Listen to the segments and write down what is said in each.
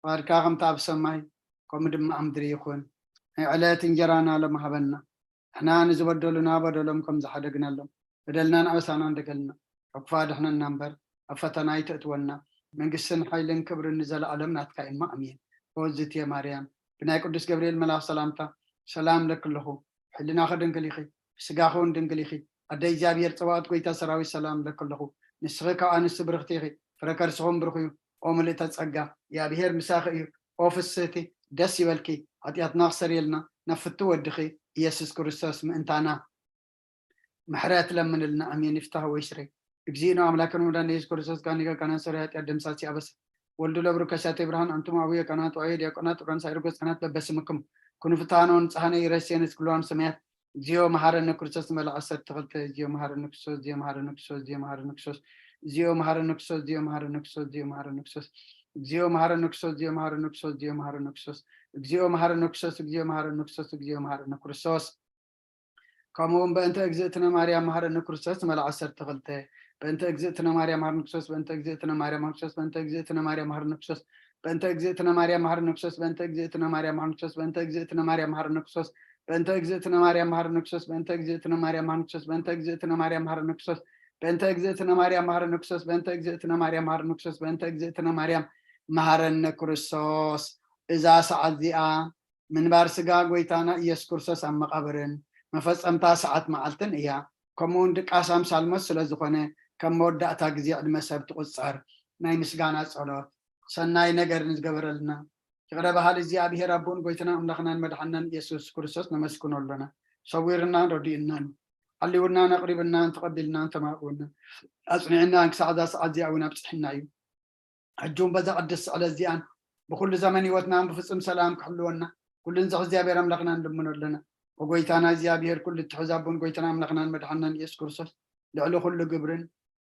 ፍቓድካ ከምቲ ኣብ ሰማይ ከምኡ ድማ ኣብ ምድሪ ይኹን። ናይ ዕለት እንጀራና ሎም ሃበና። ንሕና ንዝበደሉና በደሎም ከም ዝሓደግናሎም በደልናን ኣበሳናን ደገልና። ካብ ክፉእ ኣድሕነና እምበር ኣብ ፈተና ኣይተእትወና። መንግስትን ሓይልን ክብርን ንዘለኣለም ናትካ እማ ኣሜን። ኦዝትየ ማርያም ብናይ ቅዱስ ገብርኤል መልኣኽ ሰላምታ ሰላም ለኪ ኣለኹ። ሕልናኺ ድንግል ኢኺ፣ ስጋኺ እውን ድንግል ኢኺ። ኣደ እግዚኣብሔር ጸባኦት ጎይታ ሰራዊት ሰላም ለኪ ኣለኹ። ንስኺ ካብ ኣንስቲ ብርኽቲ ኢኺ፣ ፍረ ከርስኹም ብሩኽ እዩ። ኦ ምልእተ ጸጋ፣ እግዚኣብሔር ምሳኺ እዩ። ኦ ፍስህቲ፣ ደስ ይበልኪ፣ ሓጢኣትና ክሰርየልና ናብ ፍቱ ወድኺ ኢየሱስ ክርስቶስ ምእንታና ምሕረት ለምንልና። ኣሜን። ይፍታህ ወይ ስረይ። እግዚእነ አምላክነ መድኃኒነ ኢየሱስ ክርስቶስ ጋኒጋ ካና ሰሪ ኃጢአት ደምሳሲ አበሰ ወልዱ ለብሩ ከሳቴ ብርሃን አንቱም አቡየ ካህናት ወአየ ዲያቆናት ጥብራን ሳይር ጎስጠናት በበስምክም ኩኑ ፍትሃነ ወንጽሐነ ይረሴነ ስክልዋን ሰማያት። እግዚኦ መሐረነ ክርስቶስ መልኣ ዓሰርተ ክልተ። እግዚኦ መሐረነ ክርስቶስ፣ እግዚኦ መሐረነ ክርስቶስ፣ እግዚኦ መሐረነ ክርስቶስ፣ እግዚኦ መሐረነ ክርስቶስ፣ እግዚኦ መሐረነ ክርስቶስ፣ እግዚኦ መሐረነ ክርስቶስ፣ እግዚኦ መሐረነ ክርስቶስ፣ እግዚኦ መሐረነ ክርስቶስ፣ እግዚኦ መሐረነ ክርስቶስ፣ እግዚኦ መሐረነ ክርስቶስ፣ እግዚኦ መሐረነ ክርስቶስ። ከምኡ እውን በእንተ እግዝእትነ ማርያም መሐረነ ክርስቶስ መልኣ ዓሰርተ ክልተ። በእንተ እግዝእትነ ማርያም መሐረነ ክርስቶስ፣ በእንተ እግዝእትነ ማርያም መሐረነ ክርስቶስ፣ በእንተ እግዝእትነ ማርያም መሐረነ ክርስቶስ፣ በእንተ እግዝእትነ ማርያም መሐረነ ክርስቶስ፣ በእንተ እግዝእትነ ማርያም መሐረነ ክርስቶስ፣ በእንተ እግዝእትነ ማርያም መሐረነ ክርስቶስ፣ በእንተ እግዝእትነ ማርያም መሐረነ ክርስቶስ፣ በእንተ እግዝእትነ ማርያም መሐረነ ክርስቶስ፣ በእንተ እግዝእትነ ማርያም መሐረነ ክርስቶስ፣ በእንተ እግዝእትነ ማርያም መሐረነ ክርስቶስ፣ በእንተ እግዝእትነ ማርያም መሐረነ ክርስቶስ፣ በእንተ እግዝእትነ ማርያም መሐረነ ክርስቶስ። እዛ ሰዓት እዚኣ ምንባር ስጋ ጎይታና ኢየሱስ ክርስቶስ ኣብ መቓብርን መፈጸምታ ሰዓት መዓልትን እያ። ከምኡውን ድቃስ ኣምሳል ሞት ስለ ዝኾነ፣ ከም መወዳእታ ግዜ ዕድመ ሰብ ትቑጸር። ናይ ምስጋና ጸሎት። ሰናይ ነገር ንዝገበረልና ይቕረ በሃሊ እግዚኣብሔር ኣቦን ጎይታና ኣምላኽናን መድሓናን ኢየሱስ ክርስቶስ ነመስግኖ ኣሎና። ሰዊርናን ረዲእናን፣ ሓሊውናን ኣቕሪብናን ተቐቢልናን ተማእቁናን ኣጽኒዕናን ክሳዕ እዛ ሰዓት እዚኣ እውን ኣብጽሕና እዩ። ሕጂ እውን በዛ ቅድስቲ ዕለት እዚኣን ብኩሉ ዘመን ህይወትናን ብፍጹም ሰላም ክሕልወና ኩሉን ዝኽ እግዚኣብሔር ኣምላኽና ንልምኖ ኣለና። ወጎይታና እግዚኣብሔር ኩሉ እትሕዝ ኣቦን ጎይታና ኣምላኽናን መድሓናን ኢየሱስ ክርስቶስ ልዕሊ ኩሉ ግብርን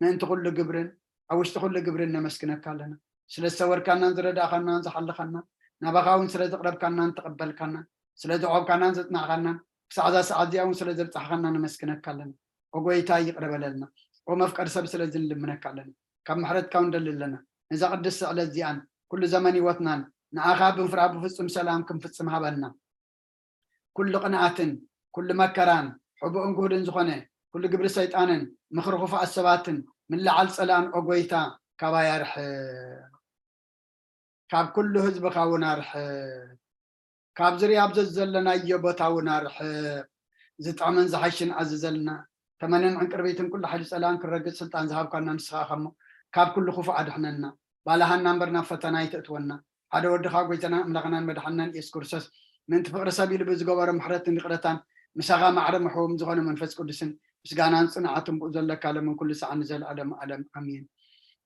ምእንቲ ኩሉ ግብርን ኣብ ውሽጢ ኩሉ ግብርን ነመስግነካ ኣለና። ስለ ዝሰወርካናን ዝረዳእኻናን ዝሓለኻናን ናባኻ እውን ስለ ዝቕረብካናን ተቐበልካናን ስለ ዘዕቆብካናን ዘጽናዕካናን ክሳዕ እዛ ሰዓት እዚኣ እውን ስለ ዘብጻሕኻና ነመስግነካ ኣለና። ኦ ጎይታ ይቕረ በለልና። ኦ መፍቀሪ ሰብ ስለዚ ንልምነካ ኣለና። ካብ ምሕረትካ እውን ንደሊ ኣለና። ነዛ ቅድስቲ ዕለት እዚኣን ኩሉ ዘመን ህይወትናን ንዓኻ ብምፍራህ ብፍጹም ሰላም ክንፍጽም ሃበና። ኩሉ ቅንኣትን ኩሉ መከራን ሕቡእን ግሁድን ዝኾነ ኩሉ ግብሪ ሰይጣንን ምኽሪ ክፉኣት ሰባትን ምልዓል ጸላእን ኦ ጎይታ ካባይ ኣርሕቕ። ካብ ኩሉ ህዝብኻ እውን ኣርሕቕ። ካብ ዙርያ ኣብዚ ዘለናዮ ቦታ እውን ኣርሕቕ። ዝጥዕምን ዝሓሽን ኣዝዘልና። ተመንን ዕንቅርቢትን ኩሉ ሓይሊ ጸላእን ክረግጽ ስልጣን ዝሃብካና ንስኻ ኢኻ እሞ፣ ካብ ኩሉ ክፉእ ኣድሕነና። ባልሃና እምበር ናብ ፈተና ኣይተእትወና። ሓደ ወድኻ ጎይታና ኣምላኽናን መድሓንናን ኢየሱስ ክርስቶስ ምእንቲ ፍቕሪ ሰብ ኢሉ ብዝገበሮ ምሕረትን ይቕረታን ምሳኻ ማዕረ ምሕውም ዝኾነ መንፈስ ቅዱስን ምስጋናን ጽንዓትን ብኡ ዘለካ ሎምን ኩሉ ሰዓት ንዘለኣለም ዓለም ኣሜን።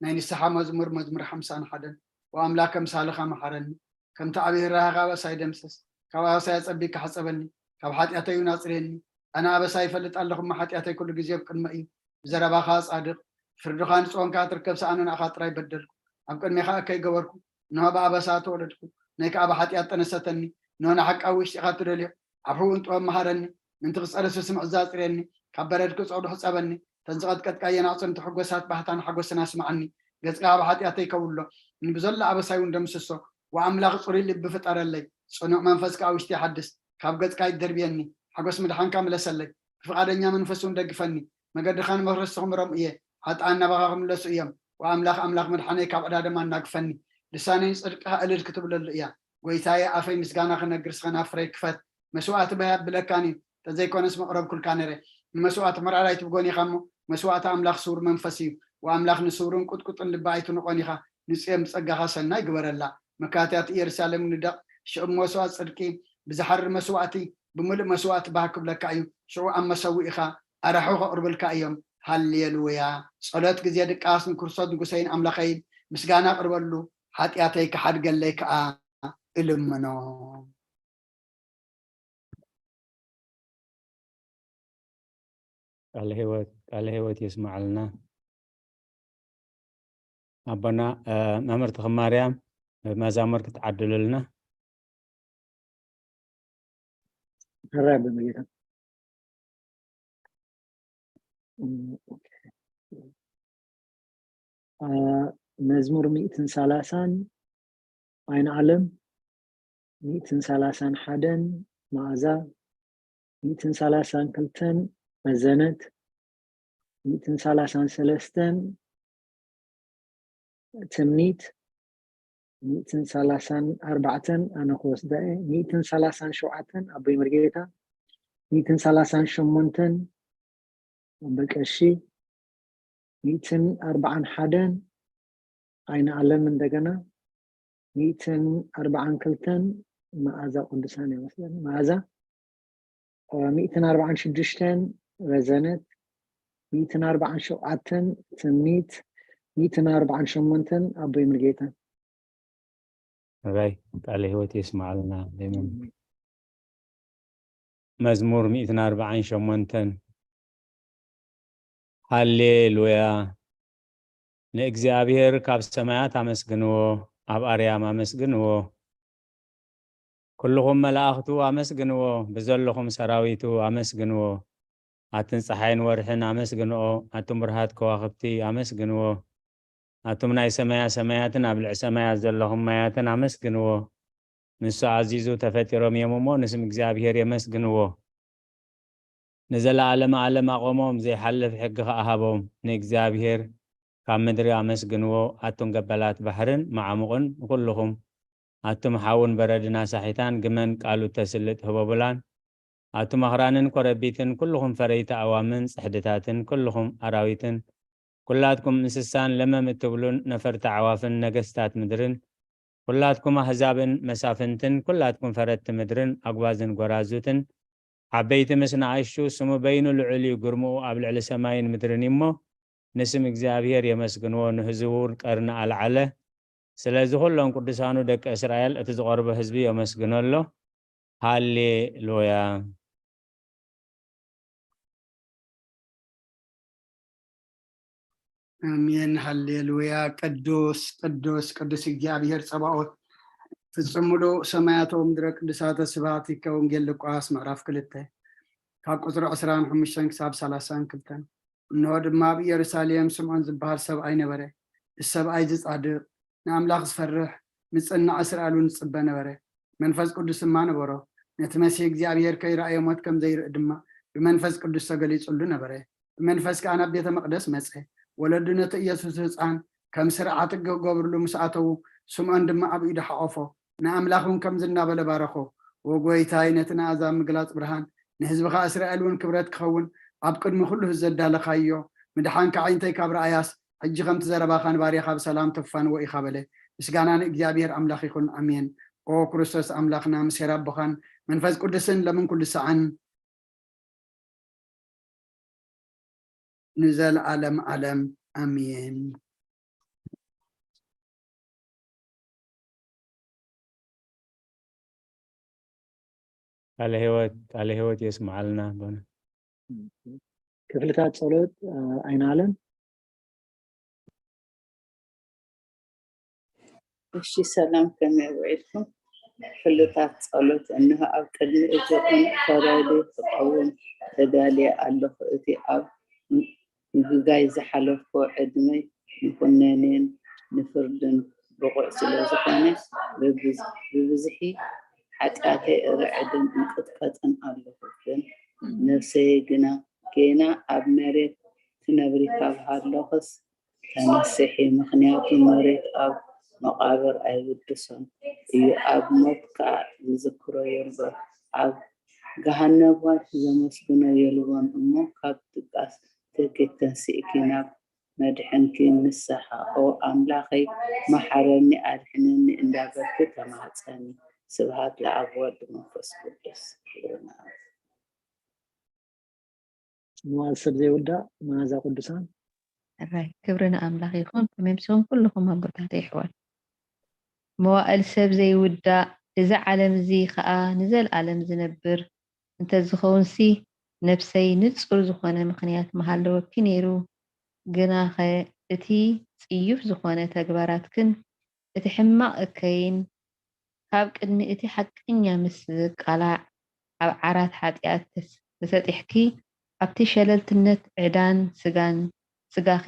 ናይ ንስሓ መዝሙር፣ መዝሙር ሓምሳን ሓደን። ወኣምላክ ከምሳልኻ መሓረኒ፣ ከምቲ ዓብዪ ርህራሄኻ ኣበሳይ ደምስስ። ካብ ኣበሳይ ኣጸቢካ ሕጸበኒ፣ ካብ ሓጢኣተይ እውን ኣጽርየኒ። ኣነ ኣበሳይ ይፈልጥ ኣለኹ እሞ፣ ሓጢኣተይ ኩሉ ግዜ ኣብ ቅድመይ እዩ። ብዘረባኻ ጻድቕ፣ ፍርድኻ ንጽዮን ከኣ ትርከብ፣ ሰኣነ ንኣኻ ጥራይ በደልኩ፣ ኣብ ቅድሜኻ እከይ ገበርኩ። እንሆ ብኣበሳ ተወለድኩ፣ ነይ ከኣ ብሓጢኣት ጠነሰተኒ። እንሆ ንሓቂ ኣብ ውሽጢኻ ትደልዮ፣ ኣብ ሕቡእን ጥበብ መሃረኒ። ምእንቲ ክጸሪ ስስምዕ እዛ ኣጽርየኒ፣ ካብ በረድ ክጸዱ ሕጸበኒ። እተን ዝቐጥቀጥካየን ኣዕጽምቲ ሕጎሳት ባህታን ሓጎስን ኣስምዓኒ። ገጽካ ካብ ሓጢኣተይ ከውሎ፣ ንብዘሎ ኣበሳይ እውን ደምስሶ። ወኣምላኽ ጽሩይ ልቢ ፍጠረለይ፣ ጽኑዕ መንፈስ ከኣ ውሽጢ ሓድስ። ካብ ገጽካ ኣይትደርብየኒ፣ ሓጎስ ምድሓንካ ምለሰለይ። ብፍቓደኛ መንፈስ እውን ደግፈኒ። መገድኻ ንመፍረስቲ ክምሮም እየ፣ ሓጥኣን ናባኻ ክምለሱ እዮም። ወኣምላኽ ኣምላኽ ምድሓነይ ካብ ዕዳ ደም ኣናግፈኒ። ልሳነይ ንጽድቅኻ እልል ክትብለሉ እያ። ጎይታየ፣ ኣፈይ ምስጋና ክነግር፣ ስኸ ናብ ፍረይ ክፈት። መስዋእቲ ባይ ኣብለካን እዩ፣ እንተዘይኮነስ መቕረብኩልካ ነይረ። ንመስዋእቲ ምርኣር ኣይትብጎን ኢኻ እሞ፣ መስዋእቲ ኣምላኽ ስዉር መንፈስ እዩ። ወኣምላኽ ንስውርን ቁጥቁጥን ልቢ ኣይትንቖን ኢኻ። ንጽዮን ብጸጋኻ ሰናይ ግበረላ። መካትያት ኢየሩሳሌም ንደቕ፣ ሽዑ መስዋእቲ ጽድቂ ብዝሓርር መስዋእቲ፣ ብምሉእ መስዋእቲ ባህ ክብለካ እዩ። ሽዑ ኣብ መሰውኢኻ ኣራሑ ከቕርብልካ እዮም። ሃሌሉያ። ጸሎት ግዜ ድቃስ ንክርስቶስ ንጉሰይን ኣምላኸይን ምስጋና ኣቕርበሉ፣ ሓጢኣተይ ክሓድገለይ ከኣ እልምኖ። ቃለ ህይወት፣ ቃለ ህይወት የስምዓልና። ኣቦና፣ እ፣ መምህር ተኽለ ማርያም፣ መዛሙር ክትዓድሉልና። ሕራይ በመጌታ። እ፣ መዝሙር ሚእትን ሰላሳን ኣይን ዓለም፣ ሚእትን ሰላሳን ሓደን መኣዛ፣ ሚእትን ሰላሳን ክልተን መዘነት፣ ሚእትን ሰላሳን ሰለስተን ትምኒት፣ ሚእትን ሰላሳን ኣርባዕተን ኣነ ክወስዳ እየ፣ ሚእትን ሰላሳን ሸውዓተን ኣቦይ መርጌታ፣ ሚእትን ሰላሳን ሸሞንተን ኣቦይ ቀሺ፣ ሚእትን ኣርባዓን ሓደን ኣይን ዓለም፣ እንደገና ሚእትን ኣርባዓን ክልተን መኣዛ ቅዱሳን ይመስለኒ፣ መኣዛ፣ ሚእትን ኣርባዓን ሽዱሽተን ረዘነት፣ ሚእትን ኣርባዓን ሸውዓተን ትምኒት፣ ሚእትን ኣርባዓን ሸሞንተን ኣቦይ ምርጌታ። ራይ ቃለ ህይወት የስማዓልና። መዝሙር ሚእትን ኣርባዓን ሸሞንተን። ሃሌሉያ። ንእግዚኣብሔር ካብ ሰማያት ኣመስግንዎ፣ ኣብ ኣርያም ኣመስግንዎ። ኩልኹም መላእኽቱ ኣመስግንዎ፣ ብዘለኹም ሰራዊቱ ኣመስግንዎ። ኣትን ጸሓይን ወርሕን ኣመስግንኦ፣ ኣቱም ብርሃት ከዋኽብቲ ኣመስግንዎ። ኣቱም ናይ ሰማያ ሰማያትን ኣብ ልዕ ሰማያት ዘለኹም ማያትን ኣመስግንዎ። ንሱ ኣዚዙ ተፈጢሮም እዮም እሞ ንስም እግዚኣብሔር የመስግንዎ። ንዘለዓለመ ዓለም ኣቖሞም፣ ዘይሓልፍ ሕጊ ኸኣ ሃቦም። ንእግዚኣብሔር ካብ ምድሪ ኣመስግንዎ፣ ኣቱም ገበላት ባሕርን መዓሙቕን፣ ንኹልኹም ኣቱም ሓውን በረድን ኣሳሒታን፣ ግመን ቃሉ እተስልጥ ህቦብላን፣ ኣቱም ኣኽራንን ኮረቢትን፣ ኩልኹም ፈረይቲ ኣዋምን ጽሕድታትን፣ ኩልኹም ኣራዊትን፣ ኩላትኩም እንስሳን ለመም እትብሉን ነፈርቲ ኣዕዋፍን ነገስታት ምድርን፣ ኩላትኩም ኣህዛብን መሳፍንትን፣ ኩላትኩም ፈረድቲ ምድርን ኣጉባዝን ጎራዙትን፣ ዓበይቲ ምስ ንኣሽቱ፣ ስሙ በይኑ ልዑል እዩ፣ ግርምኡ ኣብ ልዕሊ ሰማይን ምድርን እዩ እሞ፣ ንስም እግዚኣብሔር የመስግንዎ፣ ንህዝቡ ቀርኒ ኣልዓለ። ስለዚ ኩሎም ቅዱሳኑ ደቂ እስራኤል እቲ ዝቐርቦ ህዝቢ የመስግኖ ኣሎ። ሃሌ ሉያ። ኣሜን ሃሌሉያ። ቅዱስ ቅዱስ ቅዱስ እግዚኣብሔር ጸባኦት፣ ፍጹም ሙሉእ ሰማያት ወምድረ ቅዱሳተ ስብሐቲከ። ወንጌል ሉቃስ ምዕራፍ ክልተ ካብ ቁጽሪ ዕስራን ሓሙሽተን ክሳብ ሰላሳን ክልተን። እንሆ ድማ ኣብ ኢየሩሳሌም ስምዖን ዝበሃል ሰብኣይ ነበረ። እዚ ሰብኣይ እዚ ጻድቕ፣ ንኣምላኽ ዝፈርሕ፣ ምጽናዕ እስራኤል እውን ዝጽበ ነበረ። መንፈስ ቅዱስ ድማ ነበሮ። ነቲ መሲህ እግዚኣብሔር ከይረኣየ ሞት ከም ዘይርኢ ድማ ብመንፈስ ቅዱስ ተገሊጹሉ ነበረ። ብመንፈስ ከኣ ናብ ቤተ መቕደስ መጸ። ወለዱ ነቲ ኢየሱስ ህፃን ከም ስርዓት ሕጊ ክገብርሉ ምስ ኣተዉ፣ ስምዖን ድማ ኣብ ኢዱ ሓቖፎ፣ ንኣምላኽ እውን ከምዚ እናበለ ባረኾ፣ "ወጎይታይ፣ ነቲ ንኣሕዛብ ምግላጽ ብርሃን፣ ንህዝብኻ እስራኤል እውን ክብረት ክኸውን ኣብ ቅድሚ ኩሉ ህዝቢ ዘዳለኻዮ፣ ምድሓንካ ኣዒንተይ ካብ ረኣያስ፣ ሕጂ ከምቲ ዘረባኻ ንባርያኻ ብሰላም ተፋንዎ ኢኻ" በለ። ምስጋና ንእግዚኣብሔር ኣምላኽ ይኹን፣ ኣሜን። ኦ ክርስቶስ ኣምላኽና፣ ምስ ሄር ኣቦኻን መንፈስ ቅዱስን ለምን ኩሉ ሰዓን ንዘለዓለም ዓለም ኣሜን። ቃለ ህይወት ቃለ ህይወት የስምዓልና ኣቦና። ክፍልታት ጸሎት፣ እ፣ ኣይናለም። እሺ፣ ሰላም፣ ከመይ ውዒልኩም? ክፍልታት ጸሎት። እንሆ፣ ኣብ ቅድሚ እቲ ቁኑዕ ፈራዲ ክቐውም ተዳልየ ኣለኹ። እቲ ኣብ ምግጋይ ዝሓለፍኩ ዕድመይ ንኹነኔን ንፍርድን ብቑዕ ስለ ዝኾነ፣ ብብዝ-፣ ብብዝሒ ሓጢኣተይ እርዕድን እንቅጥቀጥን ኣለኹ። ግን ነፍሰይ ግና፣ "ጌና ኣብ መሬት ትነብሪ ካብ ሃለኽስ፣ ተነስሒ፣ ምኽንያቱ መሬት ኣብ መቓብር ኣይውድሶን እዩ፣ ኣብ ሞት ከኣ ዝዝክሮ የልቦን፣ ኣብ ገሃነብ ዋት ዘመስግኖ የልቦን እሞ፣ ካብ ድቃስ ትህኪት ተንሲእኪ ናብ መድሕንኪ ንስሓ፣ ኦ ኣምላኸይ፣ መሓረኒ፣ ኣድሕነኒ" እንዳበልኪ ተማህጸኒ። ስብሃት ለኣብ ወልድ መንፈስ ቅዱስ። ክብሪ ንኣብ። መዋዕል ሰብ ዘይውዳእ መዓዛ ቅዱሳን። ሕራይ ክብሪ ንኣምላኽ ይኹን። ከመይ ምስኹም ኩልኹም ኣቦታተይ ኣሕዋት። መዋእል ሰብ ዘይውዳእ፣ እዚ ዓለም እዚ ኸኣ ንዘለኣለም ዝነብር እንተዝኸውንሲ፣ ነፍሰይ ንጹር ዝኾነ ምኽንያት ምሃለወኪ ነይሩ። ግናኸ እቲ ጽዩፍ ዝኾነ ተግባራትክን እቲ ሕማቕ እከይን ካብ ቅድሚ እቲ ሓቀኛ ምስ ዝቃላዕ፣ ኣብ ዓራት ሓጢኣት ተስ-፣ ተሰጢሕኪ፣ ኣብቲ ሸለልትነት ዕዳን ስጋን፣ ስጋኺ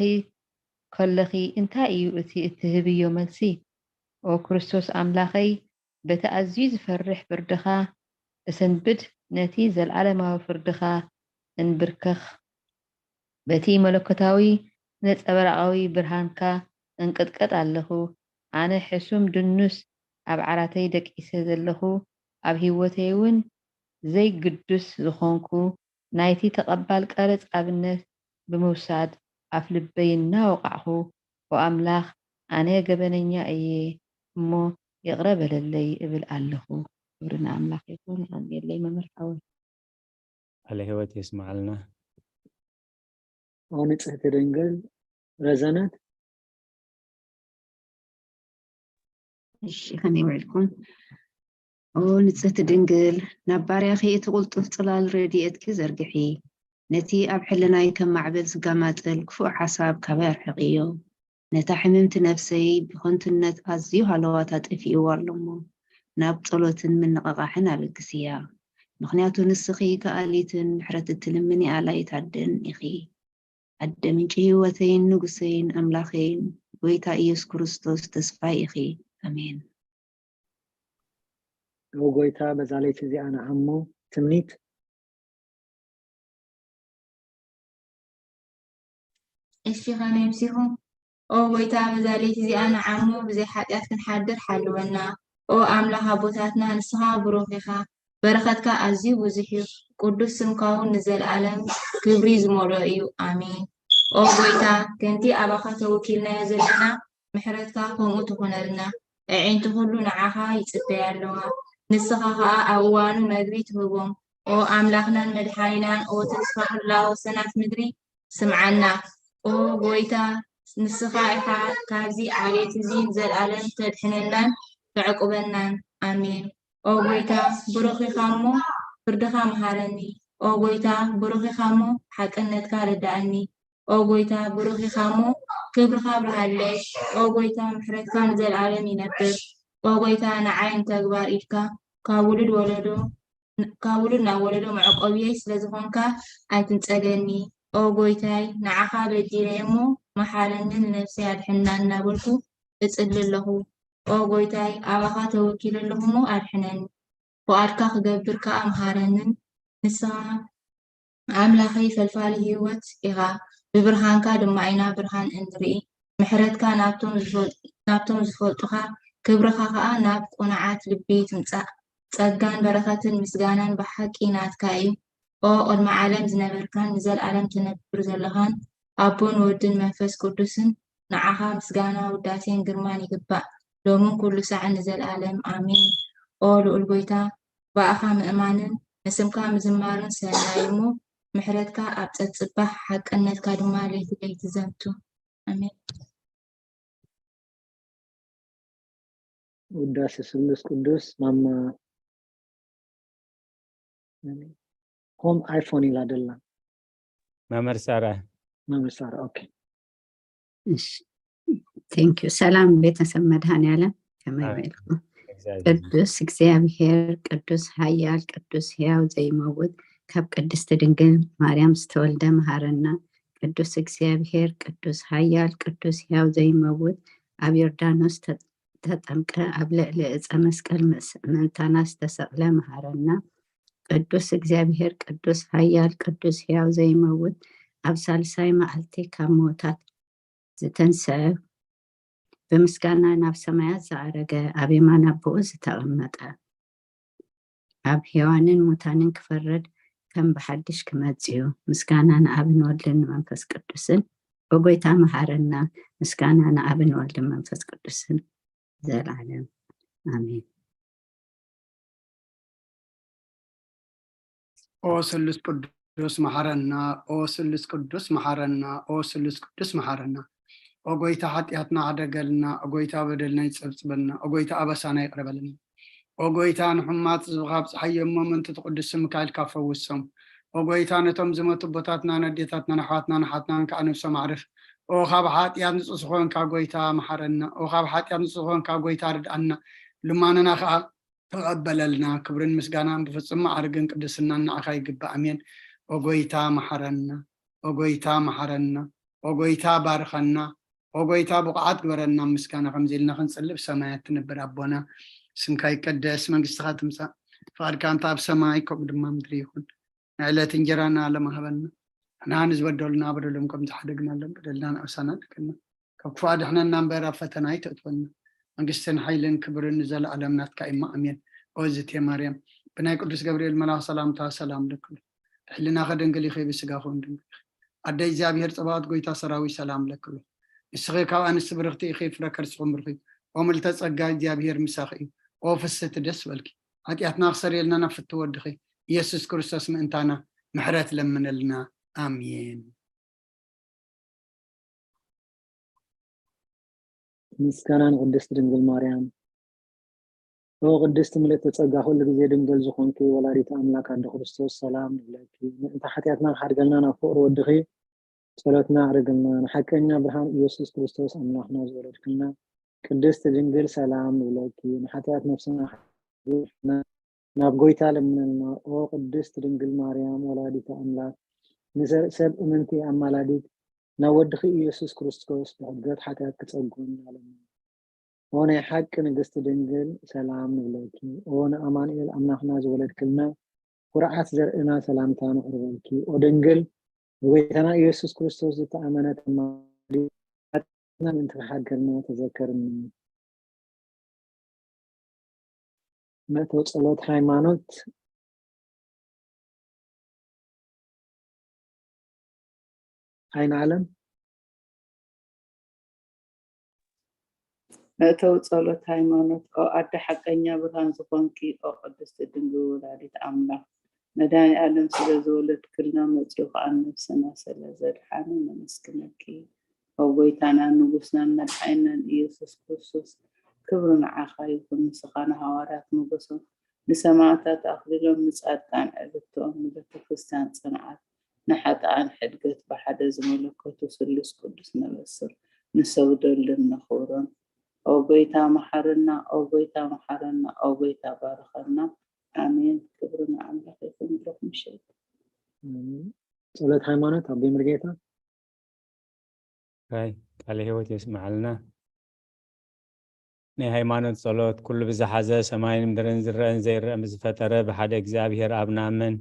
ከለኺ እንታይ እዩ እቲ እትህብዮ መልሲ? ኦ ክርስቶስ ኣምላኸይ፣ በቲ ኣዝዩ ዝፈርሕ ፍርድኻ እሰንብድ፣ ነቲ ዘለኣለማዊ ፍርድኻ እንብርከኽ። በቲ መለኮታዊ ነጸብራቓዊ ብርሃንካ እንቅጥቀጥ ኣለኹ። ኣነ ሕሱም ድኑስ ኣብ ዓራተይ ደቂሰ ዘለኹ፣ ኣብ ህይወተይ እውን ዘይግዱስ ዝኾንኩ፣ ናይቲ ተቐባል ቀረጽ ኣብነት ብምውሳድ ኣፍ ልበይ እናወቓዕኹ፣ ኦ ኣምላኽ፣ ኣነ ገበነኛ እየ እሞ ይቕረ በለለይ እብል ኣለኹ። ክብሪ ንኣምላኽ ይኹን። ኣሜለይ መምህር ሓወይ። ቃለ ህይወት የስምዓልና። ኦ ንጽህቲ ድንግል ረዘነት። እሺ፣ ከመይ ውዒልኩም? ኦ ንጽህቲ ድንግል፣ ናብ ባርያኺ እቲ ቅልጡፍ ጽላል ረድኤትኪ ዘርግሒ። ነቲ ኣብ ሕልናይ ከም ማዕበል ዝጋማጠል ክፉእ ሓሳብ ካባይ ኣርሕቕዮ። ነታ ሕምምቲ ነፍሰይ ብኸንቱነት ኣዝዩ ሃለዋታ ጠፊእዋ ኣሎ እሞ፣ ናብ ጸሎትን ምንቕቓሕን ኣበግስያ። ምኽንያቱ ንስኺ ከኣሊትን ምሕረት እትልምኒ ኣላይት ኣደን ኢኺ። ኣደ ምንጪ ህይወተይን ንጉሰይን ኣምላኸይን፣ ጎይታ ኢየሱስ ክርስቶስ ተስፋይ ኢኺ። ኣሜን። ኦ ጎይታ፣ በዛ ለይቲ እዚኣ ንዓሞ ትምኒት። እሺ፣ ከመይ ኣምሲኹም? ኦ ጎይታ፣ በዛ ለይቲ እዚኣ ንዓሞ ብዘይ ሓጢኣት ክንሓድር ሓልወና። ኦ ኣምላኽ ኣቦታትና፣ ንስኻ ብሩኽ ኢኻ፣ በረኸትካ ኣዝዩ ብዙሕ እዩ። ቅዱስ ስምካ እውን ንዘለኣለም ክብሪ ዝመልኦ እዩ። ኣሜን። ኦ ጎይታ፣ ከምቲ ኣባኻ ተወኪልናዮ ዘለና ምሕረትካ ከምኡ ትኹነልና። ኣዒንቲ ኩሉ ንዓኻ ይጽበያ ኣለዋ፣ ንስኻ ኸኣ ኣብ እዋኑ መግቢ ትህቦም። ኦ ኣምላኽናን መድሓኒናን፣ ኦ ተስፋ ኩላ ወሰናት ምድሪ፣ ስምዓና። ኦ ጎይታ፣ ንስኻ ኢኻ ካብዚ ዓሌት እዚ ንዘለኣለም ተድሕነናን ተዕቁበናን። ኣሜን። ኦ ጎይታ፣ ብሩኽ ኢኻ እሞ ፍርድኻ መሃረኒ። ኦ ጎይታ፣ ብሩኽ ኢኻ እሞ ሓቅነትካ ረዳእኒ። ኦ ጎይታ፣ ብሩኽ ኢኻ እሞ ክብርኻ ኣብርሃለይ። ኦ ጎይታ፣ ምሕረትካ ንዘለኣለም ይነብር። ኦ ጎይታ፣ ንዓይ ንተግባር ኢድካ ካብ ውሉድ ወለዶ ካብ ውሉድ ናብ ወለዶ መዕቆብየይ ስለ ዝኾንካ ኣይትንጸገኒ። ኦ ጎይታይ፣ ንዓኻ በዲለ እሞ መሓረኒ፣ ንነፍሰይ ኣድሕና እናበልኩ እጽሊ ኣለኹ። ኦ ጎይታይ፣ ኣባኻ ተወኪለ ኣለኹ እሞ ኣድሕነኒ። ፍቓድካ ክገብር ከኣ ምሃረንን። ንስኻ ኣምላኸይ ፈልፋሊ ህይወት ኢኻ፣ ብብርሃንካ ድማ ኢና ብርሃን እንርኢ። ምሕረትካ ናብቶም ዝፈል- ናብቶም ዝፈልጡኻ፣ ክብርኻ ኸኣ ናብ ቅኑዓት ልቢ ትምጻእ። ጸጋን በረኸትን ምስጋናን ብሓቂ ናትካ እዩ። ኦ ቅድሚ ዓለም ዝነበርካን ንዘለኣለም ትነብር ዘለኻን ኣቦን ወድን መንፈስ ቅዱስን፣ ንዓኻ ምስጋና ውዳሴን ግርማን ይግባእ፣ ሎምን ኩሉ ሳዕን ንዘለኣለም ኣሜን። ኦ ልኡል ጎይታ፣ ብኣኻ ምእማንን ንስምካ ምዝማርን ሰናይ እሞ፣ ምሕረትካ ኣብ ጸጽባሕ፣ ሓቅነትካ ድማ ለይቲ ለይቲ ዘምቱ። ኣሜን። ውዳሴ ስሉስ ቅዱስ ማማ ሆም ኣይፎን ኢላ ደላ መምህር ሳራ መምህር ሳራ። ኦኬ። እሺ፣ thank you። ሰላም ቤተሰብ መድኃኔዓለም፣ ከመይ ኣሜን። ውዒልኩም? እግዚኣብሔር ቅዱስ እግዚኣብሔር፣ ቅዱስ ኃያል፣ ቅዱስ ሕያው ዘይመውት፣ ካብ ቅድስት ድንግል ማርያም ዝተወልደ መሃረና። ቅዱስ እግዚኣብሔር፣ ቅዱስ ኃያል፣ ቅዱስ ሕያው ዘይመውት፣ ኣብ ዮርዳኖስ ተ- ተጠምቀ፣ ኣብ ልዕሊ ዕፀ መስቀል ምስ- ምእንታና ዝተሰቕለ መሃረና። ቅዱስ እግዚኣብሔር፣ ቅዱስ ኃያል፣ ቅዱስ ሕያው ዘይመውት፣ ኣብ ሳልሳይ መዓልቲ ካብ ምውታት ዝተንስአ፣ ብምስጋና ናብ ሰማያት ዝዓረገ፣ ኣብ የማን ኣቦኡ ዝተቐመጠ፣ ኣብ ሕያዋንን ሙታንን ክፈርድ ከም ብሓድሽ ክመጽእ እዩ። ምስጋና ንኣብን ወልድን ንመንፈስ ቅዱስን። ኦ ጎይታ መሃረና። ምስጋና ንኣብን ወልድን መንፈስ ቅዱስን ዘለዓለም ኣሜን። ኦ ስሉስ ቅዱስ መሓረና፣ ኦ ስሉስ ቅዱስ መሓረና፣ ኦ ስሉስ ቅዱስ መሓረና። ኦ ጎይታ ሓጢኣትና ሕደገልና፣ ኦ ጎይታ በደልና ይጸብጽበልና፣ ኦ ጎይታ ኣበሳና ይቕረ በለልና። ኦ ጎይታ ንሕሙማት ህዝብኻ ኣብጽሓዮም እሞ ምእንቲ እቲ ቅዱስ ስምካ ኢልካ ፈውሶም። ኦ ጎይታ ነቶም ዝመቱ ኣቦታትናን ኣዴታትናን ኣሕዋትናን ኣሓትናን ከኣ ነብሶም ኣዕርፍ። ኦ ካብ ሓጢኣት ንጹህ ዝኾንካ ጎይታ መሓረና፣ ኦ ካብ ሓጢኣት ንጹህ ዝኾንካ ጎይታ ርድኣና። ልማኖና ከኣ ተቐበለልና። ክብርን ምስጋናን ብፍጹም ማዕርግን ቅድስናን ንዓኻ ይግባእ። ኣሜን። ኦ ጎይታ መሓረና፣ ኦ ጎይታ መሓረና፣ ኦ ጎይታ ባርኸና፣ ኦ ጎይታ፣ ብቑዓት ግበረና ምስጋና፣ ከምዚ ኢልና ክንጽልብ ሰማያት ትንብር ኣቦና፣ ስምካ ይቀደስ፣ መንግስትኻ ትምጻእ፣ ፍቓድካ እንተ ኣብ ሰማይ ከምኡ ድማ ምድሪ ይኹን። ንዕለት እንጀራና ለማህበና፣ ንሕና ንዝበደሉና በደሎም ከም ዝሓደግናሎም በደልና ንኣሳና ደገና፣ ካብ ክፉእ ኣድሕነና እምበር ኣብ ፈተና ኣይተእትወና። መንግስትን ሓይልን ክብርን ንዘለኣለም ናትካ እማ፣ ኣሜን። ኦ ዝቴ ማርያም፣ ብናይ ቅዱስ ገብርኤል መልኣኽ ሰላምታ ሰላም ለክሉ። ብሕልናኸ ድንግል ኢኺ፣ ብስጋኸ እውን ድንግል ኢኺ። ኣደ እግዚኣብሔር ጸባኦት፣ ጎይታ ሰራዊት፣ ሰላም ለክሉ። ንስኺ ካብ ኣንስቲ ብርኽቲ ኢኺ፣ ፍረ ከርስኹም ብርኺ። ኦ ምልተ ጸጋ፣ እግዚኣብሔር ምሳኺ እዩ። ኦ ፍስሕቲ፣ ደስ በልኪ። ሓጢኣትና ክሰርየልና ናብ ፍትው ወድኺ ኢየሱስ ክርስቶስ ምእንታና ምሕረት ለምነልና። ኣሜን። ምስጋና ንቅድስት ድንግል ማርያም። ኦ ቅድስት ምልእቲ ጸጋ፣ ኩሉ ግዜ ድንግል ዝኾንኪ ወላዲት ኣምላክ ኣደ ክርስቶስ፣ ሰላም ንብለኪ። ምእንቲ ሓጢኣትና ክሓድገልና ናብ ፍቅሪ ወድኺ ጸሎትና ኣዕርግልና። ንሓቀኛ ብርሃን ኢየሱስ ክርስቶስ ኣምላኽና ዝወለድክልና ቅድስት ድንግል፣ ሰላም ንብለኪ። ንሓጢኣት ነፍስና ናብ ጎይታ ለምነልና። ኦ ቅድስት ድንግል ማርያም ወላዲተ ኣምላክ፣ ንሰብ እምንቲ ኣማላዲት፣ ናብ ወድኺ ኢየሱስ ክርስቶስ ብሕድገት ሓጢኣት ክጸግወና ለምኒ። ኦ ናይ ሓቂ ንግስቲ ድንግል፣ ሰላም ንብለኪ። ኦ ንኣማኑኤል ኣምላኽና ዝወለድክልና ኩርዓት ዘርእና፣ ሰላምታ ነቕርበልኪ። ኦ ድንግል ብጎይታና ኢየሱስ ክርስቶስ ዝተኣመነት ኣማላዲት፣ ምእንቲ ክሓድገልና ተዘከርኒ። መእተዊ ጸሎት ሃይማኖት። ዓይኒ ዓለም። መእተዊ ጸሎት ሃይማኖት። ኦ ኣደ ሓቀኛ ብርሃን ዝኾንኪ፣ ኦ ቅድስቲ ድንግል ወላዲት ኣምላኽ፣ መድኃኔ ዓለም ስለ ዝወለድክልና፣ መጺኡ ኸኣ ነፍስና ስለ ዘድሓነ ነመስግነኪ። ኦ ጎይታናን ንጉስናን መድሓኒናን ኢየሱስ ክርስቶስ፣ ክብሪ ንዓኻ ይኹን። ንስኻ ንሃዋርያት ሞገሶም፣ ንሰማዕታት ኣኽሊሎም፣ ንጻድቃን ዕርፍትኦም፣ ንቤተ ክርስቲያን ጽንዓት፣ ንሓጥኣን ሕድገት ብሓደ ዝመለከቱ ስሉስ ቅዱስ ነበስር፣ ንሰግደሉን ነኽብሮን። ኦ ጎይታ መሓረና፣ ኦ ጎይታ መሓረና፣ ኦ ጎይታ ባርኸና። ኣሜን። ክብሪ ንኣምላኽ ይኹን። ብሩኽ ምሽት። ኣሜን። ጸሎት ሃይማኖት ኣቦይ ሙሉጌታ። ራይ ቃለ ሕይወት የስምዓልና። ናይ ሃይማኖት ጸሎት። ኩሉ ብዝሓዘ ሰማይን ምድርን ዝረአን ዘይረአን ብዝፈጠረ ብሓደ እግዚኣብሔር ኣብ ንኣምን።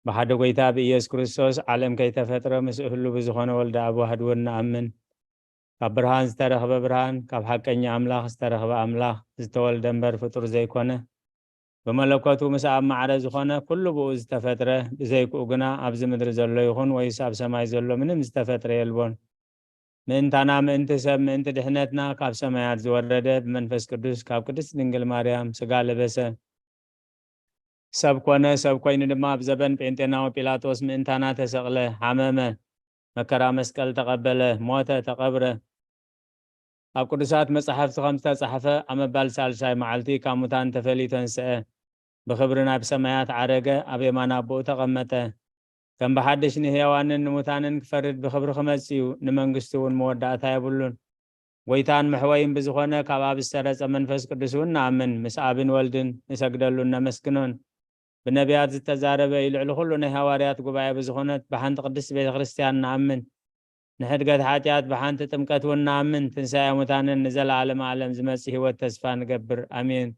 ብሓደ ጎይታ ብኢየሱስ ክርስቶስ ዓለም ከይተፈጥረ ምስኡ ህሉ ብዝኾነ ወልደ ኣብ ዋህድ እውን ንኣምን። ካብ ብርሃን ዝተረኽበ ብርሃን፣ ካብ ሓቀኛ ኣምላኽ ዝተረኽበ ኣምላኽ፣ ዝተወልደ እምበር ፍጡር ዘይኮነ፣ ብመለኮቱ ምስ ኣብ ማዕረ ዝኾነ ኩሉ ብኡ ዝተፈጥረ፣ ብዘይክኡ ግና ኣብዚ ምድሪ ዘሎ ይኹን ወይስ ኣብ ሰማይ ዘሎ ምንም ዝተፈጥረ የልቦን። ምእንታና፣ ምእንቲ ሰብ፣ ምእንቲ ድሕነትና ካብ ሰማያት ዝወረደ፣ ብመንፈስ ቅዱስ ካብ ቅድስት ድንግል ማርያም ስጋ ለበሰ። ሰብ ኮነ፣ ሰብ ኮይኑ ድማ ኣብ ዘበን ጴንጤናዊ ጲላጦስ ምእንታና ተሰቕለ፣ ሓመመ፣ መከራ መስቀል ተቐበለ፣ ሞተ፣ ተቐብረ። ኣብ ቅዱሳት መጻሕፍቲ ከም ዝተጻሕፈ ኣብ ምባል ሳልሳይ መዓልቲ ካብ ሙታን ተፈልዩ ተንስአ፣ ብኽብሪ ናብ ሰማያት ዓረገ፣ ኣብ የማን ኣቦኡ ተቐመጠ። ከም ብሓድሽ ንህያዋንን ንሙታንን ክፈርድ ብኽብሪ ክመጽእ እዩ፣ ንመንግስቱ እውን መወዳእታ የብሉን። ጎይታን መሕወይን ብዝኾነ ካብ ኣብ ዝተረጸ መንፈስ ቅዱስ እውን ንኣምን፣ ምስ ኣብን ወልድን ንሰግደሉን ነመስግኖን። ብነቢያት ዝተዛረበ እዩ፣ ልዕሊ ኩሉ ናይ ሃዋርያት ጉባኤ ብዝኾነት ብሓንቲ ቅድስት ቤተ ክርስቲያን ንኣምን። ንሕድገት ሓጢኣት ብሓንቲ ጥምቀት እውን ንኣምን፣ ትንሳኤ ሙታንን ንዘለዓለመ ዓለም ዝመጽእ ህይወት ተስፋ ንገብር። ኣሜን።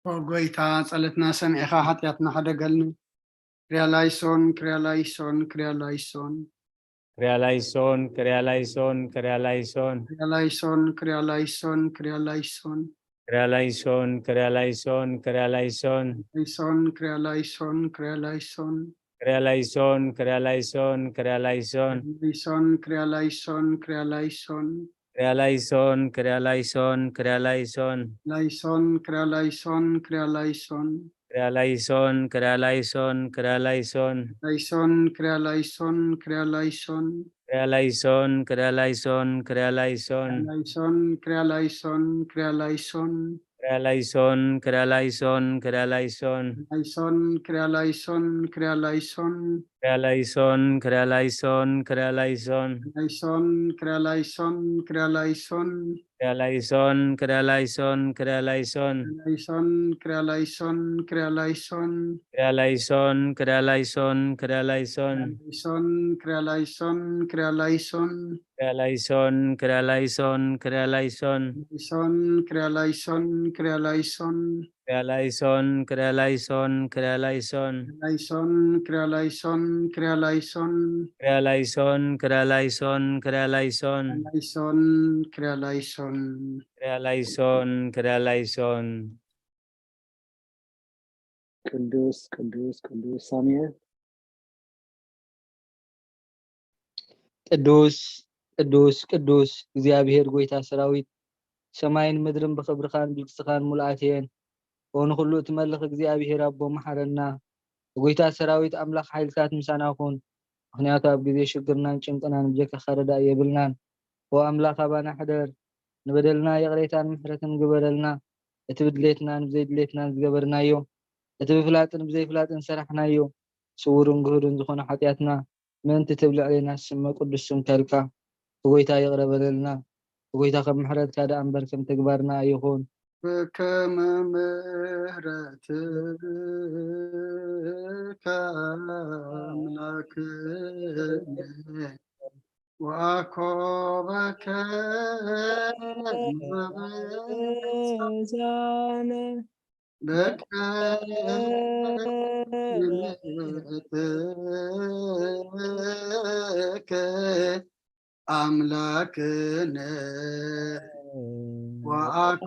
ኦ ጎይታ፣ ጸሎትና ሰሚዕኻ ሓጢኣትና ሓደገልና። ክርያላይሶን፣ ክርያላይሶን፣ ክርያላይሶን። ክርያላይሶን፣ ክርያላይሶን፣ ክርያላይሶን። ክርያላይሶን፣ ክርያላይሶን፣ ክርያላይሶን። ክርያላይሶን፣ ክርያላይሶን፣ ክርያላይሶን። ላይሶን፣ ክርያላይሶን፣ ክርያላይሶን። ክርያላይሶን፣ ክርያላይሶን፣ ክርያላይሶን። ላይሶን፣ ክርያላይሶን፣ ክርያላይሶን። ክርያላይሶን፣ ክርያላይሶን፣ ክርያላይሶን። ላይሶን፣ ክርያላይሶን፣ ክርያላይሶን። ክርያላይሶን፣ ክርያላይሶን፣ ክርያላይሶን። ላይሶን፣ ክርያላይሶን፣ ክርያላይሶን። ክርያላይሶን፣ ክርያላይሶን፣ ክርያላይሶን። ላይሶን፣ ክርያላይሶን፣ ክርያላይሶን። ክርያላይሶን፣ ክርያላይሶን፣ ክርያላይሶን። ላይሶን፣ ክርያላይሶን፣ ክርያላይሶን። ክርያላይሶን ክርያላይሶን ክርያላይሶን ላይሶን ክርያ ላይሶን ክርያ ላይሶን ክርያላይሶን ክርያላይሶን ክርያላይሶን ላይሶን ክርያ ላይሶን ክርያ ላይሶን ክርያላይሶን ክርያላይሶን ክርያላይሶን ላይሶን ክርያ ላይሶን ክርያ ላይሶን ክርያላይሶን ክርያላይሶን ክርያላይሶን ላይሶን ክርያ ላይሶን ክርያ ላይሶን ክርያላይሶን ክርያላይሶን ክርያላይሶን ላይሶን ክርያ ላይሶን ክርያ ላይሶን ክርያላይሶን ክርያላይሶን ክርያላይሶን ላይሶን ክርያ ላይሶን ክርያላይሶን ክርያላይሶን ቅዱስ ቅዱስ ቅዱስ ሳሙኤል ቅዱስ ቅዱስ ቅዱስ እግዚኣብሔር ጎይታ ሰራዊት፣ ሰማይን ምድርን ብኽብርኻን ብልጽኻን ሙሉኣት እየን። ኦ ንኹሉ እትመልኽ እግዚኣብሔር ኣቦ፣ መሓረና። ጎይታ ሰራዊት ኣምላኽ ሓይልታት ምሳና ኩን፣ ምኽንያቱ ኣብ ግዜ ሽግርናን ጭንቅናን ብጀካኻ ረዳኢ የብልናን። ኦ ኣምላኽ ኣባና ሕደር፣ ንበደልና ይቕሬታን ምሕረትን ግበረልና። እቲ ብድሌትና ንብዘይድሌትናን ዝገበርናዮ፣ እቲ ብፍላጥን ብዘይፍላጥን ዝሰራሕናዮ፣ ስውርን ግሁድን ዝኾነ ሓጢኣትና ምእንቲ ትብል ልዕሌና ስመ ቅዱስ ስምካ ኢልካ ብጎይታ ይቕረ በለልና። ብጎይታ ከም ምሕረትካ ደኣ እምበር ከም ተግባርና ኣይኹን። ከመ ምሕረትከ ኣምላክነ ወአኮበከ ዛነ በከ ምሕረትከ አምላክነ ወአኮበከ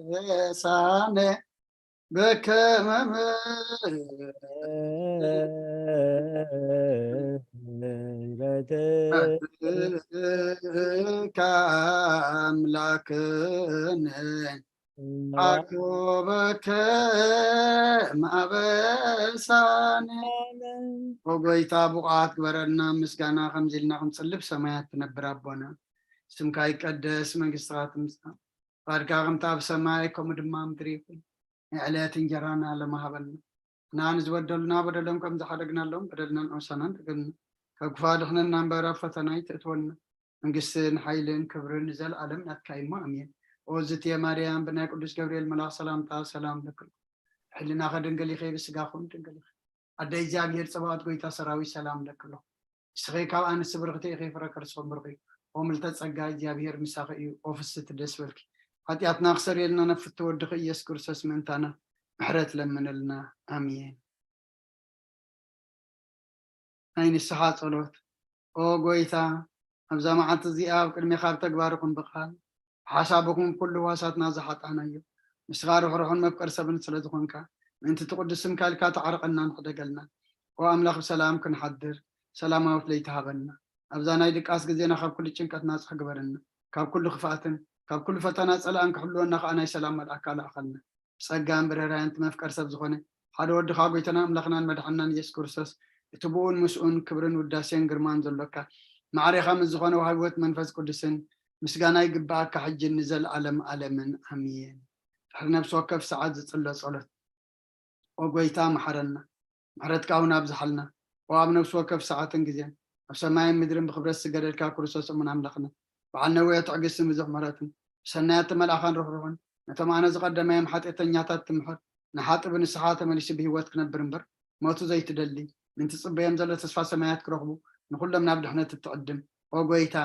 አበሳነ በከመ ምሕረትከ አምላክነ አኮበከ ማበሳነ። ኦ ጎይታ ብቑዓት ግበረና። ምስጋና ከምዚ ኢልና ክንጽሊ ብሰማያት ትነብር ኣቦና፣ ስምካ ይቀደስ፣ መንግስትኻ ትምጻእ፣ ፍቓድካ ከምቲ ኣብ ሰማይ ከምኡ ድማ ኣብ ምድሪ ይኹን። ናይ ዕለት እንጀራና ሎሚ ሃበና። ንሕና ንዝበደሉና በደሎም ከም ዝሓደግናሎም በደልናን ዑሳናን ደገልና። ካብ ክፉእ ኣድሕነና እምበር ኣብ ፈተና ኣይተእትወና። መንግስትን ሓይልን ክብርን ንዘለኣለም ናትካ እዩ እሞ ኣሜን። ኦ ዝትየ ማርያም ብናይ ቅዱስ ገብርኤል መልኣኽ ሰላምታ ሰላም ለክልኩ። ሕልናኸ ድንግል ኢኺ ብስጋኹም ድንግል ኢኺ። ኣደ እግዚኣብሔር ጸባኦት ጎይታ ሰራዊት ሰላም ለክሎ። ንስኺ ካብ ኣንስቲ ብርኽቲ ኢኺ፣ ፍረ ከርስኹም ብሩኽ እዩ። ኦ ምልተ ጸጋ እግዚኣብሔር ምሳኺ እዩ። ኦ ፍስቲ ደስ በልኪ። ሓጢኣትና ክሰርየልና ነፍቲ ወድኺ ኢየሱስ ክርስቶስ ምእንታና ምሕረት ለምንልና። ኣሜን። ናይ ንስሓ ጸሎት። ኦ ጎይታ፣ ኣብዛ መዓልቲ እዚኣ ኣብ ቅድሜኻ ብተግባርኹም ብቓል ብሓሳብኹም ኩሉ ህዋሳትና ዝሓጣናዮ፣ ንስኻ ርሕሩሕን መፍቀር ሰብን ስለ ዝኾንካ፣ ምእንቲ እቲ ቅዱስ ስምካ ኢልካ ተዓርቐና ንሕደገልና። ኦ ኣምላኽ፣ ብሰላም ክንሓድር ሰላማዊት ለይቲ ሃበና። ኣብዛ ናይ ድቃስ ግዜና ካብ ኩሉ ጭንቀት ናጽሕ ግበረና። ካብ ኩሉ ክፍኣትን ካብ ኩሉ ፈተና ጸላእን ክሕልወና ከኣ ናይ ሰላም መልኣካ ለኣኸልና። ብጸጋን ብርህራሄን እቲ መፍቀር ሰብ ዝኾነ ሓደ ወድኻ ጎይታና ኣምላኽናን መድሓንናን ኢየሱስ ክርስቶስ፣ እቲ ብኡን ምስኡን ክብርን ውዳሴን ግርማን ዘሎካ፣ ማዕሬኻ ምስ ዝኾነ ወሃቢ ህይወት መንፈስ ቅዱስን ምስጋና ይግብኣካ፣ ሕጅን ንዘለኣለም ኣለምን ኣሜን። ድሕሪ ነፍሲ ወከፍ ሰዓት ዝጽሎ ጸሎት። ኦ ጎይታ መሓረና፣ ምሕረትካ እውን ኣብዝሓልና። ኦ ኣብ ነፍሲ ወከፍ ሰዓትን ግዜን ኣብ ሰማይን ምድርን ብክብረት ዝስገደልካ ክርስቶስ እሙን ኣምላኽና፣ በዓል ነዊሕ ትዕግስትን ብዙሕ ምሕረትን፣ ብሰናያት መልኣኻን ርሕሩሕን፣ ነቶም ኣነ ዝቐደማዮም ሓጢኣተኛታት ትምሕር፣ ንሓጢእ ብንስሓ ተመሊሱ ብህይወት ክነብር እምበር፣ ሞቱ ዘይትደሊ፣ ምእንቲ ዝጽበዮም ዘሎ ተስፋ ሰማያት ክረኽቡ፣ ንኹሎም ናብ ድሕነት እትዕድም። ኦ ጎይታ፣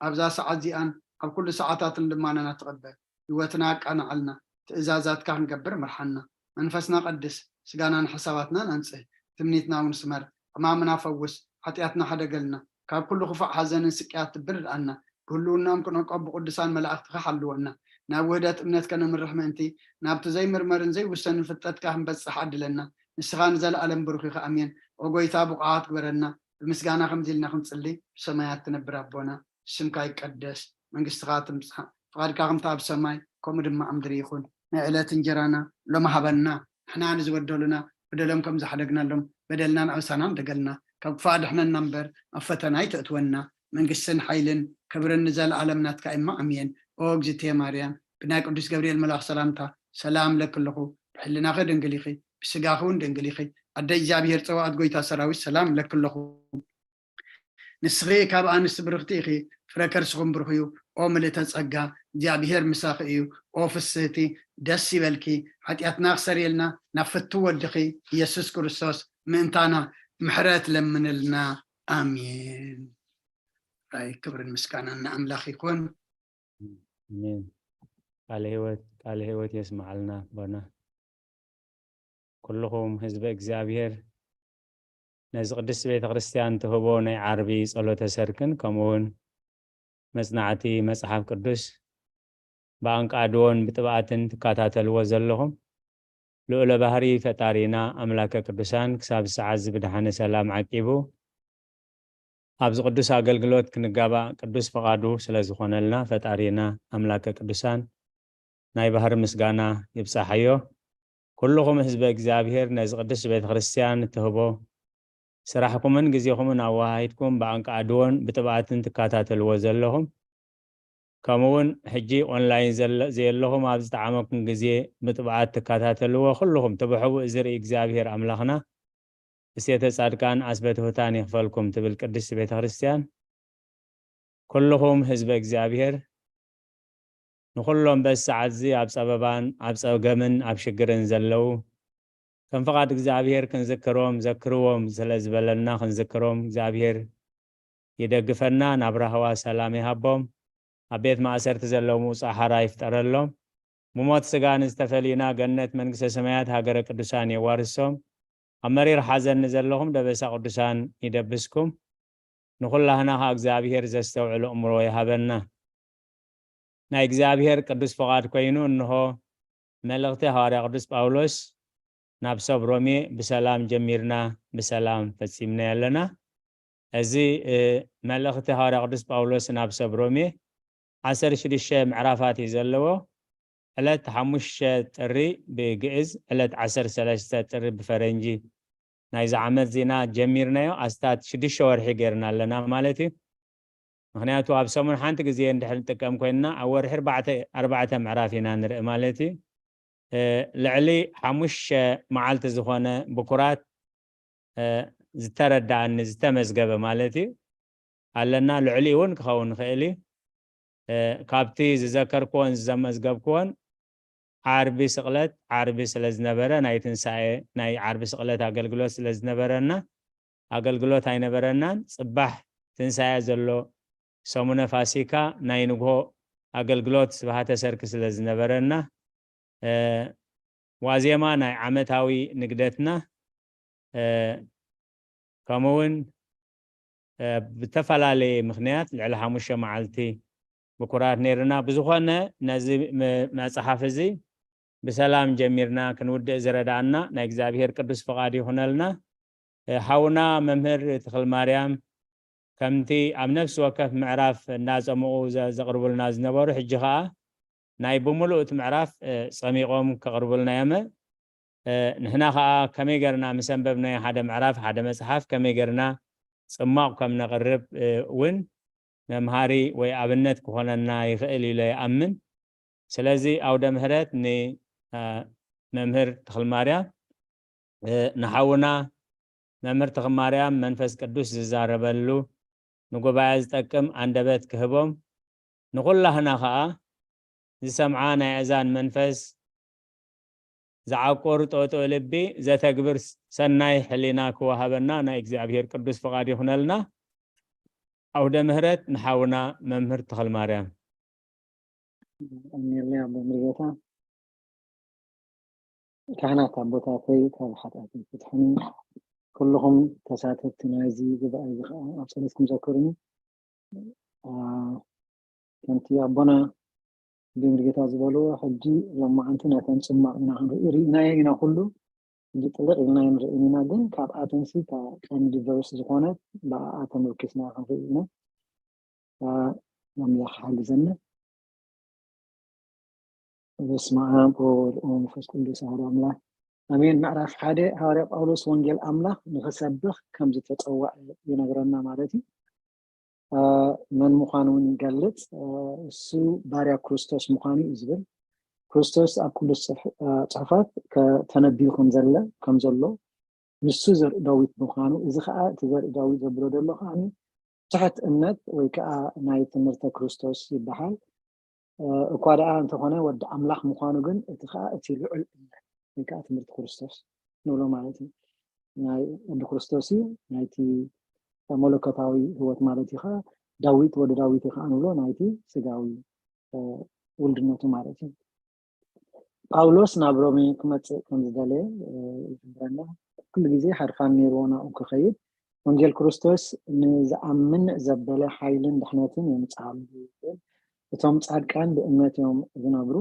ኣብዛ ሰዓት እዚኣን ኣብ ኩሉ ሰዓታትን ልማናና ተቐበል። ህይወትና ኣቃንዓልና፣ ትእዛዛትካ ክንገብር ምርሓና። መንፈስና ቀድስ፣ ስጋናን ሓሳባትናን ኣንጽህ፣ ትምኒትና እውን ስመር፣ ሕማምና ፈውስ፣ ሓጢኣትና ሓደገልና፣ ካብ ኩሉ ክፉእ ሓዘንን ስቅያት ትብርድኣና፣ ብህልውናኦም ክንዕቆብ ብቅዱሳን መላእኽትኻ ሓልወና። ናብ ውህደት እምነት ከነምርሕ ምእንቲ፣ ናብቲ ዘይምርመርን ዘይውሰንን ፍልጠትካ ክንበጽሕ ዓድለና። ንስኻ ንዘለኣለም ብሩኽ ኢኻ። ኣሜን። ኦ ጎይታ፣ ብቑዓት ግበረና። ብምስጋና ከምዚ ኢልና ክንጽሊ፣ ብሰማያት ትነብር ኣቦና፣ ስምካ ይቀደስ፣ መንግስትኻ ትምጻእ፣ ፍቓድካ ከምቲ ኣብ ሰማይ፣ ከምኡ ድማ ኣብ ምድሪ ይኹን። ናይ ዕለት እንጀራና ሎሚ ሃበና። ንሕና ንዝበደሉና፣ በደሎም ከም ዝሓደግናሎም፣ በደልናን ኣበሳናን ደገልና። ካብ ክፉእ ኣድሕነና እምበር፣ ኣብ ፈተና ኣይተእትወና። መንግስትን ሓይልን ክብርን ንዘለኣለም ናትካ እሞ፣ ኣሜን። ኦ እግዝእትየ ማርያም፣ ብናይ ቅዱስ ገብርኤል መልኣኽ ሰላምታ፣ ሰላም ለኪ ኣለኹ። ብሕልናኺ ድንግል ኢኺ፣ ብስጋኺ እውን ድንግል ኢኺ። ኣደ እግዚኣብሔር ጸዋኣት ጎይታ ሰራዊት ሰላም እብለኪ ኣለኹ። ንስኺ ካብ ኣንስቲ ብርኽቲ ኢኺ፣ ፍረ ከርስኹም ብሩኽ እዩ። ኦ ምልእተ ጸጋ፣ እግዚኣብሔር ምሳኺ እዩ። ኦ ፍስህቲ፣ ደስ ይበልኪ። ሓጢኣትና ክሰርየልና ናብ ፍቱ ወድኺ ኢየሱስ ክርስቶስ ምእንታና ምሕረት ለምንልና። ኣሜን። ራይ ክብርን ምስጋናን ንኣምላኽ ይኹን። ኣሜን። ቃለ ህይወት ቃለ ህይወት የስምዓልና ኣቦና። ኩልኹም ህዝበ እግዚኣብሔር ነዚ ቅድስቲ ቤተ ክርስቲያን ትህቦ ናይ ዓርቢ ጸሎተ ሰርክን ከምኡ እውን መጽናዕቲ መጽሓፍ ቅዱስ ብኣንቃድዎን ብጥብኣትን ትከታተልዎ ዘለኹም ልዑለ ባህሪ ፈጣሪና ኣምላከ ቅዱሳን ክሳብ ሰዓት እዚ ብድሓነ ሰላም ዓቂቡ ኣብዚ ቅዱስ ኣገልግሎት ክንጋባእ ቅዱስ ፍቓዱ ስለ ዝኾነልና ፈጣሪና ኣምላከ ቅዱሳን ናይ ባህሪ ምስጋና ይብጻሓዮ። ኩልኹም ህዝበ እግዚኣብሔር ነዚ ቅድስቲ ቤተ ክርስቲያን እትህቦ ስራሕኩምን ግዜኹምን ኣወሃሂድኩም ብኣንቃድዎን ብጥብኣትን ትከታተልዎ ዘለኹም ከምኡ እውን ሕጂ ኦንላይን ዘለ- ዘየለኹም ኣብ ዝጠዓመኩም ግዜ ብጥብኣት ትከታተልዎ ኩልኹም እቲ ብሕቡእ ዝርኢ እግዚኣብሔር ኣምላኽና እሴተ ጻድቃን ኣስበትሁታን ይኽፈልኩም ትብል ቅድስቲ ቤተ ክርስቲያን። ኩልኹም ህዝበ እግዚኣብሔር ንኹሎም በዚ ሰዓት እዚ ኣብ ጸበባን ኣብ ጸገምን ኣብ ሽግርን ዘለዉ ከም ፍቓድ እግዚኣብሔር ክንዝክሮም ዘክርዎም ስለ ዝበለና ክንዝክሮም እግዚኣብሔር ይደግፈና። ናብ ራህዋ ሰላም ይሃቦም። ኣብ ቤት ማእሰርቲ ዘለዉ ምውጻእ ሓራ ይፍጠረሎም። ብሞት ስጋ ንዝተፈልዩና ገነት መንግስተ ሰማያት ሃገረ ቅዱሳን የዋርሶም። ኣብ መሪር ሓዘን ንዘለኹም ደበሳ ቅዱሳን ይደብስኩም። ንኹላህና ኸኣ እግዚኣብሔር ዘስተውዕል ኣእምሮ ይሃበና። ናይ እግዚኣብሔር ቅዱስ ፍቓድ ኮይኑ እንሆ መልእኽቲ ሃዋርያ ቅዱስ ጳውሎስ ናብ ሰብ ሮሜ ብሰላም ጀሚርና ብሰላም ፈጺምናዮ ኣለና። እዚ እ፣ መልእኽቲ ሃዋርያ ቅዱስ ጳውሎስ ናብ ሰብ ሮሜ ዓሰርተ ሽዱሽተ ምዕራፋት እዩ ዘለዎ። ዕለት ሓሙሽተ ጥሪ ብግእዝ ዕለት ዓሰርተ ሰለስተ ጥሪ ብፈረንጂ ናይዚ ዓመት ዜና ጀሚርናዮ ኣስታት ሽዱሽተ ወርሒ ገይርና ኣለና ማለት እዩ። ምክንያቱ ኣብ ሰሙን ሓንቲ ግዜ እንድሕር ንጥቀም ኮይንና ኣብ ወርሒ ኣርባዕተ ኣርባዕተ ምዕራፍ ኢና ንርኢ ማለት እዩ። እ፣ ልዕሊ ሓሙሽተ መዓልቲ ዝኾነ ብኩራት እ፣ ዝተረዳእኒ ዝተመዝገበ ማለት እዩ ኣለና። ልዕሊኡ እውን ክኸውን ይኽእል እዩ። እ፣ ካብቲ ዝዘከርክዎን ዝዘመዝገብክዎን ዓርቢ ስቕለት ዓርቢ ስለ ዝነበረ ናይ ትንሳኤ ናይ ዓርቢ ስቕለት ኣገልግሎት ስለ ዝነበረና ኣገልግሎት ኣይነበረናን። ጽባሕ ትንሳኤ ዘሎ ሰሙነ ፋሲካ ናይ ንግሆ ኣገልግሎት ስብሃተ ሰርክ ስለ ዝነበረና እ፣ ዋዜማ ናይ ዓመታዊ ንግደትና እ፣ ከምኡ እውን እ፣ ብተፈላለየ ምክንያት ልዕሊ ሓሙሽተ መዓልቲ ብኩራት ነይርና። ብዝኾነ ነዚ ም- መጽሓፍ እዚ ብሰላም ጀሚርና ክንውድእ ዝረዳእና ናይ እግዚኣብሔር ቅዱስ ፍቓድ ይኹነልና። እ፣ ሓውና መምህር ትኽል ማርያም ከምቲ ኣብ ነፍሲ ወከፍ ምዕራፍ እናጸምቑ ዘ- ዘቕርቡልና ዝነበሩ ሕጂ ኸኣ ናይ ብምሉእ እቲ ምዕራፍ እ፣ ጸሚቖም ከቕርቡልና እዮም። እ፣ ንሕና ኸኣ ከመይ ገርና ምስ ኣንበብናዮ ሓደ ምዕራፍ ሓደ መጽሓፍ ከመይ ገርና ጽማቕ ከም ነቕርብ እ፣ እውን መምሃሪ ወይ ኣብነት ክኾነና ይኽእል ኢለ ይኣምን። ስለዚ ኣውደ ምህረት ንመምህር ተኽልማርያም ንሓውና መምህር ተኽልማርያም መንፈስ ቅዱስ ዝዛረበሉ ንጉባኤ ዝጠቅም ኣንደበት ክህቦም ንኹላህና ኸዓ ዝሰምዓ ናይ ኣእዛን መንፈስ ዝዓቁር ጥዑይ ልቢ ዘተግብር ሰናይ ሕሊና ክወሃበና ናይ እግዚኣብሔር ቅዱስ ፍቓድ ይኹነልና። ኣውደ ምህረት ንሓውና መምህር ተኽልማርያም። ኣሜን። ኣቦ ምርጌታ ካህናት ኣቦታተይ ካብ ሓጢኣተይ ፍትሑኒ። ኩልኹም ተሳተፍቲ ናይዚ ጉባኤ እዚ ከዓ ኣብ ጸሎትኩም ዘክሩኒ። ከምቲ ኣቦና ብምርጌታ ዝበልዎ ሕጂ ሎማዓንቲ ነተን ጽማቕ ኢና ክንርኢ ርኢናዮ ኢና ኩሉ ሕጂ ጥልቕ ኢልና ኣይንርእን ኢና፣ ግን ካብኣተንሲ እታ ቀንዲ ቨርስ ዝኾነት ብኣኣ ተመርኪስና ክንርኢ ኢና። ኣምላኽ ሓግዘና። በስመ ኣብ ወወልድ ወመንፈስ ቅዱስ ኣሐዱ ኣምላኽ ኣሜን። ምዕራፍ ሓደ ሃዋርያ ጳውሎስ ወንጌል ኣምላኽ ንኽሰብኽ ከም ዝተጸውዐ ይነግረና ማለት እዩ። መን ምዃኑ እውን ይገልጽ። እሱ ባርያ ክርስቶስ ምዃኑ እዩ ዝብል። ክርስቶስ ኣብ ቅዱስ ጽሑፋት ተነቢዩ ከም ዘለ ከም ዘሎ ንሱ ዘርኢ ዳዊት ምዃኑ፣ እዚ ከዓ እቲ ዘርኢ ዳዊት ዘብሎ ዘሎ ከዓ ትሕት እምነት ወይ ከዓ ናይ ትምህርተ ክርስቶስ ይበሃል። እኳ ደኣ እንተኾነ ወዲ ኣምላኽ ምዃኑ ግን እቲ ከዓ እቲ ልዑል እምነት ወይ ከዓ ትምህርቲ ክርስቶስ ንብሎ ማለት እዩ። ናይ ወዲ ክርስቶስ እዩ፣ ናይቲ መለኮታዊ ህይወት ማለት እዩ። ከዓ ዳዊት ወዲ ዳዊት እዩ ከዓ ንብሎ ናይቲ ስጋዊ ውልድነቱ ማለት እዩ። ጳውሎስ ናብ ሮሜ ክመፅእ ከም ዝደለየ ይሕብረና። ኩሉ ግዜ ሓርፋን ነይርዎ ናብኡ ክኸይድ። ወንጌል ክርስቶስ ንዝኣምን ዘበለ ሓይልን ድሕነትን የምፅኣሉ ይብል። እቶም ፃድቃን ብእምነት እዮም ዝነብሩ።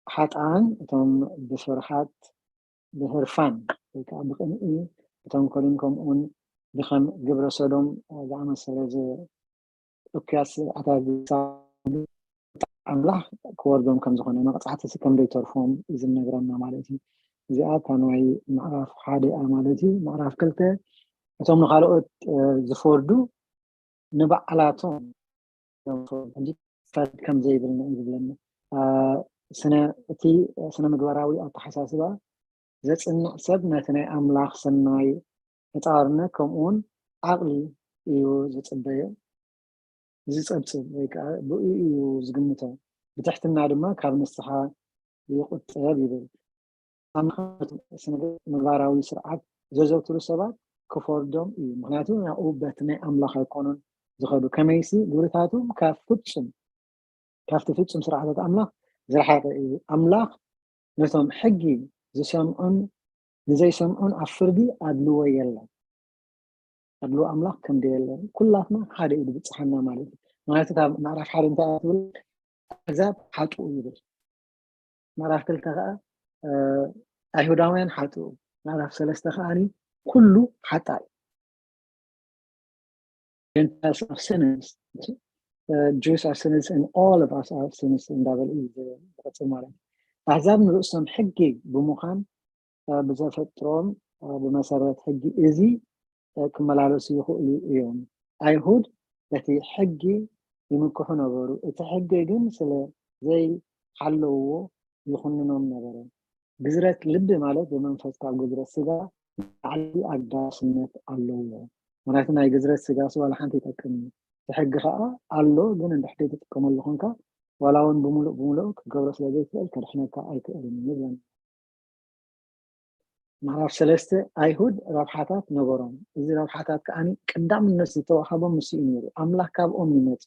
ሓጥኣን እቶም ብፍርሃት ብህርፋን ወይ ከዓ ብቅንኢ ብተንኮልን ከምኡውን ብከም ግብረ ሰዶም ዝኣመሰለ እኩያት ስርዓታት ኣምላኽ ክወርዶም ከም ዝኾነ መቕፃዕቲ ከም ዘይተርፎም ዝነግረና ማለት እዩ። እዚኣ እታ ናይ ምዕራፍ ሓደ እያ ማለት እዩ። ምዕራፍ ክልተ እቶም ንካልኦት ዝፈርዱ ንባዕላቶም ፈርድ ከም ዘይብልና እዩ ዝብለና። ስነ እቲ ስነ ምግባራዊ ኣተሓሳስባ ዘፅንዕ ሰብ ነቲ ናይ ኣምላኽ ሰናይ ተፃዋርነት ከምኡውን ዓቕሊ እዩ ዝፅበዮ፣ ዝፀብፅብ ወይ ከዓ ብኡ እዩ ዝግምቶ። ብትሕትና ድማ ካብ ንስሓ ይቁጠብ ይብል። ኣምላኽ ስነ ምግባራዊ ስርዓት ዘዘውትሩ ሰባት ክፈርዶም እዩ። ምክንያቱ ናብኡ በቲ ናይ ኣምላኽ ኣይኮኑን ዝኸዱ። ከመይሲ ግብርታቶም ካብ ፍጹም ካብቲ ፍጹም ስርዓታት ኣምላኽ ዝረሓቐ እዩ። ኣምላኽ ነቶም ሕጊ ዝሰምዑን ንዘይሰምዑን ኣብ ፍርዲ ኣድልዎ የለን። ኣድልዎ ኣምላኽ ከም ደየለን ኩላትና ሓደ እዩ ዝብፅሓና ማለት እዩ። ማለት ካብ ምዕራፍ ሓደ እንታይ እያ ትብል? ኣሕዛብ ሓጥኡ ይብል። ምዕራፍ ክልተ ከዓ ኣይሁዳውያን ሓጥኡ፣ ምዕራፍ ሰለስተ ከዓ ኩሉ ሓጣ እዩ። Gentiles are sinners, Jews are sinners and all of us are sinners እንዳበለ እዩ ዝቐፅል ማለት እዩ። ኣሕዛብ ንርእሶም ሕጊ ብምዃን ብዘፈጥሮም ብመሰረት ሕጊ እዚ ክመላለሱ ይኽእሉ እዮም። ኣይሁድ በቲ ሕጊ ይምክሑ ነበሩ፣ እቲ ሕጊ ግን ስለ ዘይሓለውዎ ይኹንኖም ነበረ። ግዝረት ልቢ ማለት ብመንፈስ ካብ ግዝረት ስጋ ላዕሊ ኣገዳስነት ኣለዎ። ምክንያቱ ናይ ግዝረት ስጋ ሲ ዋላ ሓንቲ ይጠቅም እዩ። እቲ ሕጊ ከዓ ኣሎ፣ ግን እንድሕር ዘይትጥቀመሉ ኮንካ ዋላ እውን ብምሉእ ብምሉእ ክትገብሮ ስለ ዘይትኽእል ከድሕነካ ኣይክእልን እዩ ይብለና። ምዕራፍ ሰለስተ ኣይሁድ ረብሓታት ነበሮም። እዚ ረብሓታት ከዓ ቀዳምነት ዝተዋሃቦም ምስ እዩ ነይሩ። ኣምላኽ ካብኦም ይመፅ።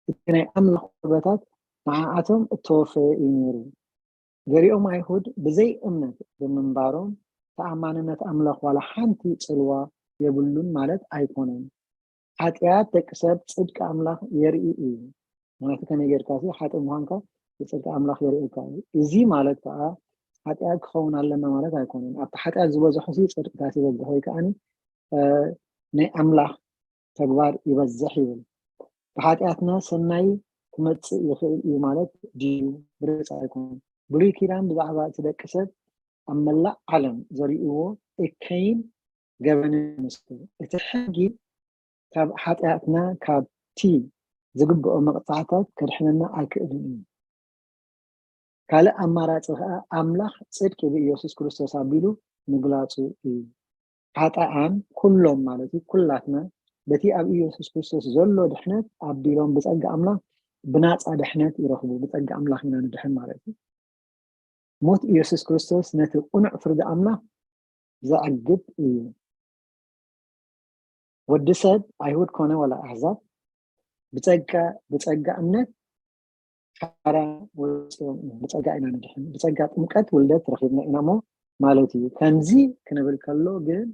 እቲ ናይ ኣምላኽ ቁርበታት ንዓኣቶም እተወፈየ እዩ ነይሩ። ገሊኦም ኣይሁድ ብዘይ እምነት ብምንባሮም ተኣማንነት ኣምላኽ ዋላ ሓንቲ ፅልዋ የብሉን ማለት ኣይኮነን። ሓጢኣት ደቂ ሰብ ፅድቂ ኣምላኽ የርኢ እዩ። ማለት ከመይ ጌርካ ሓጢእ ምዃንካ ብፅድቂ ኣምላኽ የርእየካ እዩ። እዚ ማለት ከዓ ሓጢኣት ክኸውን ኣለና ማለት ኣይኮነን። ኣብቲ ሓጢኣት ዝበዝሑ ፅድቅታት ይበዝሕ ወይ ከዓ ናይ ኣምላኽ ተግባር ይበዝሕ ይብል። ብሓጢኣትና ሰናይ ክመፅእ ይኽእል እዩ ማለት ድዩ? ብርግፅ ኣይኮነን። ብሉይ ኪዳን ብዛዕባ እቲ ደቂ ሰብ ኣብ መላእ ዓለም ዘርእዎ እከይን ገበንን ይመስል። እቲ ሕጊ ካብ ሓጢኣትና ካብቲ ዝግብኦ መቕፃዕታት ከድሕነና ኣይክእልን እዩ። ካልእ ኣማራፂ ከዓ ኣምላኽ ፅድቂ ብኢየሱስ ክርስቶስ ኣቢሉ ምግላፁ እዩ። ሓጣኣን ኩሎም ማለት እዩ ኩላትና በቲ ኣብ ኢየሱስ ክርስቶስ ዘሎ ድሕነት ኣቢሎም ብፀጋ ኣምላኽ ብናፃ ድሕነት ይረኽቡ። ብፀጋ ኣምላኽ ኢና ንድሕን ማለት እዩ። ሞት ኢየሱስ ክርስቶስ ነቲ ቅኑዕ ፍርዲ ኣምላኽ ዘዕግብ እዩ። ወዲ ሰብ ኣይሁድ ኮነ ወላ ኣሕዛብ ብፀጋ ብፀጋ እምነት ሓራ ወፂኦም እዮም። ብፀጋ ኢና ንድሕን። ብፀጋ ጥምቀት ውልደት ረኺብና ኢና እሞ ማለት እዩ። ከምዚ ክንብል ከሎ ግን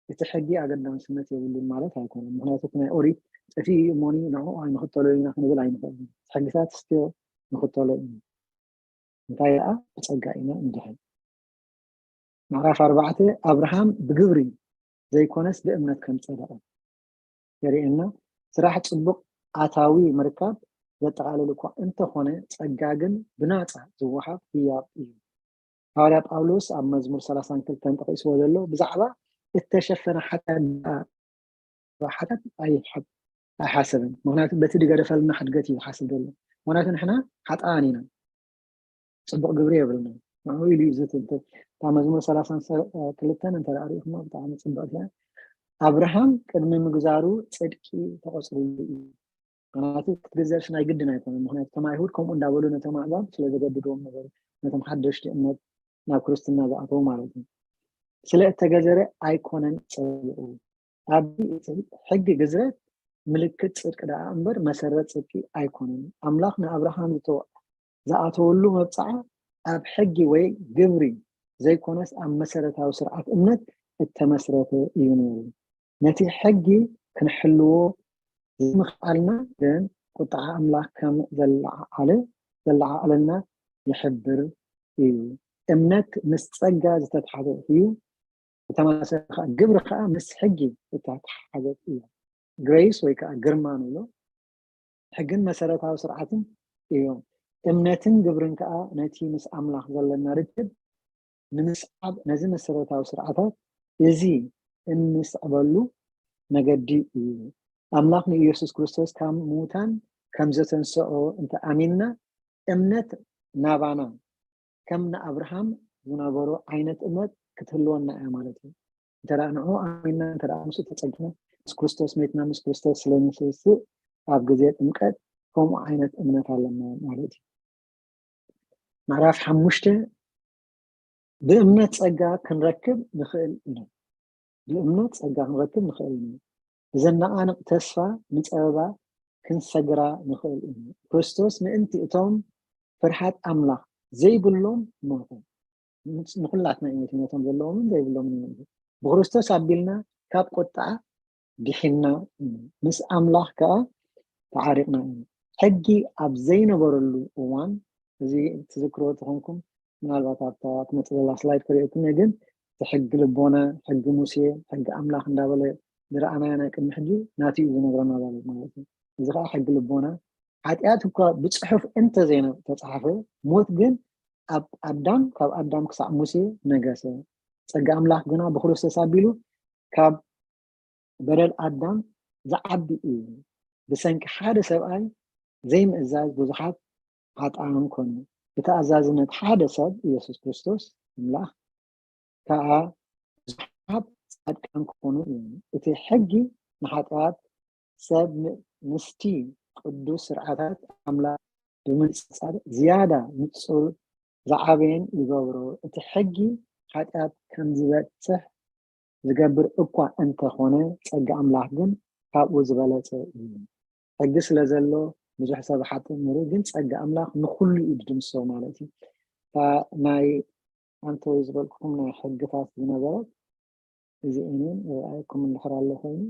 እቲ ሕጊ ኣገዳስነት የብሉን ማለት ኣይኮነን። ምክንያቱ እቲ ናይ ኦሪት ጥፊ እዩ እሞኒ ንዕኡ ኣይንኽተሎ ኢና ክንብል ኣይንኽእልን። ሕግታት ስትዮ ንኽተሎ ኢና። እንታይ ደኣ ብፀጋ ኢና እንድሕን። ምዕራፍ ኣርባዕተ ኣብርሃም ብግብሪ ዘይኮነስ ብእምነት ከም ፀደቐ የርእየና። ስራሕ ፅቡቕ ኣታዊ ምርካብ ዘጠቓልል እኳ እንተኾነ ፀጋ ግን ብናፃ ዝወሃብ ህያብ እዩ። ሃዋርያ ጳውሎስ ኣብ መዝሙር ሰላሳን ክልተን ጠቒስዎ ዘሎ ብዛዕባ እተሸፈነ ሓጢኣት ሓጢኣት ኣይሓሰብን። ምክንያቱ በቲ ዝገደፈልና ሕድገት እዩ ዝሓስብ ዘሎ። ምክንያቱ ንሕና ሓጥኣን ኢና። ጽቡቕ ግብሪ የብልና። ንዕኡ ኢሉ እዩ ዝትንትን። እታ መዝሙር ሰላሳን ክልተን እንተ ደኣ ርኢኹሞ ብጣዕሚ ጽብቕቲ እያ። ኣብርሃም ቅድሚ ምግዛሩ ጽድቂ ተቖጽርሉ እዩ። ምኽንያቱ ክትግዘርስ ናይ ግድን ኣይኮነን። ምኽንያቱ እቶም ኣይሁድ ከምኡ እንዳበሉ ነቶም ኣዕዛብ ስለ ዘገድድዎም ነበሩ፣ ነቶም ሓደሽቲ እምነት ናብ ክርስትና ዝኣተዉ ማለት እዩ። ስለ እተገዘረ ኣይኮነን ጸብኡ። ኣብዚ እቲ ሕጊ ግዝረት ምልክት ጽድቂ ደኣ እምበር መሰረት ጽድቂ ኣይኮነን። ኣምላኽ ንኣብርሃም ዝተወ-፣ ዝኣተወሉ መብጽዓ ኣብ ሕጊ ወይ ግብሪ ዘይኮነስ ኣብ መሰረታዊ ስርዓት እምነት እተመስረተ እዩ ነይሩ። ነቲ ሕጊ ክንሕልዎ ዘይምኽኣልና ግን ቁጥዓ ኣምላኽ ከም ዘለዓዓለ፣ ዘለዓዓለልና ይሕብር እዩ። እምነት ምስ ጸጋ ዝተትሓዘ እዩ። ብተመሳሳሊ ከኣ ግብሪ ከኣ ምስ ሕጊ እተተሓሓዘት እያ። ግሬስ ወይ ከኣ ግርማ ንብሎ ሕግን መሰረታዊ ስርዓትን እዮም። እምነትን ግብርን ከኣ ነቲ ምስ ኣምላኽ ዘለና ርክብ ንምስዓብ ነዚ መሰረታዊ ስርዓታት እዚ እንስዕበሉ መገዲ እዩ። ኣምላኽ ንኢየሱስ ክርስቶስ ካብ ምዉታን ከም ዘተንስኦ እንተ ኣሚንና፣ እምነት ናባና ከም ንኣብርሃም ዝነበሮ ዓይነት እምነት ክትህልወና እያ ማለት እዩ። እንተ ደኣ ንዕኡ ኣሚንና፣ እንተ ደኣ ምስኡ ተጸጊዕና፣ ምስ ክርስቶስ ሜትና፣ ምስ ክርስቶስ ስለ ንስስእ፣ ኣብ ግዜ ጥምቀት ከምኡ ዓይነት እምነት ኣለና ማለት እዩ። ምዕራፍ ሓሙሽተ፣ ብእምነት ጸጋ ክንረክብ ንኽእል ኢና። ብእምነት ጸጋ ክንረክብ ንኽእል ኢና። ብዘነቓንቕ ተስፋ ንጸበባ ክንሰግራ ንኽእል ኢና። ክርስቶስ ምእንቲ እቶም ፍርሃት ኣምላኽ ዘይብሎም ሞተ። ንኹላትና እዩ ሞይቱ፣ ነቶም ዘለዎምን ዘይብሎምን እዩ ሞይቱ። ብክርስቶስ ኣቢልና ካብ ቁጥዓ ድሒንና ኢና። ምስ ኣምላኽ ከኣ ተዓሪቕና ኢና። ሕጊ ኣብ ዘይነበረሉ እዋን፣ እዚ ትዝክርዎ ተኾንኩም፣ ምናልባት ኣብታ ትመጽእ ዘላ ስላይድ ክርእየኩም እየ፣ ግን እቲ ሕጊ ልቦና፣ ሕጊ ሙሴ፣ ሕጊ ኣምላኽ እንዳበለ ዝረኣናዮ ናይ ቅድሚ ሕጂ ናቱ እዩ ዝነግረና ዘሎ ማለት እዩ። እዚ ከኣ ሕጊ ልቦና፣ ሓጢኣት እኳ ብጽሑፍ እንተዘይተጻሕፈ፣ ሞት ግን ኣብ ኣዳም፣ ካብ ኣዳም ክሳዕ ሙሴ ነገሰ። ጸጋ ኣምላኽ ግና ብክርስቶስ ኣቢሉ ካብ በደል ኣዳም ዝዓቢ እዩ። ብሰንኪ ሓደ ሰብኣይ ዘይምእዛዝ ብዙሓት ኃጥኣን ኮኑ። ብተኣዛዝነት ሓደ ሰብ፣ ኢየሱስ ክርስቶስ ኣምላኽ፣ ከኣ ብዙሓት ጻድቃን ክኾኑ እዮም። እቲ ሕጊ ንኃጢኣት ሰብ ም-፣ ምስቲ ቅዱስ ስርዓታት ኣምላኽ ብምንጽጻር ዝያዳ ንጹር ዝዓበየን ይገብሮ። እቲ ሕጊ ኃጢኣት ከም ዝበጽሕ ዝገብር እኳ እንተኾነ፣ ጸጋ ኣምላኽ ግን ካብኡ ዝበለጸ እዩ። ሕጊ ስለ ዘሎ ብዙሕ ሰብ ሓጥእ ነይሩ፣ ግን ጸጋ ኣምላኽ ንኹሉ እዩ ዝድምስሶ ማለት እዩ። እታ ናይ ኣንቶይ ዝበልኩኹም ናይ ሕግታት ዝነበረት እዚኤን እየን። ይርኣየኩም እንድሕር ኣሎ ኮይኑ፣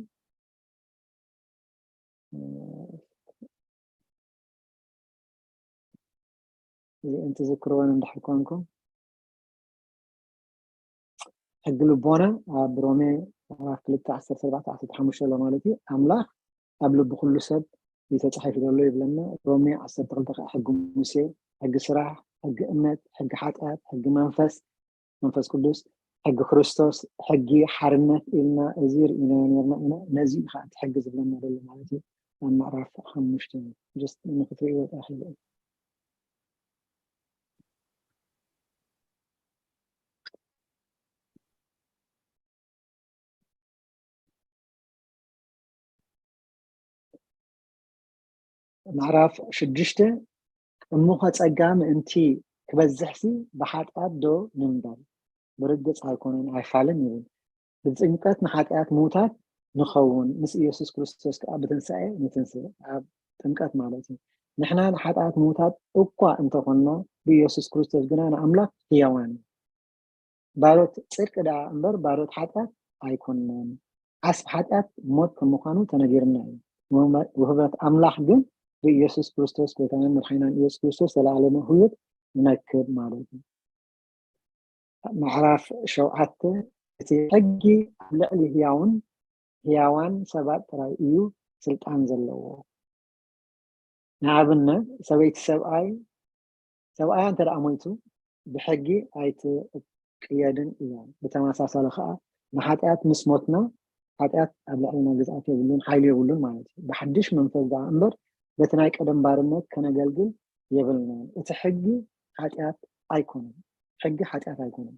እዚኤን ትዝክርወን እንድሕር ኮንኩም፣ ሕጊ ልቦና ኣብ ሮሜ ምዕራፍ ክልተ ዓሰርተ ኣርባዕተ ዓሰርተ ሓሙሽተ ኣሎ ማለት እዩ። ኣምላኽ ኣብ ልቢ ኩሉ ሰብ እዩ ተጻሒፉ ዘሎ ይብለና። ሮሜ ዓሰርተ ክልተ ከዓ ሕጊ ሙሴ፣ ሕጊ ስራሕ፣ ሕጊ እምነት፣ ሕጊ ሓጢኣት፣ ሕጊ መንፈስ፣ መንፈስ ቅዱስ፣ ሕጊ ክርስቶስ፣ ሕጊ ሓርነት ኢልና እዚ ርኢናዮ ነርና ኢና። ነዚ እዩ ከዓ እቲ ሕጊ ዝብለና ዘሎ ማለት እዩ። ኣብ ምዕራፍ ሓሙሽተ just ንክትርእይዎ ጥራሕ ይብል። ምዕራፍ ሽዱሽተ፣ እሞኸ ጸጋ ምእንቲ ክበዝሕሲ ብሓጢኣት ዶ ንንበር? ብርግጽ ኣይኮነን፣ ኣይፋልን ይብል። ብጥምቀት ንሓጢኣት ምዉታት ንኸውን፣ ምስ ኢየሱስ ክርስቶስ ከኣ ብትንሳኤ ንትንስእ። ኣብ ጥምቀት ማለት እዩ። ንሕና ንሓጢኣት ምዉታት እኳ እንተኾንና፣ ብኢየሱስ ክርስቶስ ግና ንኣምላኽ ህያዋን እዩ። ባሮት ጽድቂ ደኣ እምበር ባሮት ሓጢኣት ኣይኮንናን። ዓስቢ ሓጢኣት ሞት ከም ምዃኑ ተነጊርና እዩ። ውህበት ኣምላኽ ግን ብኢየሱስ ክርስቶስ ጎይታናን መድሓኒናን ኢየሱስ ክርስቶስ ዘለኣለማዊ ህይወት ንነክብ ማለት እዩ። ምዕራፍ ሸውዓተ፣ እቲ ሕጊ ኣብ ልዕሊ ህያውን ህያዋን ሰባት ጥራይ እዩ ስልጣን ዘለዎ። ንኣብነት ሰበይቲ ሰብኣይ፣ ሰብኣያ እንተ ደኣ ሞይቱ ብሕጊ ኣይትቅየድን እያ። ብተመሳሳሊ ከኣ ንሓጢኣት ምስ ሞትና ሓጢኣት ኣብ ልዕልና ግዝኣት የብሉን፣ ሓይሊ የብሉን ማለት እዩ። ብሓድሽ መንፈስ ደኣ እምበር በቲ ናይ ቀደም ባርነት ከነገልግል የብልናን። እቲ ሕጊ ሓጢኣት ኣይኮነን። ሕጊ ሓጢኣት ኣይኮነን።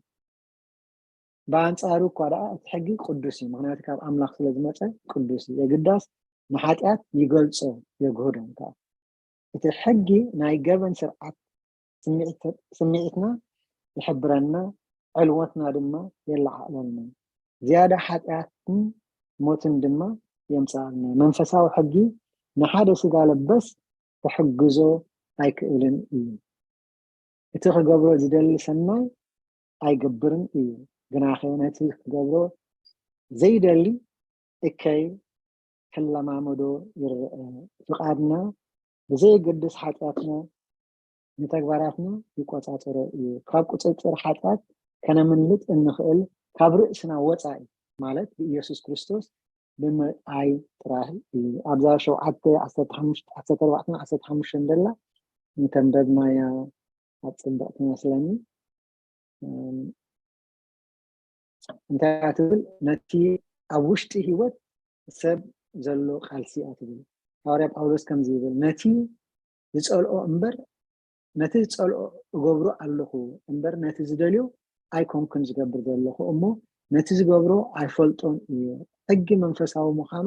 ብኣንጻሩ እኳ ደኣ እቲ ሕጊ ቅዱስ እዩ፣ ምኽንያቱ ካብ ኣምላኽ ስለ ዝመጸ ቅዱስ እዩ። የግዳስ ንሓጢኣት ይገልጾ፣ የግህዶ። እንከኣ እቲ ሕጊ ናይ ገበን ስርዓት ስምዒት- ስምዒትና ይሕብረና፣ ዕልወትና ድማ የለዓዕለልና፣ ዝያዳ ሓጢኣትን ሞትን ድማ የምጽኣልና። መንፈሳዊ ሕጊ ንሓደ ስጋ ለበስ ክሕግዞ ኣይክእልን እዩ። እቲ ክገብሮ ዝደሊ ሰናይ ኣይገብርን እዩ፣ ግናኸ ነቲ ክገብሮ ዘይደሊ እከይ ክለማመዶ ይረአ። ፍቓድና ብዘየገድስ ሓጢኣትና ንተግባራትና ይቆጻጸሮ እዩ። ካብ ቁጽጽር ሓጢኣት ከነምልጥ እንኽእል ካብ ርእስና ወጻኢ፣ ማለት ብኢየሱስ ክርስቶስ ብምርኣይ ጥራይ እዩ። ኣብዛ ሸውዓተ ዓሰርተ ሓሙሽተ ዓሰርተ ኣርባዕተ ዓሰርተ ሓሙሽተ ደላ እንተንበብናያ ኣጽብቕ ትመስለኒ። እም፣ እንታይ እያ ትብል? ነቲ ኣብ ውሽጢ ህይወት ሰብ ዘሎ ቃልሲ እያ ትብል። ሃዋርያ ጳውሎስ ከምዚ ይብል፣ ነቲ ዝጸልኦ እምበር፣ ነቲ ዝጸልኦ እገብሮ ኣለኹ እምበር፣ ነቲ ዝደልዮ ኣይኮንኩን ዝገብር ዘለኹ፣ እሞ ነቲ ዝገብሮ ኣይፈልጦን እየ። ሕጊ መንፈሳዊ ምዃኑ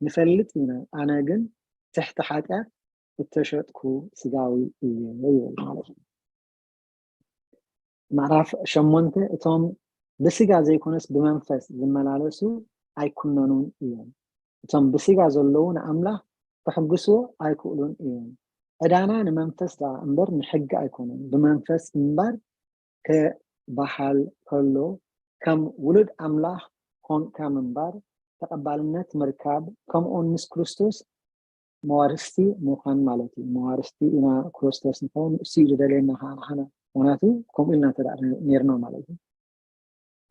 ንፈልጥ ኢና፣ ኣነ ግን ትሕቲ ሓጢኣት እተሸጥኩ ስጋዊ እየ ይብል ማለት እዩ። ምዕራፍ ሸሞንተ፣ እቶም ብስጋ ዘይኮነስ ብመንፈስ ዝመላለሱ ኣይኩነኑን እዮም። እቶም ብስጋ ዘለዉ ንኣምላኽ ከሕጉስዎ ኣይክእሉን እዮም። ዕዳና ንመንፈስ ደኣ እምበር ንሕጊ ኣይኮነን። ብመንፈስ እምበር ክበሃል ከሎ፣ ከም ውሉድ ኣምላኽ ኮንካ ምንባር፣ ተቐባልነት ምርካብ፣ ከምኡውን ምስ ክርስቶስ መዋርስቲ ምዃን ማለት እዩ። መዋርስቲ ኢና ክርስቶስ ንኸውን፣ እሱ እዩ ዝደልየና ከዓ ንዓና። ምኽንያቱ ከምኡ ኢልና እንተ ደኣ ነርና ማለት እዩ።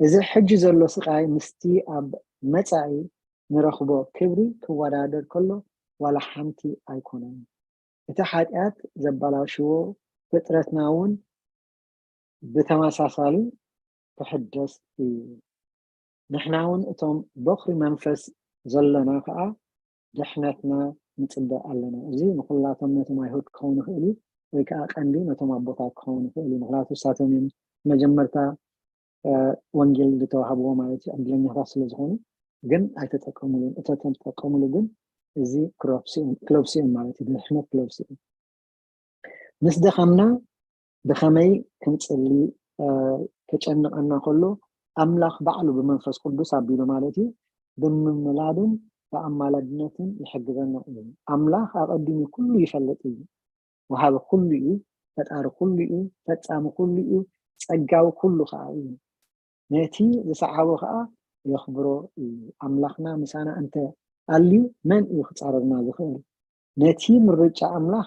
እዚ ሕጂ ዘሎ ስቓይ ምስቲ ኣብ መጻኢ ንረኽቦ ክብሪ ክወዳደር ከሎ ዋላ ሓንቲ ኣይኮነን። እቲ ሓጢኣት ዘበላሽዎ ፍጥረትና እውን ብተመሳሳሊ ክሕደስ እዩ። ንሕና እውን እቶም በኹሪ መንፈስ ዘለና ከዓ ድሕነትና ንጽበ ኣለና። እዚ ንኹላቶም ነቶም ኣይሁድ ክኸውን ይኽእል እዩ፣ ወይ ከዓ ቀንዲ ነቶም ኣቦታት ክኸውን ይኽእል እዩ። ምኽንያቱ ንሳቶም እዮም መጀመርታ፣ እ፣ ወንጌል ዝተዋህብዎ ማለት እዩ፣ ዕድለኛታት ስለ ዝኾኑ። ግን ኣይተጠቀሙሉን። እቶም ተጠቀሙሉ ግን እዚ ክለብስኦም፣ ክለብስኦም ማለት እዩ፣ ድሕነት ክለብስኦም። ምስ ደኸምና ብኸመይ ክንጽሊ፣ እ፣ ከጨንቐና ከሎ፣ ኣምላኽ ባዕሉ ብመንፈስ ቅዱስ ኣቢሉ ማለት እዩ፣ ብምምላድን ብኣማላድነትን ይሕግዘና እዩ። ኣምላኽ ኣቐዲሙ ኩሉ ይፈልጥ እዩ። ወሃቢ ኩሉ እዩ፣ ፈጣሪ ኩሉ እዩ፣ ፈጻሚ ኩሉ እዩ፣ ጸጋዊ ኩሉ ከኣ እዩ። ነቲ ዝሰዓቦ ከኣ የኽብሮ እዩ። ኣምላኽና ምሳና እንተ ኣልዩ መን እዩ ክጻረርና ዝኽእል? ነቲ ምርጫ ኣምላኽ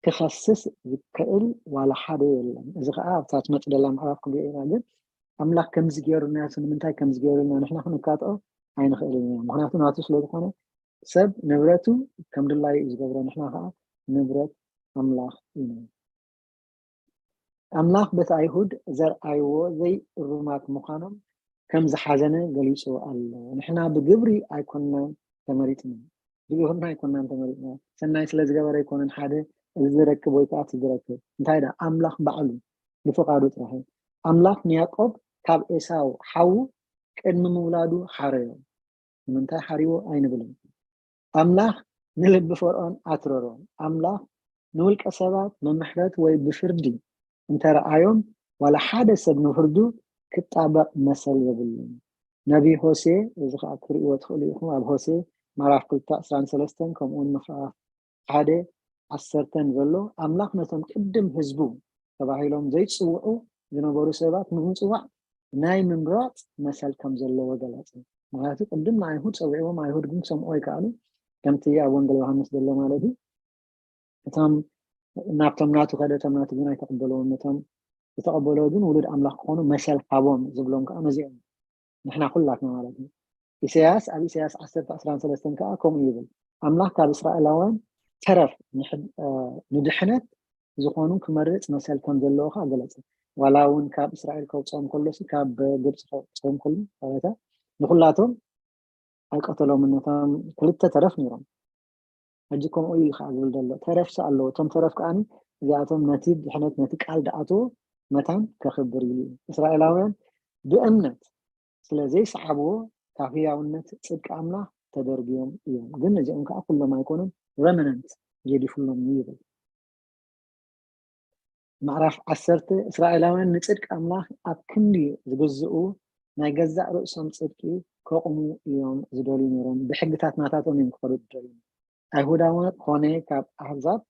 ክኸስስ ዝክእል ዋላ ሓደ የለን። እዚ ከኣ ኣብታ ትመጽእ ዘላ ምዕራፍ ክንሪኦ ኢና። ግን ኣምላኽ ከምዚ ገይሩና፣ ንምንታይ ከምዚ ገይሩና ንሕና ክንካትኦ ኣይንኽእልን ኢና። ምኽንያቱ ናቱ ስለ ዝኾነ ሰብ ንብረቱ ከም ድላዩ እዩ ዝገብሮ፣ ንሕና ከኣ ንብረት ኣምላኽ ኢና። ኣምላኽ በቲ ኣይሁድ ዘርኣይዎ ዘይእሩማት ምዃኖም ከም ዝሓዘነ ገሊጹ ኣሎ። ንሕና ብግብሪ ኣይኮንናን ተመሪጽና፣ ብግብርና ኣይኮንናን ተመሪጽና። ሰናይ ስለ ዝገበረ ኣይኮነን ሓደ እዚ ዝረክብ ወይ ከዓ እቲ ዝረክብ። እንታይ ደኣ? ኣምላኽ ባዕሉ ብፍቓዱ ጥራሕ እዩ። ኣምላኽ ንያዕቆብ ካብ ኤሳው ሓዉ ቅድሚ ምውላዱ ሓረዮ። ንምንታይ ሓሪዎ ኣይንብልን። ኣምላኽ ንልቢ ፈርዖን ኣትረሮ። ኣምላኽ ንውልቀ ሰባት ብምሕረት ወይ ብፍርዲ እንተረኣዮም፣ ዋላ ሓደ ሰብ ንፍርዱ ክጣበቕ መሰል የብሉን። ነቢይ ሆሴ፣ እዚ ኸዓ ክትርእይዎ ትኽእሉ ኢኹም፣ ኣብ ሆሴ ምዕራፍ ክልተ ዕስራን ሰለስተን፣ ከምኡውን ምዕራፍ ሓደ ዓሰርተን ዘሎ፣ ኣምላኽ ነቶም ቅድም ህዝቡ ተባሂሎም ዘይጽውዑ ዝነበሩ ሰባት ንምጽዋዕ ናይ ምምራጽ መሰል ከም ዘለዎ ገለጸ። ምኽንያቱ ቅድም ንኣይሁድ ጸዊዕዎም፣ ኣይሁድ ግን ክሰምዑ ኣይከኣሉ። ከምቲ ኣብ ወንጌል ዮሃንስ ዘሎ ማለት እዩ። እቶም ናብቶም ናቱ ከደ፣ እቶም ናቱ ግን ኣይተቐበልዎም። ነቶም ዝተቐበልዎ ግን ውሉድ ኣምላኽ ክኾኑ መሰል ሃቦም ዝብሎም ከኣ ነዚኦም ንሕና ኩላትና ማለት እዩ። ኢሳያስ፣ ኣብ ኢሳያስ ዓሰርተ ዕስራን ሰለስተን ከኣ ከምኡ ይብል፣ ኣምላኽ ካብ እስራኤላውያን ተረፍ ንሕድ-፣ እ፣ ንድሕነት ዝኾኑ ክመርጽ መሰል ከም ዘለዎ ከኣ ገለጸ። ዋላ እውን ካብ እስራኤል ከውጽኦም ከሎሲ፣ ካብ ግብጺ ከውጽኦም ከሎ ማለት ንኹላቶም ኣይቀተሎምን፣ ነቶም ክልተ ተረፍ ነይሮም። ሕጂ ከምኡ ኢሉ ከዓ ዝብል ዘሎ ተረፍሲ ኣለዎ። እቶም ተረፍ ከዓኒ እዚኣቶም ነቲ ድሕነት፣ ነቲ ቃል ድኣተዎ መታን ከኽብር ኢሉ እዩ። እስራኤላውያን ብእምነት ስለ ዘይሰዓብዎ ካብ ህያውነት ጽድቂ ኣምላኽ ተደርብዮም እዮም። ግን እዚኦም ከዓ ኩሎም ኣይኮኑን፣ ረመነንት ገዲፉሎም እዩ ይብል። ምዕራፍ ዓሰርተ፣ እስራኤላውያን ንጽድቂ ኣምላኽ ኣብ ክንዲ ዝግዝኡ ናይ ገዛእ ርእሶም ጽድቂ ከቑሙ እዮም ዝደልዩ ነይሮም። ብሕግታት ናታቶም እዮም ክኸዱ ዝደልዩ። ኣይሁዳዊ ኮነ ካብ ኣህዛብ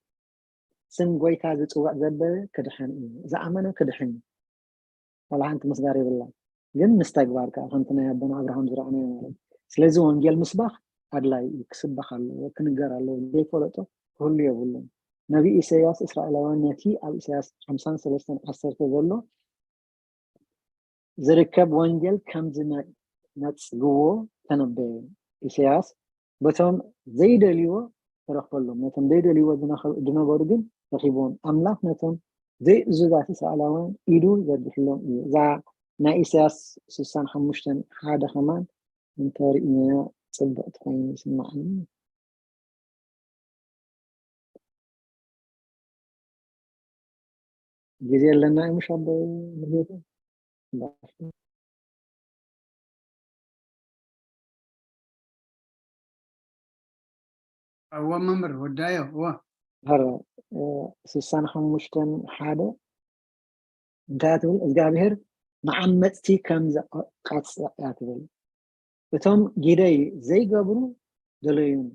ስም ጎይታ ዝጽውዕ ዘበለ ክድሕን እዩ። ዝኣመነ ክድሕን እዩ። ዋላ ሓንቲ ምስጋር የብላ። ግን ምስ ተግባር ከዓ ከምቲ ናይ ኣቦና ኣብርሃም ዝረኣናዮ ማለት እዩ። ስለዚ ወንጌል ምስባኽ ኣድላይ እዩ። ክስበኽ ኣለዎ፣ ክንገር ኣለዎ። ዘይፈለጦ ክህሉ የብሉን። ነቢይ ኢሳያስ እስራኤላውያን ነቲ ኣብ ኢሳያስ ሓምሳን ሰለስተን ዓሰርተ ዘሎ ዝርከብ ወንጌል ከም ዝነጽግዎ ተነበየ። ኢሳያስ በቶም ዘይደልይዎ ተረኽበሎም፣ ነቶም ዘይደልይዎ ዝነኸ-፣ ዝነበሩ ግን ረኺብዎም። ኣምላኽ ነቶም ዘይእዙዛት እስራኤላውያን ኢዱ ዘርጊሕሎም እዩ። እዛ ናይ ኢሳያስ ስሳን ሓሙሽተን ሓደ ከማን እንተሪእናያ ጽብቕቲ ኮይኑ ይስምዓኒ። ግዜ ኣለና እዩ፣ ምሽ ኣቦ ሙሉጌታ? እወ መምህር፣ ወዳዮ፣ እወ። ሀረ፣ እ፣ ስሳን ሓሙሽተን ሓደ እንታይ ትብል? እግዚኣብሔር መዓመፅቲ ከም ዘቃፅዕ እያ ትብል። እቶም ጊደይ ዘይገብሩ ደለዩኒ።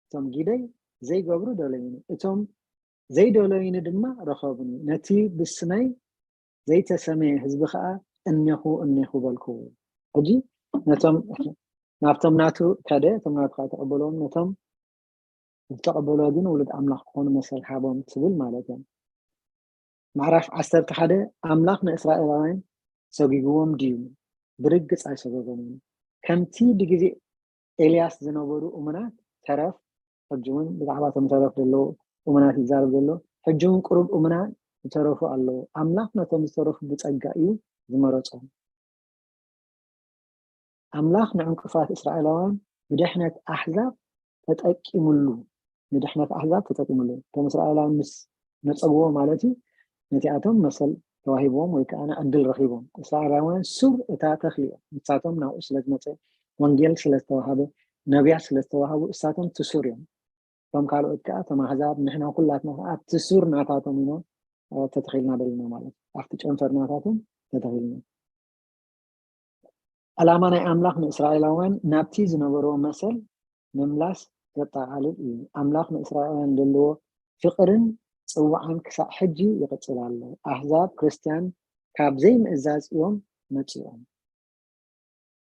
እቶም ጊደይ ዘይገብሩ ደለዩኒ። እቶም ዘይደለዩኒ ድማ ረኸቡኒ። ነቲ ብስመይ ዘይተሰመየ ህዝቢ ኸዓ እኔኹ፣ እኔኹ በልክዎ። ሕጂ ነቶም፣ ናብቶም ናቱ ከደ፣ እቶም ናቱ ኸዓ ተቐበልዎም፣ ነቶም ዝተቐበልዎ ግን ውሉድ ኣምላኽ ክኾኑ መሰል ሃቦም ትብል ማለት እያ። ምዕራፍ ዓሰርተ ሓደ፣ ኣምላኽ ንእስራኤላውያን ሰጒግዎም ድዩ? ብርግጽ ኣይሰጎጎምን። ከምቲ ብግዜ ኤልያስ ዝነበሩ እሙናት ተረፍ፣ ሕጂ እውን ብዛዕባ እቶም ተረፍ ዘለዉ እሙናት ይዛረብ ዘሎ፣ ሕጂ እውን ቁሩብ እሙናት ዝተረፉ ኣለዉ። ኣምላኽ ነቶም ዝተረፉ ብጸጋ እዩ ዝመረጾም። ኣምላኽ ንዕንቅፋት እስራኤላውያን ብድሕነት ኣሕዛብ ተጠቂምሉ፣ ንድሕነት ኣሕዛብ ተጠቂምሉ። እቶም እስራኤላውያን ምስ ነጸግዎ ማለት እዩ፣ ነቲኣቶም መሰል ተዋሂብዎም ወይ ከኣ ዕድል ረኺቦም። እስራኤላውያን ሱር እታ ተኽሊ እዮም። ንሳቶም ናብኡ ስለ ዝመጸ፣ ወንጌል ስለ ዝተዋሃበ፣ ነቢያት ስለ ዝተዋሃቡ፣ እሳቶም እቲ ሱር እዮም። እቶም ካልኦት ከኣ፣ እቶም ኣሕዛብ፣ ንሕና ኩላትና ከኣ ኣብቲ ሱር ናታቶም ኢና፣ እ፣ ተተኺልና ዘለና ማለት እዩ። ኣብቲ ጨንፈር ናታቶም ተተኺልና። ዕላማ ናይ ኣምላኽ ንእስራኤላውያን ናብቲ ዝነበርዎ መሰል ምምላስ ዘጠቓልል እዩ። ኣምላኽ ንእስራኤላውያን ዘለዎ ፍቕርን ጽውዓን ክሳዕ ሕጂ ይቕጽል ኣሎ። ኣህዛብ ክርስትያን ካብ ዘይምእዛዝ እዮም መጺኦም።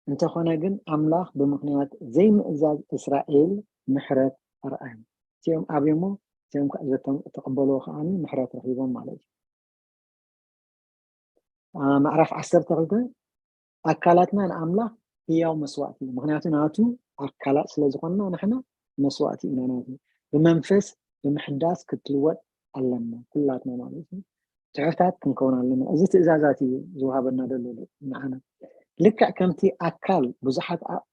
እንተኾነ ግን ኣምላኽ ብምኽንያት ዘይምእዛዝ እስራኤል ምሕረት ኣርኣዮም። እቲኦም ኣብዮሞ፣ እቲኦም ከ-፣ ዘቶም-፣ ዝተቐበልዎ ከኣ ምሕረት ረኺቦም ማለት እዩ። አ፣ ምዕራፍ ዓሰርተ ክልተ፣ ኣካላትና ንኣምላኽ ህያው መስዋእቲ እዩ። ምኽንያቱ ናቱ ኣካላት ስለ ዝኾንና ንሕና መስዋእቲ ኢና ናቱ። ብመንፈስ ብምሕዳስ ክትልወጥ ኣለና፣ ኩላትና ማለት እዩ። ትሑታት ክንከውን ኣለና። እዚ ትእዛዛት እዩ ዝወሃበና ዘሎ ንዓና። ልክዕ ከምቲ ኣካል ብዙሓት ኣ-፣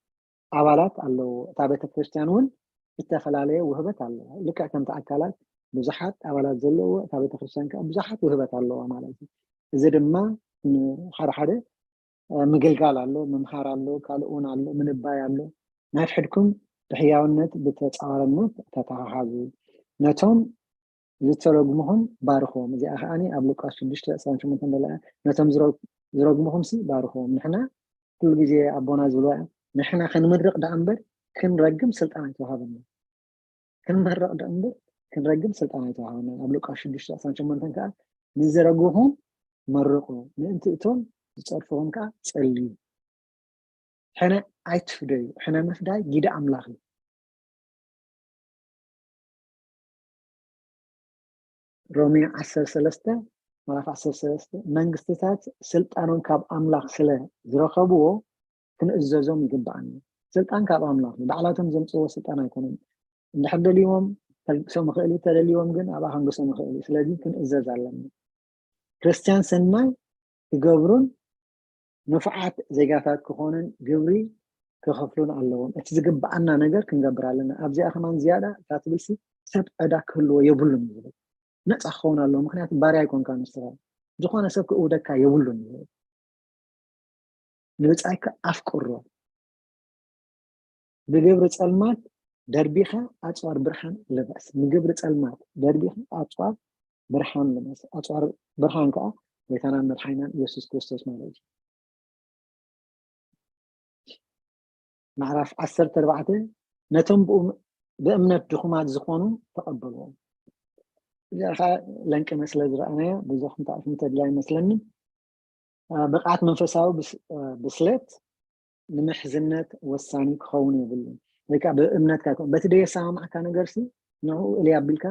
ኣባላት ኣለዎ፣ እታ ቤተ ክርስቲያን እውን ዝተፈላለየ ውህበት ኣለዋ። ልክዕ ከምቲ ኣካላት ብዙሓት ኣባላት ዘለዎ፣ እታ ቤተ ክርስቲያን ከኣ ብዙሓት ውህበት ኣለዋ ማለት እዩ። እዚ ድማ ንሓደ ሓደ፣ እ፣ ምግልጋል ኣሎ፣ ምምሃር ኣሎ፣ ካልእ እውን ኣሎ፣ ምንባይ ኣሎ። ናይ ሕድኩም ብሕያውነት ብተጻዋርነት ተተሓሓዙ። ነቶም ዝተረጉምኹም ባርኽዎም። እዚኣ ከኣ ኣብ ሉቃስ ሽዱሽተ ዕስራን ሸሞንተን ደላ፣ ነቶም ዝረ-፣ ዝረጉምኹምሲ ባርኽዎም። ንሕና ኩሉ ግዜ ኣቦና ዝብልዋ እዮም። ንሕና ክንምርቕ ደኣ እምበር ክንረግም ስልጣን ኣይተዋሃበና። ክንመርቕ ደኣ እምበር ክንረግም ስልጣን ኣይተዋሃበና። ኣብ ሉቃስ ሽዱሽተ ዕስራን ሸሞንተን ከኣ ንዝረግምኹም መርቑ፣ ምእንቲ እቶም ዝጸርፍኹም ከኣ ጸልዩ። ሕነ ኣይትፍደዩ። ሕነ ምፍዳይ ጊደ ኣምላኽ እዩ። ሮሜ ዓሰርተ ሰለስተ፣ ምዕራፍ ዓሰርተ ሰለስተ፣ መንግስትታት ስልጣኖም ካብ ኣምላኽ ስለ ዝረኸብዎ ክንእዘዞም ይግብኣና። ስልጣን ካብ ኣምላኽ እዩ። ባዕላቶም ዘምጽእዎ ስልጣን ኣይኮነን። እንድሕር ደልይዎም ከልግሶም ይኽእል እዩ፣ ተደልይዎም ግን ኣብኣ ከንግሶም ይኽእል እዩ። ስለዚ ክንእዘዝ ኣለና። ክርስትያን ሰናይ ክገብሩን ንፉዓት ዜጋታት ክኾኑን ግብሪ ክኸፍሉን ኣለዎም። እቲ ዝግብኣና ነገር ክንገብር ኣለና። ኣብዚኣ ከማን ዝያዳ እታ ትብልሲ ሰብ ዕዳ ክህልዎ የብሉን እዩ ዝብል። ነፃ ክኸውን ኣለዎ። ምክንያቱ ባርያ ኣይኮንካ ንስኻ። ዝኾነ ሰብ ክእውደካ የብሉን እዩ ዝብል። ንብጻይካ ኣፍቅሮ። ብግብሪ ጸልማት ደርቢኻ ኣጽዋር ብርሃን ልበስ። ንግብሪ ጸልማት ደርቢኻ ኣጽዋር ብርሃን ልበስ። ኣጽዋር ብርሃን ከኣ ጎይታናን መድሓኒናን ኢየሱስ ክርስቶስ ማለት እዩ። ምዕራፍ ዓሰርተ ኣርባዕተ ነቶም ብእም- ብእምነት ድኹማት ዝኾኑ ተቐበልዎም። እዚኣ ከዓ ለንቅነ ስለ ዝረኣናዮ ብዙሕ ክንተዕፍም ተድላ ኣይመስለንን። ብቕዓት መንፈሳዊ ብስለት ንምሕዝነት ወሳኒ ክኸውን የብሉን። ወይ ከዓ ብእምነትካ ይኹን በቲ ደየሰማማዕካ ነገር ሲ ንዕኡ እልይ ኣቢልካ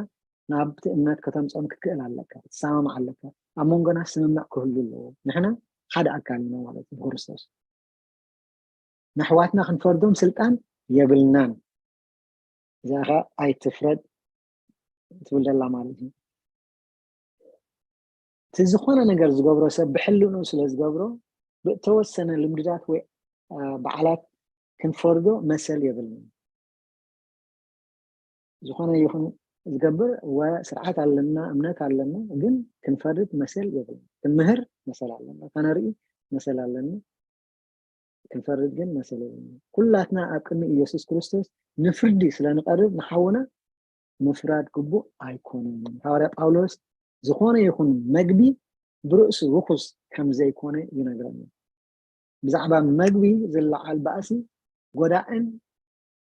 ናብቲ እምነት ከተምፅኦም ክትክእል ኣለካ፣ ክትሰማማዕ ኣለካ። ኣብ መንጎና ስምምዕ ክህሉ ኣለዎ። ንሕና ሓደ ኣካል ኢና ማለት እዩ ብክርስቶስ። ንኣሕዋትና ክንፈርዶም ስልጣን የብልናን። እዚኣ ከዓ ኣይትፍረድ ትብል ዘላ ማለት እዩ። እቲ ዝኾነ ነገር ዝገብሮ ሰብ ብሕልንኡ ስለ ዝገብሮ ብእተወሰነ ልምድታት ወይ በዓላት ክንፈርዶ መሰል የብልናን። ዝኾነ ይኹን ዝገብር ወ ስርዓት ኣለና፣ እምነት ኣለና፣ ግን ክንፈርድ መሰል የብልና። ክንምህር መሰል ኣለና፣ ከነርኢ መሰል ኣለና፣ ክንፈርድ ግን መሰል የብልና። ኩላትና ኣብ ቅድሚ ኢየሱስ ክርስቶስ ንፍርዲ ስለ ንቐርብ ንሓውና ምፍራድ ግቡእ ኣይኮነን። ሃዋርያ ጳውሎስ ዝኾነ ይኹን መግቢ ብርእሱ ርኹስ ከም ዘይኮነ ይነግረና። ብዛዕባ መግቢ ዝለዓል ባእሲ ጎዳእን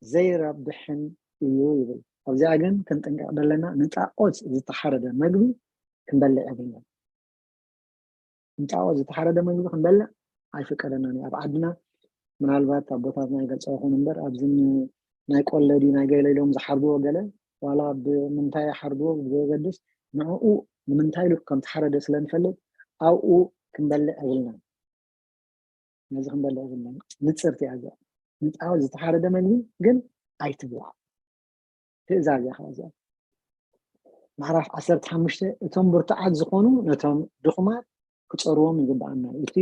ዘይረብሕን እዩ ይብል። ኣብዚኣ ግን ክንጥንቀቕ ዘለና ንጣዖት ዝተሓረደ መግቢ ክንበልዕ የብልና። ንጣዖት ዝተሓረደ መግቢ ክንበልዕ ኣይፍቀደናን እዩ። ኣብ ዓድና ምናልባት ኣቦታትና ይገልጸ ይኹን እምበር ኣብዚ ናይ ቆለ ድዩ ናይ ገለ ኢሎም ዝሓርድዎ ገለ ዋላ ብምንታይ ይሓርድዎ ብዘየገድስ ንዕኡ ንምንታይ ኢሉ ከም ተሓረደ ስለ ንፈልጥ ኣብኡ ክንበልዕ የብልናን። ነዚ ክንበልዕ የብልናን። ንጽርቲ እያ እዚኣ። ንጣዖት ዝተሓረደ መግቢ ግን ኣይትብላዕ። ትእዛዝ እያ እዚኣ። ምዕራፍ ዓሰርተ ሓሙሽተ እቶም ብርቱዓት ዝኾኑ ነቶም ድኹማት ክጸርዎም ይግብኣና። እቲ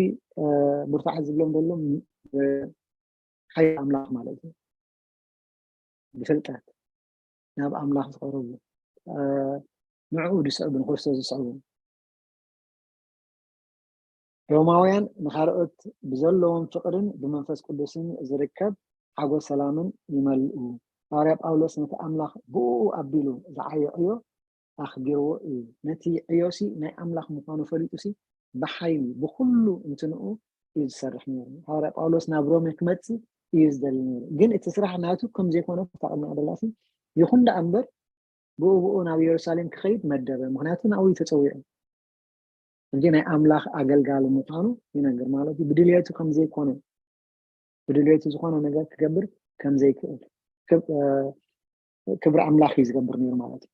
ብርቱዓት ዝብሎም ዘሎ ሓይሊ ኣምላኽ ማለት እዩ። ብፍልጠት ናብ ኣምላኽ ዝቐረቡ ንዕኡ ዝስዕቡ ንክርስቶስ ዝስዕቡ ሮማውያን ንኻልኦት ብዘለዎም ፍቕርን ብመንፈስ ቅዱስን ዝርከብ ሓጎስ ሰላምን ይመልኡ። ሃዋርያ ጳውሎስ ነቲ ኣምላኽ ብእኡ ኣቢሉ ዝዓዮ ዕዮ ኣኽቢርዎ እዩ። ነቲ ዕዮሲ ናይ ኣምላኽ ምዃኑ ፈሊጡሲ ብሓይሊ ብኹሉ እንትንኡ እዩ ዝሰርሕ ነይሩ። ሃዋርያ ጳውሎስ ናብ ሮሜ ክመጽእ እዩ ዝደሊ ነይሩ። ግን እቲ ስራሕ ናቱ ከም ዘይኮነ ክታቕምና ደላሲ ይኹን ደኣ እምበር ብኡ ብኡ ናብ የሩሳሌም ክኸይድ መደበ። ምኽንያቱ ናብኡ እዩ ተጸዊዑ። ሕጂ ናይ ኣምላኽ ኣገልጋሊ ምዃኑ ይነግር ማለት እዩ። ብድልየቱ ከም ዘይኮነ ብድልየቱ ዝኾነ ነገር ክገብር ከም ዘይክእል ክብሪ ኣምላኽ እዩ ዝገብር ነይሩ ማለት እዩ።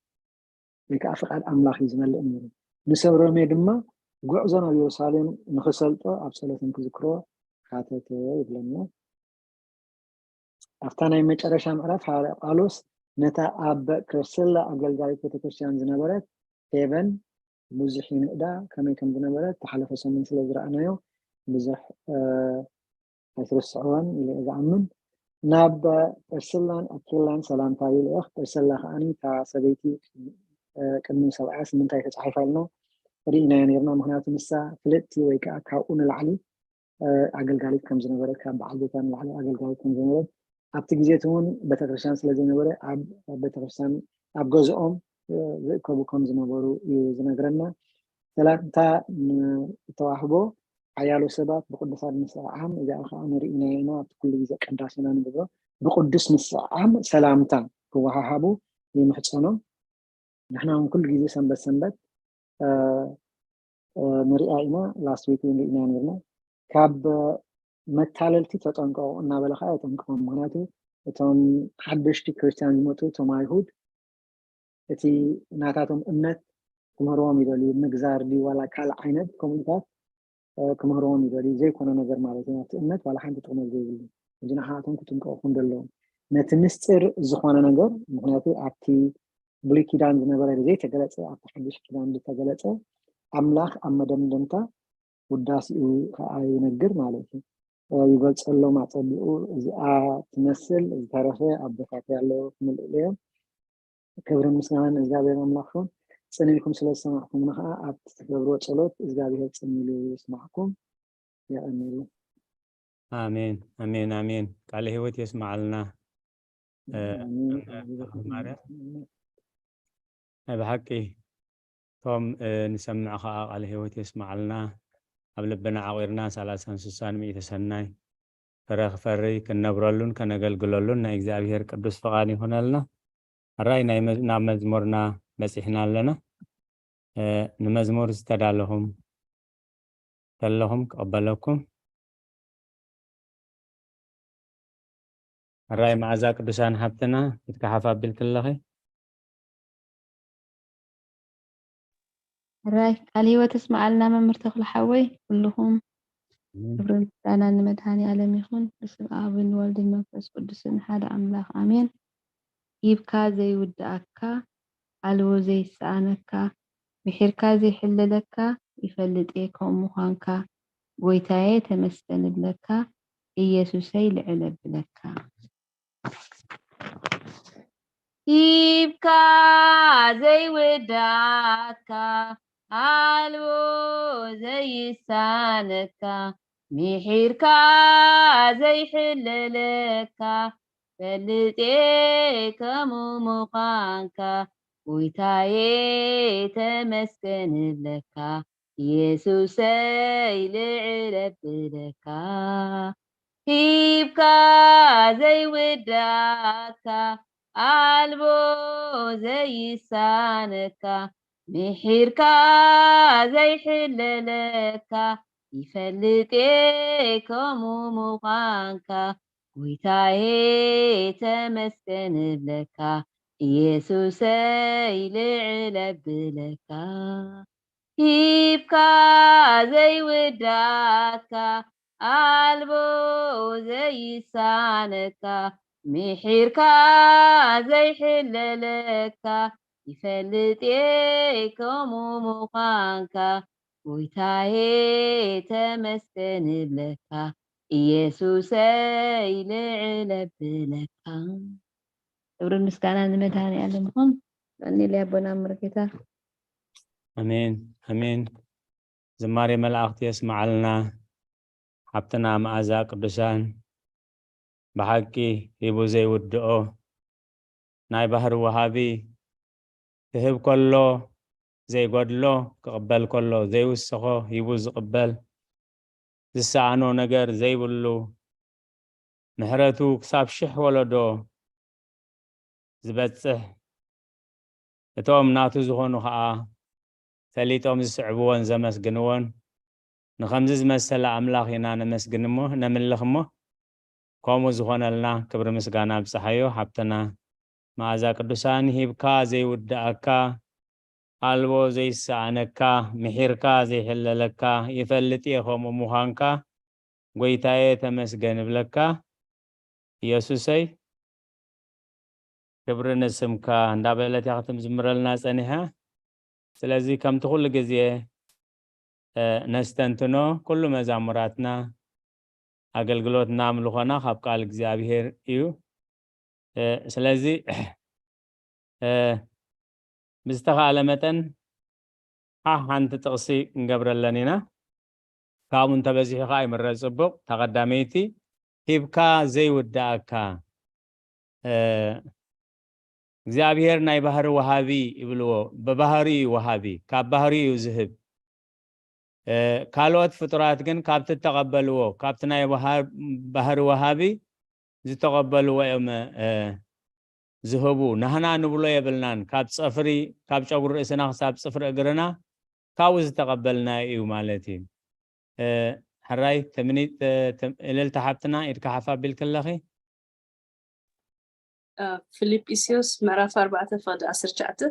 ወይ ከዓ ፍቓድ ኣምላኽ እዩ ዝመልእ ነይሩ። ንሰብ ሮሜ ድማ ጉዕዞ ናብ የሩሳሌም ንክሰልጦ ኣብ ጸሎትን ክዝክሮ ሓተተ ይብለና። ኣብታ ናይ መጨረሻ ምዕራፍ ሃዋርያ ጳውሎስ ነታ ኣብ ክርስላ ኣገልጋሊት ቤተክርስትያን ዝነበረት ፌበን ብዙሕ ይንእዳ ከመይ ከም ዝነበረት ተሓለፈ ሰሙን ስለ ዝረኣናዮ ብዙሕ ኣይትርስዕወን ኢለ እየ ዝኣምን። ናብ ርስላን ኣኪላን ሰላምታ ይልእኽ። ርስላ ከዓኒ እታ ሰበይቲ ቅድሚ ሰብዓ ስምንታይ ተፃሒፋልና ርኢናዮ ነርና። ምክንያቱ ንሳ ፍልጥቲ ወይ ከዓ ካብኡ ንላዕሊ ኣገልጋሊት ከም ዝነበረት ካብ በዓል ቤታ ንላዕሊ ኣገልጋሊት ከም ዝነበረት ኣብቲ ግዜ እቲ እውን ቤተክርስትያን ስለ ዘይነበረ ኣብ ቤተክርስትያን ኣብ ገዝኦም ዝእከቡ ከም ዝነበሩ እዩ ዝነግረና። ሰላምታ ንተዋህቦ ሓያሎ ሰባት ብቅዱሳት ምስዕዓም እዚኣ ከዓ ንርእናዮ ኢና ኣብቲ ኩሉ ግዜ ቅዳሴና ንገብሮ ብቅዱስ ምስዕዓም ሰላምታ ክወሃሃቡ ይምሕጸኖም። ንሕና እውን ኩሉ ግዜ ሰንበት ሰንበት ንሪኣ ኢና። ላስት ዊክ እውን ርኢና ነርና። ካብ መታለልቲ ተጠንቀቑ እናበለ ከዓ የጠንቅቖም። ምክንያቱ እቶም ሓደሽቲ ክርስትያን ዝመፁ እቶም ኣይሁድ እቲ ናታቶም እምነት ክምህርዎም ይደልዩ። ምግዛር ድዩ ዋላ ካልእ ዓይነት ከምኡታት ክምህርዎም ይደልዩ። ዘይኮነ ነገር ማለት እዩ። ናብቲ እምነት ዋላ ሓንቲ ጥቕመት ዘይብሉ። እዚ ንዓኣቶም ክጥንቀቑ ከም ዘለዎም ነቲ ምስጢር ዝኾነ ነገር ምክንያቱ ኣብቲ ብሉይ ኪዳን ዝነበረ ዘይተገለፀ ኣብቲ ሓድሽ ኪዳን ዝተገለፀ ኣምላኽ ኣብ መደምደምታ ውዳሴኡ ከዓ ይነግር ማለት እዩ። ይገልጸሎም ኣጸቢቑ። እዚኣ ትመስል፣ ዝተረፈ ኣቦታት ያለው ክምልእሉ እዮም። ክብርን ምስጋናን እግዚኣብሔር ኣምላኽ ይኹን። ጽን ኢልኩም ስለ ዝሰማዕኩምና ከዓ ኣብቲ ትገብርዎ ጸሎት እግዚኣብሔር ጽን ኢሉ ይስማዕኩም። የቐንየለይ። ኣሜን ኣሜን ኣሜን። ቃለ ህይወት የስማዓልና። ማርያም ናይ ብሓቂ እቶም ንሰምዕ ከዓ ቃለ ህይወት የስማዓልና። ኣብ ልብና ዓቂርና ሰላሳን ስሳን ሚእቲ ሰናይ ፍረ ክፈሪ ክንነብረሉን ከነገልግለሉን ናይ እግዚኣብሔር ቅዱስ ፍቓድ ይኹነልና። ሕራይ ናይ መ- ናብ መዝሙርና በጺሕና ኣለና። ንመዝሙር ዝተዳለኹም ዘለኹም ክቕበለኩም። ሕራይ መዓዛ ቅዱሳን ሓብትና ክትከሓፍ ኣቢልክለኺ። ሕራይ ቃል ህይወት እስመዓልና መምህር ተኽሉ ሓወይ ኩልኹም ክብርን ምስጋናን ንመድሃኒ ኣለም ይኹን። ብስም ኣብን ወልድን መንፈስ ቅዱስን ሓደ ኣምላኽ ኣሜን። ሂብካ ዘይውድኣካ ኣልቦ ዘይሰኣነካ ምሒርካ ዘይሕለለካ ይፈልጥ እየ ከምኡ ምዃንካ ጎይታየ ተመስገን እብለካ ኢየሱሰይ ልዕል እብለካ። ሂብካ ዘይውዳእካ ኣልቦ ዘይሳነካ ምሒርካ ዘይሕለለካ ፈልጥ እየ ከምኡ ምዃንካ ጎይታየ ተመስገን እብለካ ኢየሱሰይ ልዕል እብለካ ሂብካ ዘይውዳእካ ኣልቦ ዘይሳነካ ምሒርካ ዘይሕለለካ ይፈልጥ እየ ከምኡ ምዃንካ ጎይታየ ተመስገን እብለካ ኢየሱሰይ ልዕል እብለካ ሂብካ ዘይውዳእካ ኣልቦ ዘይሳነካ ምሒርካ ዘይሕለለካ ይፈልጥ እየ ከምኡ ምዃንካ ጎይታየ ተመስገን እብለካ ኢየሱሰይ ልዕል እብለካ። ክብርን ምስጋናን ንመድሃኔ ዓለም ይኹን። ቀኒለ ኣቦና ምርጌታ። ኣሜን ኣሜን። ዝማሬ መላእኽቲ የስምዓልና። ሓብትና መኣዛ ቅዱሳን ብሓቂ ሂቡ ዘይውድኦ ናይ ባህሪ ወሃቢ ክህብ ከሎ ዘይጎድሎ ክቕበል ከሎ ዘይውስኾ ሂቡ ዝቕበል ዝሰኣኖ ነገር ዘይብሉ ምሕረቱ ክሳብ ሽሕ ወለዶ ዝበጽሕ እቶም ናቱ ዝኾኑ ኸኣ ፈሊጦም ዝስዕብዎን ዘመስግንዎን ንኸምዚ ዝመሰለ ኣምላኽ ኢና ነመስግን እሞ ነምልኽ እሞ ከምኡ ዝኾነልና ክብሪ ምስጋና ብጽሓዮ ሓብትና መኣዛ ቅዱሳን ሂብካ ዘይውድኣካ ኣልቦ ዘይሰኣነካ ምሒርካ ዘይሕለለካ ይፈልጥ እየ ከምኡ ምዃንካ ጎይታየ ተመስገን እብለካ ኢየሱሰይ ክብሪ ንስምካ እንዳበለት እያ ክትዝምረልና ጸኒሓ። ስለዚ ከምቲ ኩሉ ግዜ ነስተንትኖ ኩሉ መዛሙራትና ኣገልግሎትና ኣምልኾና ካብ ቃል እግዚኣብሔር እዩ። ስለዚ ብዝተኻእለ መጠን ሓንቲ ጥቕሲ ክንገብረለን ኢና። ካብኡ እንተበዚሑ ከዓ ይምረፅ። ፅቡቕ። እታ ቀዳመይቲ ሂብካ ዘይውዳእካ እግዚኣብሔር ናይ ባህሪ ወሃቢ ይብልዎ። ብባህሪ እዩ ወሃቢ፣ ካብ ባህሪ እዩ ዝህብ። ካልኦት ፍጡራት ግን ካብቲ እተቐበልዎ ካብቲ ናይ ባህሪ ወሃቢ ዝተቐበልዎ እዮም ዝህቡ። ናህና ንብሎ የብልናን። ካብ ፀፍሪ ካብ ጨጉሪ ርእስና ክሳብ ፅፍሪ እግርና ካብኡ ዝተቐበልናዮ እዩ ማለት እዩ። ሕራይ ትምኒት እልልታ ሓብትና ኢድካ ሓፍ ኣቢልኪ ኣለኺ። ፊልጵስዩስ ምዕራፍ ኣርባዕተ ፍቕዲ ዓሰርተ ትሽዓተ።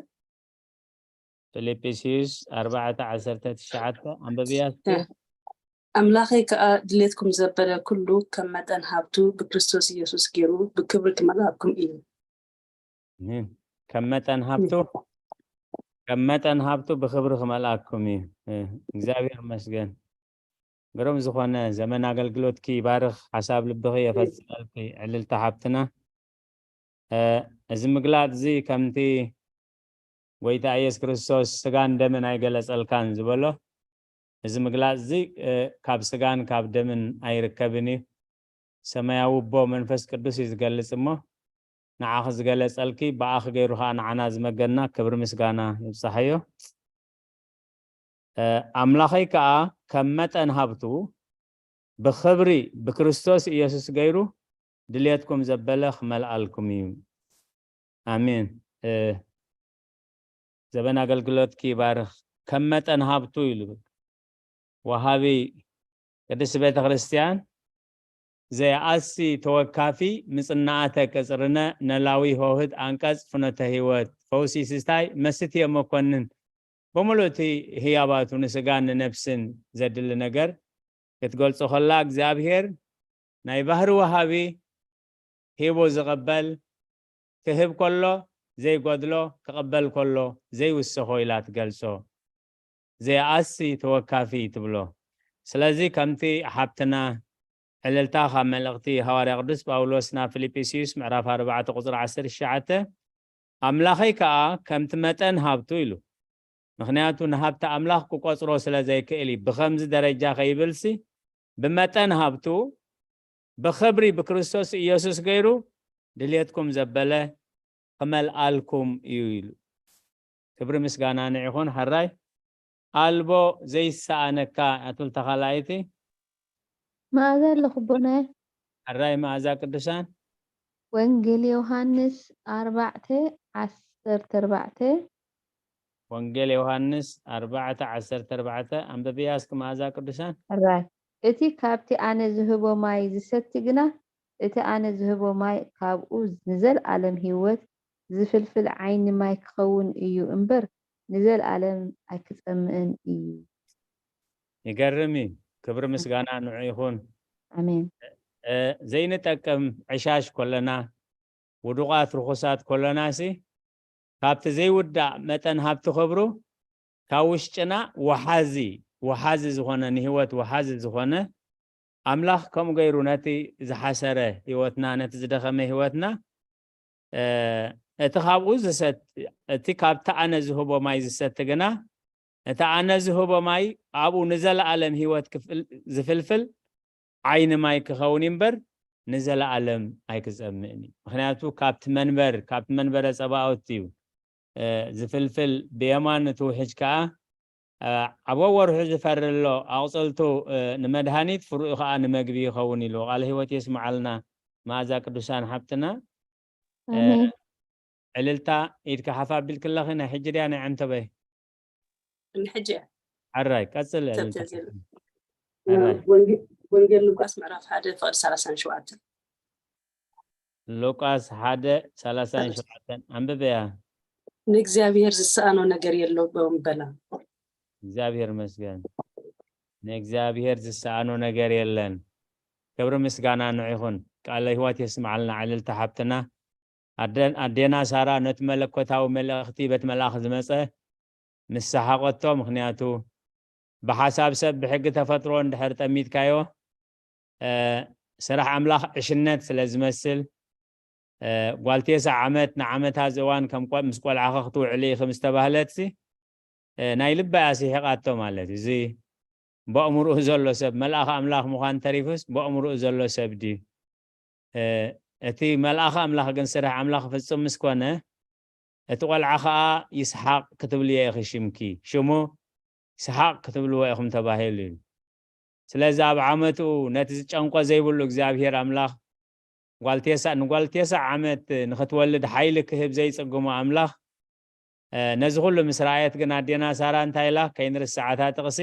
ፊልጵስዩስ ኣርባዕተ ዓሰርተ ትሽዓተ ኣንብብያ እስኪ። ኣምላኸይ ከኣ ድሌትኩም ዘበለ ኩሉ ከም መጠን ሃብቱ ብክርስቶስ ኢየሱስ ገይሩ ብክብሪ ክመልኣኩም እዩ። ከም መጠን ሃብቱ ከም መጠን ሃብቱ ብክብሪ ክመልኣኩም እዩ። እግዚኣብሔር ይመስገን። ግሩም ዝኾነ ዘመን ኣገልግሎትኪ ይባርኽ፣ ሓሳብ ልብኺ የፈጽመልኪ ዕልልቲ ሓብትና። እ፣ እዚ ምግላጽ እዚ ከምቲ ጎይታ ኢየሱስ ክርስቶስ ስጋን ደምን ኣይገለጸልካን ዝበሎ፣ እዚ ምግላጽ እዚ፣ እ፣ ካብ ስጋን ካብ ደምን ኣይርከብን እዩ። ሰማያዊ ኣቦ መንፈስ ቅዱስ እዩ ዝገልጽ እሞ፣ ንዓኺ ዝገለጸልኪ ብኣኺ ገይሩ ኸኣ ንዓና ዝመገና ክብሪ ምስጋና ይብጻሓዮ። እ፣ ኣምላኸይ ከኣ ከም መጠን ሃብቱ ብኽብሪ ብክርስቶስ ኢየሱስ ገይሩ ድልየትኩም ዘበለ ክመልኣልኩም እዩ። ኣሜን። እ፣ ዘበን ኣገልግሎትኪ ይባርኽ። ከም መጠን ሃብቱ እዩ ዝብል። ወሃቢ ቅድስት ቤተ ክርስቲያን ዘይኣሲ ተወካፊ ምጽናዓተ ቅጽርነ ነላዊ ሆህት ኣንቀጽ ፍኖተ ህይወት ፈውሲ ስታይ መስት የመኮንን ብምሉእ እቲ ህያባቱ ንስጋን ንነፍስን ዘድሊ ነገር ክትገልጾ ከላ እግዚኣብሔር ናይ ባህሪ ወሃቢ ሂቡ ዝቕበል ክህብ ከሎ ዘይጎድሎ ክቕበል ከሎ ዘይውስኾ ኢላ ትገልጾ። ዘይኣሲ ተወካፊ ትብሎ። ስለዚ ከምቲ ሓብትና ዕልልታ ካብ መልእኽቲ ሃዋርያ ቅዱስ ጳውሎስ ናብ ፊልጵስዩስ ምዕራፍ ኣርባዕተ ቁጽሪ ዓሰርተ ትሽዓተ ኣምላኸይ ከኣ ከምቲ መጠን ሃብቱ ኢሉ። ምኽንያቱ ንሃብቲ ኣምላኽ ክቆጽሮ ስለ ዘይክእል እዩ። ብኸምዚ ደረጃ ከይብልሲ ብመጠን ሃብቱ ብኽብሪ ብክርስቶስ ኢየሱስ ገይሩ ድልየትኩም ዘበለ ክመልኣልኩም እዩ ኢሉ። ክብሪ ምስጋና ንዒኹን። ሕራይ ኣልቦ ዘይሰኣነካ ኣቱል ተኻላይቲ መኣዛ ኣለኹ ቦነ። ሕራይ መኣዛ ቅዱሳን ወንጌል ዮሃንስ ኣርባዕተ ዓሰርተ ኣርባዕተ። ወንጌል ዮሃንስ ኣርባዕተ ዓሰርተ ኣርባዕተ ኣንብብያ እስኪ መኣዛ ቅዱሳን። ሕራይ እቲ ካብቲ ኣነ ዝህቦ ማይ ዝሰቲ ግና እቲ ኣነ ዝህቦ ማይ ካብኡ ንዘለኣለም ህይወት ዝፍልፍል ዓይኒ ማይ ክኸውን እዩ እምበር ንዘለኣለም ኣይክጸምእን እዩ። ይገርም እዩ። ክብሪ ምስጋና ንዑ ይኹን። ኣሜን። እ፣ ዘይንጠቅም ዕሻሽ ኮለና፣ ውዱቓት ርኹሳት ኮለናሲ ካብቲ ዘይውዳእ መጠን ሃብቲ ክብሩ ካብ ውሽጥና ወሓዚ፣ ወሓዚ ዝኾነ፣ ንህይወት ወሓዚ ዝኾነ ኣምላኽ ከምኡ ገይሩ ነቲ ዝሓሰረ ህይወትና፣ ነቲ ዝደኸመ ህይወትና፣ እ፣ እቲ ካብኡ ዝሰት-፣ እቲ ካብቲ ኣነ ዝህቦ ማይ ዝሰቲ ግና፣ እቲ ኣነ ዝህቦ ማይ ኣብኡ ንዘለኣለም ህይወት ክፍል-፣ ዝፍልፍል ዓይኒ ማይ ክኸውን እዩ እምበር ንዘለኣለም ኣይክጸምእን እዩ። ምኽንያቱ ካብቲ መንበር፣ ካብቲ መንበረ ጸባኦት እዩ፣ እ፣ ዝፍልፍል። ብየማን እቲ ውሕጅ ከኣ፣ እ፣ ኣብ ወርሑ ዝፈሪ ኣሎ። ኣቑጽልቱ፣ እ፣ ንመድሃኒት፣ ፍሪኡ ከኣ ንመግቢ ይኸውን ኢሉ። ቃለ ህይወት የስምዓልና መኣዛ ቅዱሳን ሓብትና። እ፣ ኣሜን። ዕልልታ ኢድካ ሓፍ ኣቢልኪ ኣለኺ፣ ናይ ሕጂ ድያ ናይ ዓንተበይ? ንሕጂ እያ። ሕራይ፣ ቀጽል ተብተ ዕልልታ። ዘለ። ሕራይ። ወንጌ-፣ ወንጌል ሉቃስ ምዕራፍ ሓደ ፍቕዲ ሰላሳን ሸውዓተን። ሉቃስ ሓደ ሰላሳን ሸውዓተን ኣንብበያ። ንእግዚኣብሔር ዝሰኣኖ ነገር የለውም በላ። እግዚኣብሔር ይመስገን። ንእግዚኣብሔር ዝሰኣኖ ነገር የለን። ክብሪ ምስጋና ንዑ ይኹን። ቃለ ህይወት የስምዓልና ዕልልቲ ሓብትና። ኣደ-፣ ኣዴና ሳራ ነቲ መለኮታዊ መልእኽቲ በቲ መልኣኽ ዝመጸ ምስ ሰሓቐቶ፣ ምኽንያቱ ብሓሳብ ሰብ ብሕጊ ተፈጥሮ እንድሕር ጠሚትካዮ፣ እ፣ ስራሕ ኣምላኽ ዕሽነት ስለ ዝመስል፣ እ፣ ጓል ቴስዓ ዓመት ንዓመታ እዚ እዋን ከም ቆ-፣ ምስ ቆልዓኺ ክትውዕሊ ኢኺ ምስ ተባህለትሲ፣ እ፣ ናይ ልባ እያ ስሒቓቶ ማለት እዩ። እዚ ብኣእምሮኡ ዘሎ ሰብ፣ መልኣኽ ኣምላኽ ምዃን ተሪፉስ ብኣእምሮኡ ዘሎ ሰብ ድዩ? እ፣ እቲ መልኣኽ ኣምላኽ ግን ስራሕ ኣምላኽ ፍጹም ምስ ኮነ፣ እቲ ቆልዓ ኸኣ ይስሓቕ ክትብልዮ ኢኺ ሽምኪ። ሽሙ ይስሓቕ ክትብልዎ ኢኹም ተባሂሉ እዩ። ስለዚ ኣብ ዓመቱ ነቲ ዝጨንቆ ዘይብሉ እግዚኣብሔር ኣምላኽ ጓል ቴስዓ፣ ንጓል ቴስዓ ዓመት ንኽትወልድ ሓይሊ ክህብ ዘይጽግሞ ኣምላኽ፣ እ፣ ነዚ ኩሉ ምስ ረኣየት ግን ኣዴና ሳራ እንታይ ኢላ? ከይንርስዓታ ጥቕሲ፣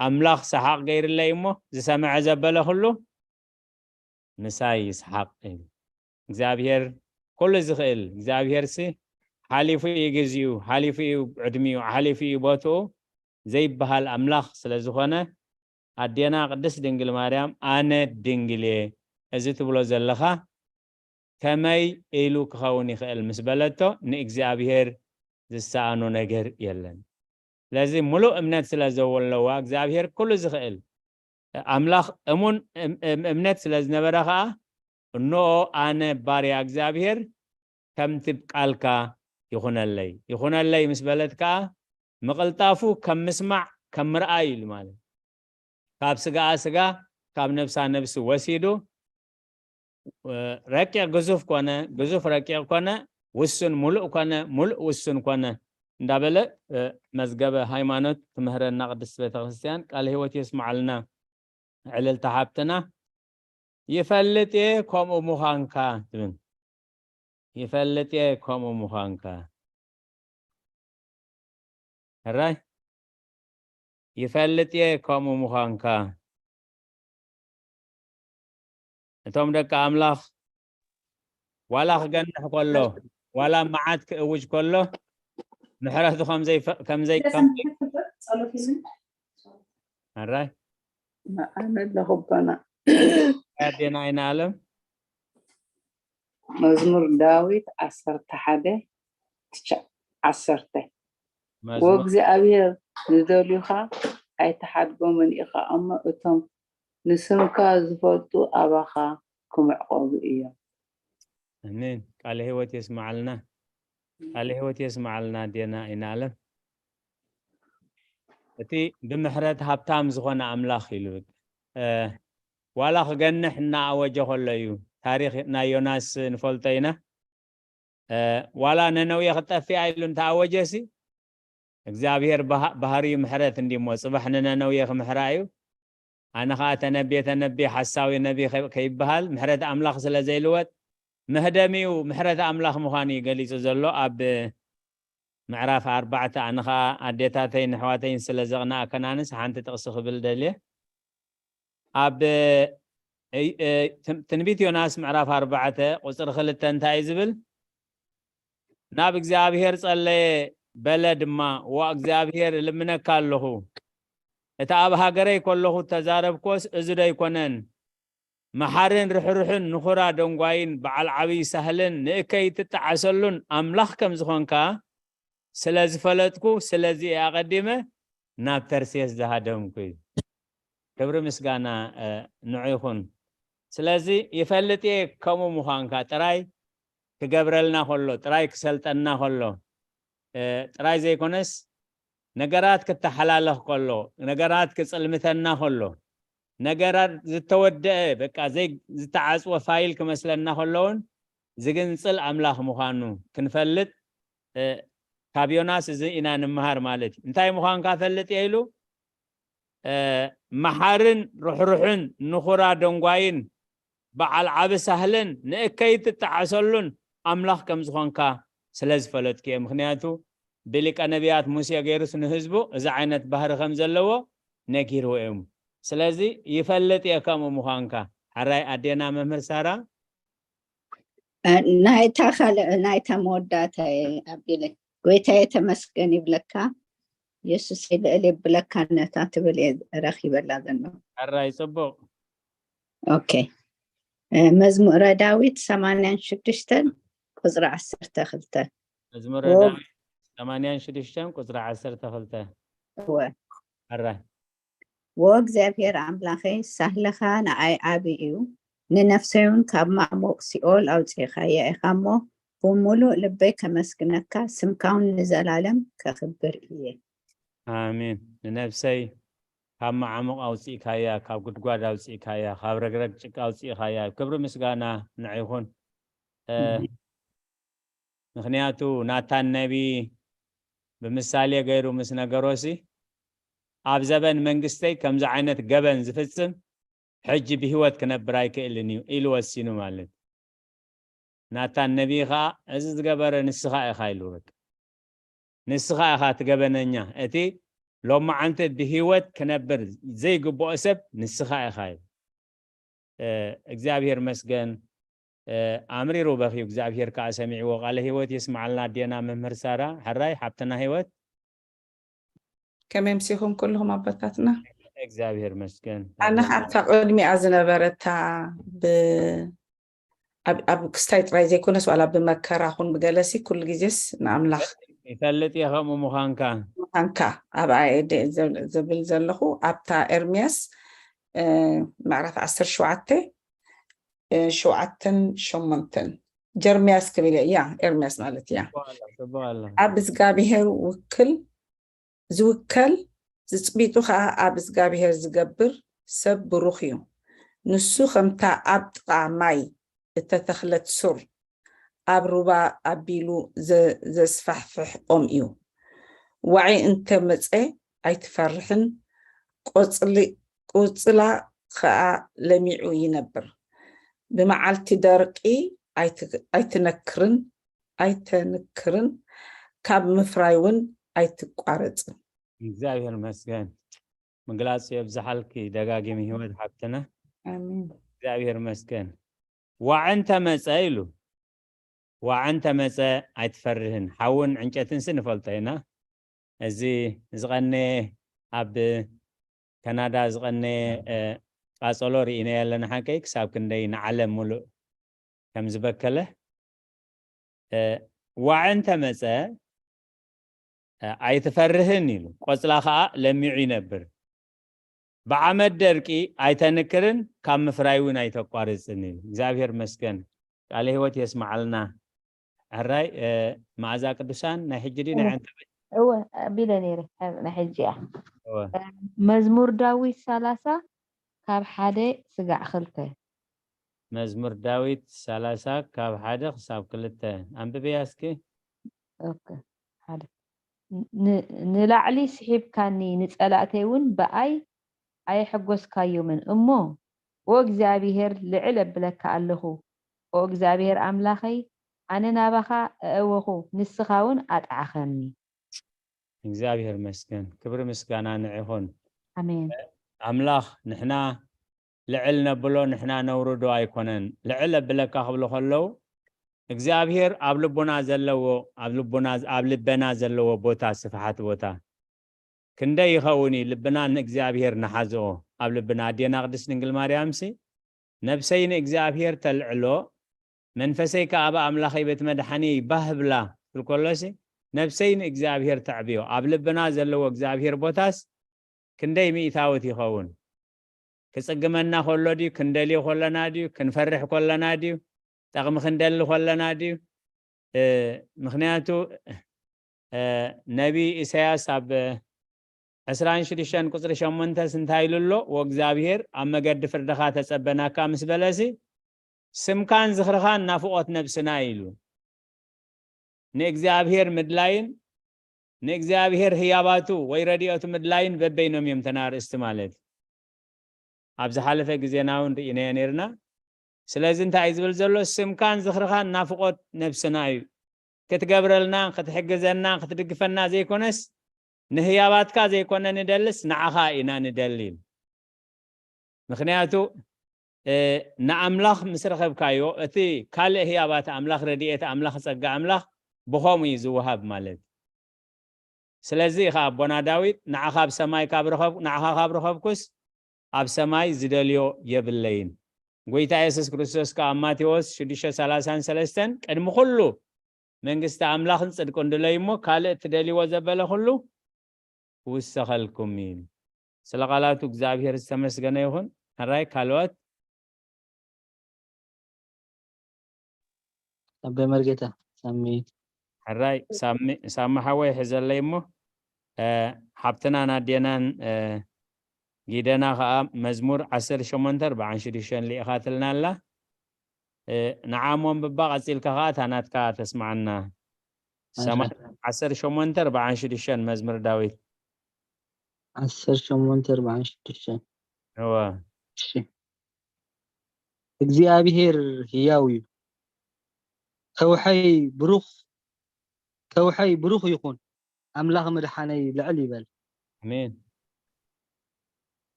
ኣምላኽ ሰሓቕ ገይርለይ እሞ ዝሰምዐ ዘበለ ኩሉ ምሳይ ይስሓቕ ኢሉ። እግዚኣብሔር ኩሉ ዝኽእል፣ እግዚኣብሔርሲ ሓሊፉ እዩ ግዚኡ፣ ሓሊፉ እዩ ዕድሚኡ፣ ሓሊፉ እዩ ቦትኡ ዘይበሃል ኣምላኽ ስለ ዝኾነ፣ ኣዴና ቅድስት ድንግል ማርያም፣ "ኣነ ድንግል እየ፣ እዚ ትብሎ ዘለኻ ከመይ ኢሉ ክኸውን ይኽእል?" ምስ በለቶ፣ ንእግዚኣብሔር ዝሰኣኖ ነገር የለን። ስለዚ ምሉእ እምነት ስለ ዘለዋ፣ እግዚኣብሔር ኩሉ ዝኽእል፣ ኣምላኽ እሙን እም- እም- እምነት ስለ ዝነበረ ከዓ፣ እንኦ ኣነ ባርያ እግዚኣብሔር ከምቲ ቃልካ ይኹነለይ ይኹነለይ ምስ በለት ከዓ፣ ምቕልጣፉ ከም ምስማዕ ከም ምርኣይ ኢሉ ማለት። ካብ ስጋኣ ስጋ፣ ካብ ነብሳ ነብሲ ወሲዱ፣ ረቂቕ ግዙፍ ኮነ፣ ግዙፍ ረቂቕ ኮነ፣ ውሱን ሙሉእ ኮነ፣ ሙሉእ ውሱን ኮነ እንዳበለ መዝገበ ሃይማኖት ትምህረና ቅድስት ቤተክርስትያን። ቃለ ህይወት የስማዓልና። ዕልልታ ሓብትና። ይፈልጥ እየ ከምኡ ምዃንካ ትብል። ይፈልጥ እየ ከምኡ ምዃንካ። ሕራይ? ይፈልጥ እየ ከምኡ ምዃንካ። እቶም ደቂ ኣምላኽ ዋላ ክገንሕ ከሎ፣ ዋላ መዓት ክእውጅ ከሎ፣ ምሕረቱ ከም ዘይፈ- ከም ዘይ ከም ዘይ- ሕራይ? ኣነ ኣለኹ ኣቦና። ኣዴና ኣይነ ኣለም። መዝሙር ዳዊት ዓሰርተ ሓደ ትሽዓ ዓሰርተ። መዝሙር ወእግዚኣብሔር ዝደልዩኻ ኣይትሓድጎምን ኢኻ እሞ፣ እቶም ንስምካ ዝፈልጡ ኣባኻ ክምዕቆቡ እዮም። ኣሜን። ቃለ ህይወት የስማዓልና። ቃለ ህይወት የስማዓልና ኣዴና ኣይነ ኣለም። እቲ ብምሕረት ሃብታም ዝኾነ ኣምላኽ ኢሉ፣ እ፣ ዋላ ክገንሕ እናኣወጀ ከሎ እዩ። ታሪኽ ናይ ዮናስ ንፈልጦ ኢና። እ፣ ዋላ ነነውየ ክጠፍእ ኢሉ እንተኣወጀሲ፣ እግዚኣብሔር ባህ- ባህሪኡ ምሕረት እንዲሞ፣ ጽባሕ ንነነውየ ክምሕራ እዩ። ኣነ ኸኣ ተነብየ ተነብየ ሓሳዊ ነቢ ከ- ከይበሃል፣ ምሕረት ኣምላኽ ስለ ዘይልወጥ፣ መህደሚኡ ምሕረት ኣምላኽ ምዃኑ እዩ ገሊጹ ዘሎ። ኣብ ምዕራፍ ኣርባዕተ፣ ኣነ ኸኣ ኣዴታተይን ኣሕዋተይን ስለ ዘቕንኣከን ኣነስ ሓንቲ ጥቕሲ ክብል ደልየ። ኣብ፣ እ፣ እ፣ ትን- ትንቢት ዮናስ ምዕራፍ ኣርባዕተ ቁጽሪ ክልተ እንታይ እዩ ዝብል? ናብ እግዚኣብሔር ጸለየ፣ በለ ድማ፣ ዋ እግዚኣብሔር፣ እልምነካ ኣለኹ፣ እቲ ኣብ ሃገረይ ከለኹ እተዛረብኮስ እዚ ዶ ኣይኮነን? መሓርን ርሕሩሕን ንኹራ ደንጓይን በዓል ዓብዪ ሳህልን ንእከይ ትጠዓሰሉን ኣምላኽ ከም ዝኾንካ ስለ ዝፈለጥኩ፣ ስለዚ እየ ኣቐዲመ ናብ ተርሴስ ዝሃደምኩ እዩ። ክብሪ ምስጋና፣ እ፣ ንዑ ይኹን። ስለዚ ይፈልጥ እየ ከምኡ ምዃንካ ጥራይ ክገብረልና ከሎ፣ ጥራይ ክሰልጠና ከሎ፣ እ፣ ጥራይ ዘይኮነስ ነገራት ክተሓላለኽ ከሎ፣ ነገራት ክጽልምተና ከሎ፣ ነገራት ዝተወደአ፣ በቃ፣ ዘይ-፣ ዝተዓጽወ ፋይል ክመስለና ከሎ እውን ዝግንጽል ኣምላኽ ምዃኑ ክንፈልጥ፣ እ፣ ካብ ዮናስ እዚ ኢና ንምሃር ማለት እዩ። እንታይ ምዃንካ ፈልጥ እየ ኢሉ፣ እ፣ መሓርን ርሕሩሕን ንኹራ ደንጓይን በዓል ዓቢ ሳህልን ንእከይ ትጠዓሰሉን ኣምላኽ ከም ዝኾንካ ስለ ዝፈለጥኩ እየ። ምኽንያቱ ብሊቀ ነቢያት ሙሴ ገይሩስ ንህዝቡ እዚ ዓይነት ባህሪ ከም ዘለዎ ነጊርዎ እዮም። ስለዚ ይፈልጥ እየ ከምኡ ምዃንካ። ሕራይ ኣዴና መምህር ሳራ። እ፣ ናይታ ካልእ፣ ናይታ መወዳእታ እየ ኣቢለ። ጎይታዬ ተመስገን ይብለካ፣ የሱሰይ ልዕል የብለካ ነታ ትብል እየ ረኺበላ ዘለኹ። ሕራይ ጽቡቕ። ኦኬ። እ፣ መዝሙረ ዳዊት ሰማንያን ሽዱሽተን ቁጽሪ ዓሰርተ ክልተ። መዝሙረ ወ- ዳዊት ሰማንያን ሽዱሽተን ቁጽሪ ዓሰርተ ክልተ። እወ። ሕራይ። ወእግዚኣብሔር ኣምላኸይ፣ ሳህልኻ ንዓይ ዓቢ እዩ፣ ንነፍሰይ እውን ካብ ማዕሙቕ ሲኦል ኣውጺእኻያ ኢኻ እሞ፣ ብምሉእ ልበይ ከመስግነካ፣ ስምካ እውን ንዘላለም ከኽብር እየ። ኣሜን። ንነፍሰይ ካብ ማዕሙቕ ኣውጺእካያ፣ ካብ ጉድጓድ ኣውጺእካያ፣ ካብ ረግረግ ጭቃ ኣውጺእኻያ። ክብሪ ምስጋና ንዕ ይኹን። እ፣ ኣሜን። ምኽንያቱ ናታን ነቢ ብምሳሌ ገይሩ ምስ ነገሮሲ፣ ኣብ ዘበን መንግስተይ ከምዚ ዓይነት ገበን ዝፍጽም ሕጂ ብህይወት ክነብር ኣይክእልን እዩ ኢሉ ወሲኑ ማለት። ናታን ነቢ ኸኣ፣ እዚ ዝገበረ ንስኻ ኢኻ ኢሉ፣ በቃ። ንስኻ ኢኻ እቲ ገበነኛ፣ እቲ ሎማዓንቲ ብህይወት ክነብር ዘይግብኦ ሰብ ንስኻ ኢኻ ኢሉ። እ፣ እግዚኣብሔር መስገን፣ እ፣ ኣምሪሩ በኽዩ፣ እግዚኣብሔር ከኣ ሰሚዕዎ። ቃለ ህይወት የስምዓልና ኣዴና መምህር ሳራ፣ ሕራይ ሓብትና ህይወት። ከመይ ምሲኹም ኩልኹም ኣቦታትና? እግዚኣብሔር መስገን። ኣነ ኸዓ ኣብታ ቅድሚኣ ዝነበረታ ብ-፣ ኣብ፣ ኣብ ክስታይ ጥራይ ዘይኮነስ ዋላ ብመከራ ኹን ብገለሲ ኩሉ ግዜስ ንኣምላኽ ይፈልጥ እየ ከምኡ ምዃንካ። ምዃንካ ኣብኣ እየ ደ-፣ ዘብ-፣ ዘብል ዘለኹ። ኣብታ ኤርምያስ እ፣ ምዕራፍ ዓሰርተ ሸውዓተ፣ እ፣ ሸውዓተን ሸሞንተን። ጀርምያስ ክብል እየ። ያ፣ ኤርምያስ ማለት እያ። ጽቡቕ ኣሎ፣ ጽቡቕ ኣሎ። ኣብ እግዚኣብሔር ውክል ዝውከል፣ ዝጽቢጡ ኸኣ ኣብ እግዚኣብሔር ዝገብር ሰብ ብሩኽ እዩ። ንሱ ኸምታ ኣብ ጥቓ ማይ እተተኽለት ሱር፣ ኣብ ሩባ ኣቢሉ ዘ-፣ ዘስፋሕፍሕ ኦም እዩ። ዋዒ እንተ መጸ ኣይትፈርሕን፣ ቆጽሊ-፣ ቆጽላ ኸኣ ለሚዑ ይነብር። ብመዓልቲ ደርቂ ኣይት-፣ ኣይትነክርን፣ ኣይተንክርን፣ ካብ ምፍራይ እውን ኣይትቋረጽን። እግዚኣብሔር ይመስገን። ምግላጽ የብዝሓልኪ ደጋጊሚ ህይወት ሓብትና። ኣሜን። እግዚኣብሔር ይመስገን። ዋዒ እንተ መጸ ኢሉ፣ ዋዒ እንተ መጸ ኣይትፈርህን። ሓውን ዕንጨትንሲ ንፈልጦ ኢና። እዚ ዝቐነየ ኣብ ካናዳ ዝቐነየ፣ እ፣ ቃጸሎ ርኢናዮ ኣለና ሓቀይ፣ ክሳብ ክንደይ ንዓለም ሙሉእ ከም ዝበከለ። እ፣ ዋዒ እንተ መጸ፣ እ፣ ኣይትፈርህን ኢሉ፣ ቆጽላ ኸኣ ለሚዑ ይነብር። ብዓመት ደርቂ ኣይተንክርን፣ ካብ ምፍራይ እውን ኣይተቋርጽን ኢሉ። እግዚኣብሔር መስገን። ቃለ ህይወት የስምዓልና። ሕራይ፣ እ፣ መዓዛ ቅዱሳን ናይ ሕጂ ድዩ ናይ እወ። ዕንተበይ? እወ፣ ኣቢለ ነይረ፣ ኣብ ናይ ሕጂ እያ። እወ። እ፣ መዝሙር ዳዊት ሰላሳ ካብ ሓደ ስጋዕ ክልተ። መዝሙር ዳዊት ሰላሳ ካብ ሓደ ክሳብ ክልተ። ኣንብብያ እስኪ። ኦኬ፣ ሓደ። ን-፣ ንላዕሊ ስሒብካኒ፣ ንጸላእተይ እውን ብኣይ ኣየሐጎስካዮምን እሞ፣ ኦ እግዚኣብሄር፣ ልዕል እብለካ ኣለኹ። ኦ እግዚኣብሄር ኣምላኸይ፣ ኣነ ናባኻ ኣእወኹ፣ ንስኻ እውን ኣጥዓኸኒ። እግዚኣብሄር መስገን፣ ክብሪ ምስጋና ንዒኹን። ኣሜን። ኣምላኽ ንሕና ልዕል ነብሎ፣ ንሕና ነውርዶ ኣይኮነን። ልዕል እብለካ ክብሉ ከለዉ፣ እግዚኣብሄር ኣብ ልቡና ዘለዎ፣ ኣብ ልቡና፣ ኣብ ልበና ዘለዎ ቦታ፣ ስፍሓት ቦታ ክንደይ ይኸውን እዩ ልብና ንእግዚኣብሄር ንሓዝኦ። ኣብ ልብና ኣዴና ቅድስት ድንግል ማርያምሲ፣ "ነብሰይ ንእግዚኣብሄር ተልዕሎ፣ መንፈሰይ ከኣ ኣብ ኣምላኸይ ቤት መድሓኒ ባህ ብላ" ትብል ከሎሲ፣ ነብሰይ ንእግዚኣብሄር ተዕብዮ። ኣብ ልብና ዘለዎ እግዚኣብሄር ቦታስ ክንደይ ሚእታዊት ይኸውን? ክጽግመና ከሎ ድዩ? ክንደልዮ ከለና ድዩ? ክንፈርሕ ከለና ድዩ? ጠቕሚ ክንደሊ ከለና ድዩ? እ፣ ምኽንያቱ፣ እ፣ ነቢ ኢሳያስ ኣብ ዕስራን ሽዱሽተን ቁጽሪ ሸሞንተስ እንታይ ኢሉ ኣሎ? "ወእግዚኣብሔር ኣብ መገዲ ፍርድኻ ተጸበናካ" ምስ በለሲ፣ "ስምካን ዝኽርኻን ናፍቖት ነብስና" እዩ ኢሉ። ንእግዚኣብሔር ምድላይን ንእግዚኣብሔር ህያባቱ ወይ ረድኤቱ ምድላይን በበይኖም እዮም እተን ኣርእስቲ ማለት እዩ። ኣብ ዝሓለፈ ግዜና እውን ርኢናዮ ነይርና። ስለዚ እንታይ እዩ ዝብል ዘሎ? ስምካን ዝኽርኻን ናፍቖት ነብስና እዩ። ክትገብረልና፣ ክትሕግዘና፣ ክትድግፈና ዘይኮነስ፣ ንህያባትካ ዘይኮነ ንደልስ፣ ንዓኻ ኢና ንደሊ። ምኽንያቱ፣ እ፣ ንኣምላኽ ምስ ረኸብካዮ፣ እቲ ካልእ ህያባት ኣምላኽ፣ ረድኤት ኣምላኽ፣ ጸጋ ኣምላኽ ብኸምኡ እዩ ዝወሃብ ማለት። ስለዚ ኢኻ ኣቦና ዳዊት፣ "ንዓኻ ኣብ ሰማይ ካብ ረኸብ-፣ ንዓኻ ካብ ረኸብኩስ፣ ኣብ ሰማይ ዝደልዮ የብለይን።" ጎይታ የሱስ ክርስቶስ ከኣ ኣብ ማቴዎስ ሽዱሽተ ሰላሳን ሰለስተን፣ "ቅድሚ ኩሉ መንግስቲ ኣምላኽን ጽድቁን ድለዩ እሞ፣ ካልእ እትደልይዎ ዘበለ ኩሉ ክውሰኸልኩም" እዩ። ስለ ቃላቱ እግዚኣብሔር ዝተመስገነ ይኹን። ሕራይ ካልኦት? ኣቦይ መርጌታ፣ ሳሚ። ሕራይ ሳሚ፣ ሳሚ ሓወይ ሕዘለይ እሞ፣ እ፣ ሓብትናን ኣዴናን፣ እ፣ ጊደና ኸኣ መዝሙር ዓሰርተ ሸሞንተ ኣርብዓን ሽዱሽተን ልኢኻትልና ኣላ። እ፣ ንዓ እሞ ኣንብባ፣ ቀጺልካ ኸኣ እታ ናትካ ተስምዓና። ኣንሳ። ሰማ-፣ ዓሰርተ ሸሞንተ ኣርብዓን ሽዱሽተን መዝሙር ዳዊት። ዓሰርተ ሸሞንተ ኣርብዓን ሽዱሽተን። እወ። እሺ። እግዚኣብሄር ህያው እዩ። ከውሐይ ብሩኽ፣ ከውሐይ ብሩኽ ይኹን። ኣምላኽ ምድሓነይ ልዕል ይበል። ኣሜን።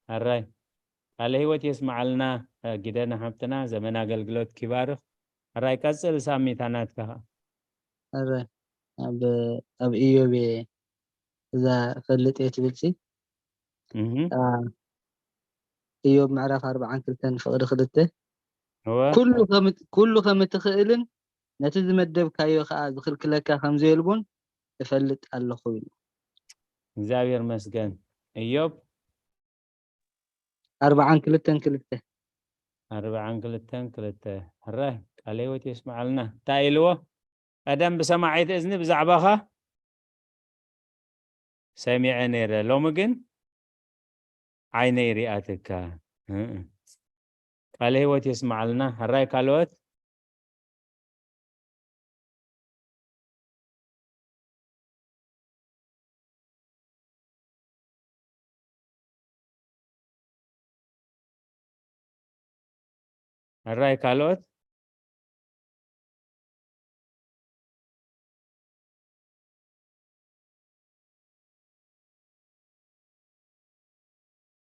ኣራይ ቃለ ህይወት የስምዓልና፣ እ፣ ጊደና ሓብትና፣ ዘመን ኣገልግሎት ኪባርኽ። ኣራይ ቀጽል ሳሚ፣ እታ ናትካ ኸኣ። ኣራይ ኣብ፣ ኣብ ኢዮብ እየ እዛ ፈልጥ እየ ትብል ሲ። እህ። አ፣ ኢዮብ ምዕራፍ ኣርብዓን ክልተን ፍቕዲ ክልተ። እወ። ኩሉ ከም፣ ኩሉ ከም እትኽእልን ነቲ ዝመደብካዮ ኸኣ ዝኽልክለካ ከም ዘየልቦን እፈልጥ ኣለኹ ኢሉ። እግዚኣብሔር መስገን። ኢዮብ ኣርባዓን ክልተን ክልተ። ኣርባዓን ክልተን ክልተ። ሕራይ ቃለ ህይወት የስምዓልና። እንታይ ኢልዎ? ቀደም ብሰማዒት እዝኒ ብዛዕባኻ ሰሚዐ ነይረ፣ ሎሚ ግን ዓይነይ ሪኣትካ። ቃለ ህይወት የስምዓልና። ሕራይ ካልኦት? ሕራይ ካልኦት?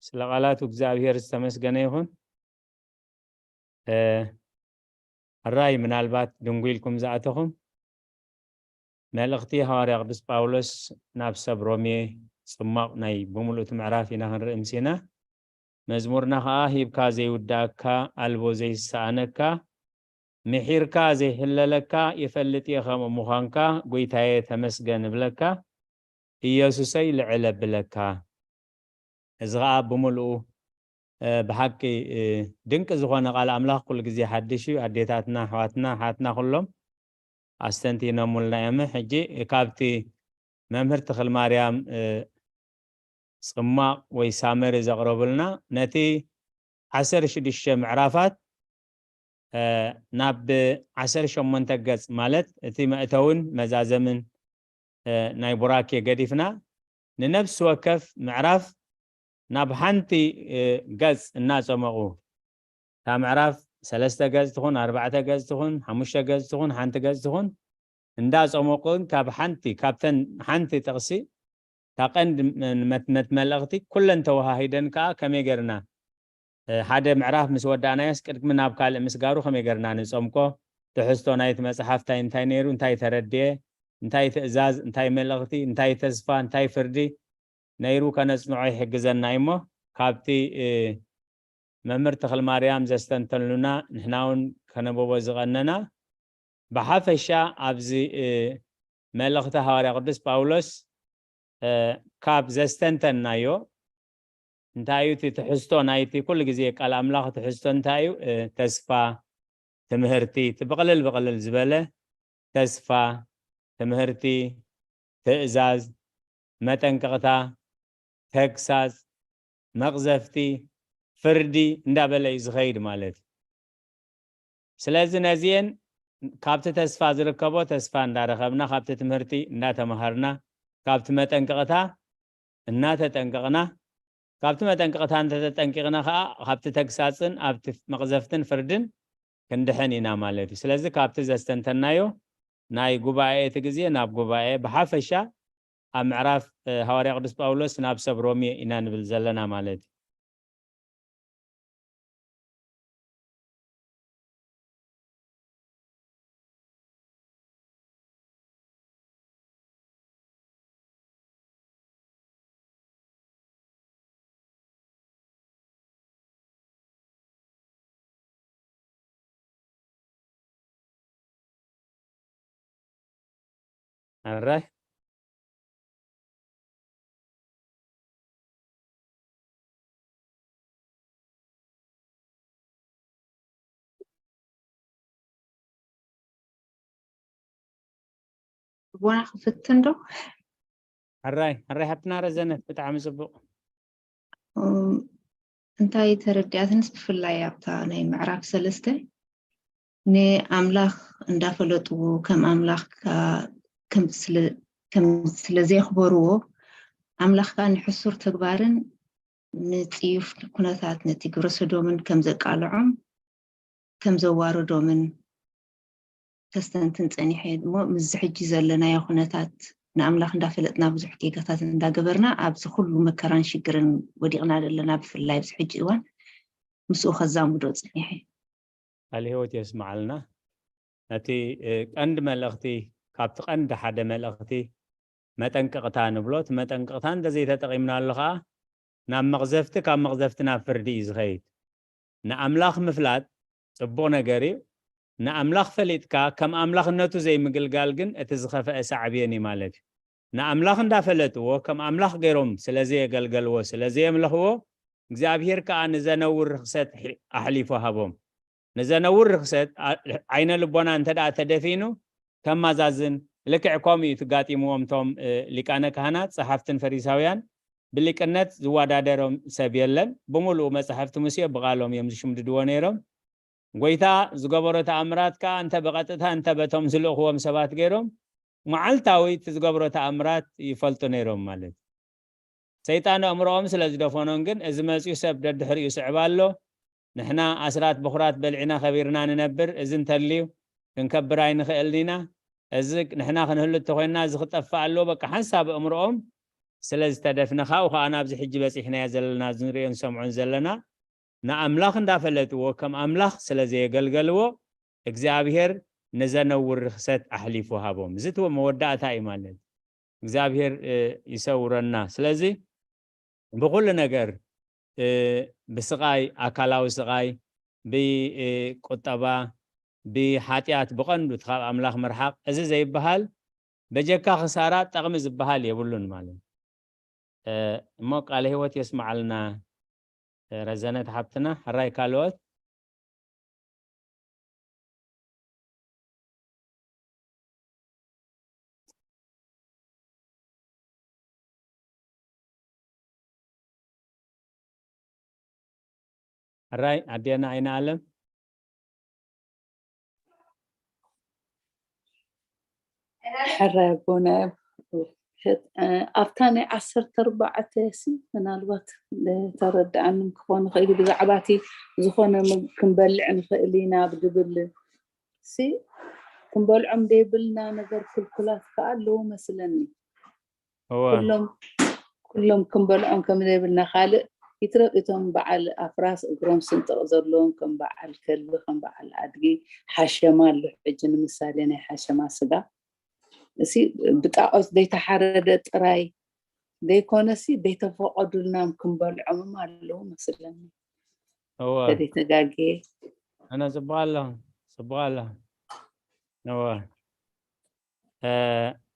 ስለ ቃላቱ እግዚኣብሔር ዝተመስገነ ይኹን። ሕራይ ምናልባት ድንጉ ኢልኩም ዝኣተኹም፣ መልእኽቲ ሃዋርያ ቅዱስ ጳውሎስ ናብ ሰብ ሮሜ ጽማቕ ናይ ብምሉእ እቲ ምዕራፍ ኢና ክንርኢ ምሲና። መዝሙርና ኸኣ ሂብካ ዘይውዳእካ፣ ኣልቦ ዘይሰኣነካ፣ ምሒርካ ዘይሕለለካ፣ ይፈልጥ እየ ከምኡ ምዃንካ፣ ጎይታየ ተመስገን እብለካ፣ ኢየሱሰይ ልዕል ኣብለካ። እዚ ኸኣ ብምሉኡ ብሓቂ ድንቂ ዝኾነ ቃል ኣምላኽ ኩሉ ግዜ ሓድሽ እዩ። ኣዴታትና ኣሕዋትና ሓትና ኩሎም ኣስተንቲኖምልና እዮም። ሕጂ ካብቲ መምህር ተኽልማርያም ጽማቕ ወይ ሳመሪ ዘቕረቡልና ነቲ ዓሰርተ ሽዱሽተ ምዕራፋት ናብ ዓሰርተ ሸሞንተ ገጽ ማለት እቲ መእተውን መዛዘምን ናይ ቡራኬ ገዲፍና ንነፍሲ ወከፍ ምዕራፍ ናብ ሓንቲ ገጽ እናጸመቑ እታ ምዕራፍ ሰለስተ ገጽ ትኹን ኣርባዕተ ገጽ ትኹን ሓሙሽተ ገጽ ትኹን ሓንቲ ገጽ ትኹን እንዳጸመቑን ካብ ሓንቲ ካብተን ሓንቲ ጥቕሲ እታ ቀንዲ መት- መት- መልእኽቲ ኩለን ተወሃሂደን ከኣ ከመይ ጌርና ሓደ ምዕራፍ ምስ ወዳእናዮስ ቅድሚ ናብ ካልእ ምስጋሩ ከመይ ጌርና ንጸምቆ? ትሕዝቶ ናይቲ መጽሓፍ እንታይ እንታይ ነይሩ? እንታይ ተረድኤ? እንታይ ትእዛዝ? እንታይ መልእኽቲ? እንታይ ተስፋ? እንታይ ፍርዲ ነይሩ ከነጽንዖ ይሕግዘና እዩ እሞ ካብቲ መምህር ተኽልማርያም ዘስተንተሉና ንሕና እውን ከነበቦ ዝቐነና ብሓፈሻ ኣብዚ መልእኽቲ ሃዋርያ ቅዱስ ጳውሎስ ካብ ዘስተንተንናዮ እንታይ እዩ እቲ ትሕዝቶ ናይቲ ኩሉ ግዜ ቃል ኣምላኽ ትሕዝቶ እንታይ እዩ? ተስፋ፣ ትምህርቲ፣ እቲ ብቕልል ብቕልል ዝበለ ተስፋ፣ ትምህርቲ፣ ትእዛዝ፣ መጠንቀቕታ፣ ተግሳጽ፣ መቕዘፍቲ፣ ፍርዲ እንዳበለ እዩ ዝኸይድ ማለት እዩ። ስለዚ ነዚኤን ካብቲ ተስፋ ዝርከቦ ተስፋ እንዳረኸብና ካብቲ ትምህርቲ እንዳተምሃርና ካብቲ መጠንቀቕታ እናተጠንቀቕና ካብቲ መጠንቀቕታ እንተተጠንቂቕና ከዓ ካብቲ ተግሳፅን ኣብቲ መቕዘፍትን ፍርድን ክንድሕን ኢና ማለት እዩ። ስለዚ ካብቲ ዘስተንተናዮ ናይ ጉባኤ እቲ ግዜ ናብ ጉባኤ ብሓፈሻ ኣብ ምዕራፍ ሃዋርያ ቅዱስ ጳውሎስ ናብ ሰብ ሮሜ ኢና ንብል ዘለና ማለት እዩ። ኣራይ ቦና ክፍትን ዶ? ኣራይ ኣራይ ሃብትና ረዘነ ብጣዕሚ ጽቡቕ። እንታይ ተረዲኣትንስ ብፍላይ ኣብታ ናይ ምዕራፍ ሰለስተ ንኣምላኽ እንዳፈለጥዎ ከም ኣምላኽ ከም ስለ ዘየኽበርዎ ኣምላኽ ከዓ ንሕሱር ተግባርን ንፅዩፍ ኩነታት ነቲ ግብረ ሰዶምን ከም ዘቃልዖም ከም ዘዋርዶምን ከስተንትን ፀኒሐ እሞ ምስዚ ሕጂ ዘለናዮ ኩነታት ንኣምላኽ እንዳፈለጥና ብዙሕ ጌጋታት እንዳገበርና ኣብዚ ኩሉ መከራን ሽግርን ወዲቕና ዘለና ብፍላይ ኣብዚ ሕጂ እዋን ምስኡ ከዛምዶ ፀኒሐ። ቃል ህይወት የስምዓልና። ነቲ ቀንዲ መልእኽቲ ካብቲ ቀንዲ ሓደ መልእኽቲ መጠንቀቕታ ንብሎ እቲ መጠንቀቕታ እንተዘይተጠቒምናሉ ከዓ ናብ መቕዘፍቲ ካብ መቕዘፍቲ ናብ ፍርዲ እዩ ዝኸይድ። ንኣምላኽ ምፍላጥ ጽቡቕ ነገር እዩ። ንኣምላኽ ፈሊጥካ ከም ኣምላኽነቱ ዘይምግልጋል ግን እቲ ዝኸፍአ ሳዕቤን እዩ ማለት እዩ። ንኣምላኽ እንዳፈለጥዎ ከም ኣምላኽ ገይሮም ስለዘየገልገልዎ ስለዘየምለኽዎ እግዚኣብሔር ከኣ ንዘነውር ርኽሰት ሒ-፣ ኣሕሊፉ ሃቦም። ንዘነውር ርኽሰት ኣ-፣ ዓይነ ልቦና እንተ ደኣ ተደፊኑ ከማዛዝን፣ ልክዕ ከምኡ እዩ ትጋጢምዎም። እቶም፣ እ፣ ሊቃነ ካህናት፣ ጸሓፍትን ፈሪሳውያን ብሊቅነት ዝወዳደሮም ሰብ የለን። ብምሉኡ መጻሕፍቲ ሙሴ ብቓሎም እዮም ዝሽምድድዎ ነይሮም። ጐይታ ዝገበሮ ተኣምራት ከኣ እንተ ብቐጥታ እንተ በቶም ዝልእኽዎም ሰባት ገይሮም መዓልታዊ እቲ ዝገብሮ ተኣምራት ይፈልጡ ነይሮም ማለት እዩ። ሰይጣን ኣእምሮኦም ስለ ዝደፈኖም ግን እዚ መጺኡ ሰብ ደድሕሪኡ ይስዕብ ኣሎ። ንሕና ኣስራት በኹራት በሊዕና ከቢርና ንነብር፣ እዚ እንተልዩ ክንከብር ኣይንኽእልን ኢና። እዚ ንሕና ክንህሉ እንተኾይንና እዚ ክጠፍእ ኣለዎ። በቃ ሓንሳብ ኣእምሮኦም ስለ ዝተደፍነ ካብኡ ከኣ ናብዚ ሕጂ በጺሕናዮ ዘለና፣ እዚ ንሪኦን ዝሰምዖን ዘለና ንኣምላኽ እንዳፈለጥዎ ከም ኣምላኽ ስለ ዘየገልገልዎ እግዚኣብሔር ንዘነውር ርኽሰት ኣሕሊፉ ሃቦም። እዚ እቲ መወዳእታ እዩ ማለት። እግዚኣብሔር፣ እ፣ ይሰውረና። ስለዚ ብኹሉ ነገር፣ እ፣ ብስቓይ፣ ኣካላዊ ስቓይ፣ ብ-፣ እ፣ ቁጠባ፣ ብሓጢኣት፣ ብቐንዱ እቲ ካብ ኣምላኽ ምርሓቕ፣ እዚ ዘይበሃል በጀካ ክሳራ ጠቕሚ ዝበሃል የብሉን ማለት እዩ። እ፣ እሞ ቃለ ህይወት የስምዓልና፣ እ፣ ረዘነት ሓብትና። ሕራይ ካልኦት? ሕራይ ኣዴና ኣይነ ኣለም። ሕራይ ኣቦና ውብሸት፣ እ፣ ኣብታ ናይ ዓሰርተ ኣርባዕተ ሲ ምናልባት ተረድኣንም ክኾን ይኽእል እዩ። ብዛዕባ እቲ ዝኾነ ምግቢ ክንበልዕ ንኽእል ኢና ብድብል ሲ ክንበልዖም ዘይብልና ነገር ክልኩላት ከኣ ኣለዉ መስለኒ። እወ። ኩሎም፣ ኩሎም ክንበልዖም ከም ዘይብልና፣ ካልእ ይትረፍ እቶም በዓል ኣፍራስ እግሮም ስንጥቕ ዘለዎም ከም በዓል ከልቢ፣ ከም በዓል ኣድጊ፣ ሓሸማ ኣሎ። ሕጂ ንምሳሌ ናይ ሓሸማ ስጋ እሲ ብጣዖት ዘይተሓረደ ጥራይ ዘይኮነሲ ዘይተፈቐዱልናም ክንበልዖምም ኣለዉ መስለኒ። እወ። ተደይተጋግየ። ኣነ ጽቡቕ ኣሎ፣ ጽቡቕ ኣሎ። እወ። እ፣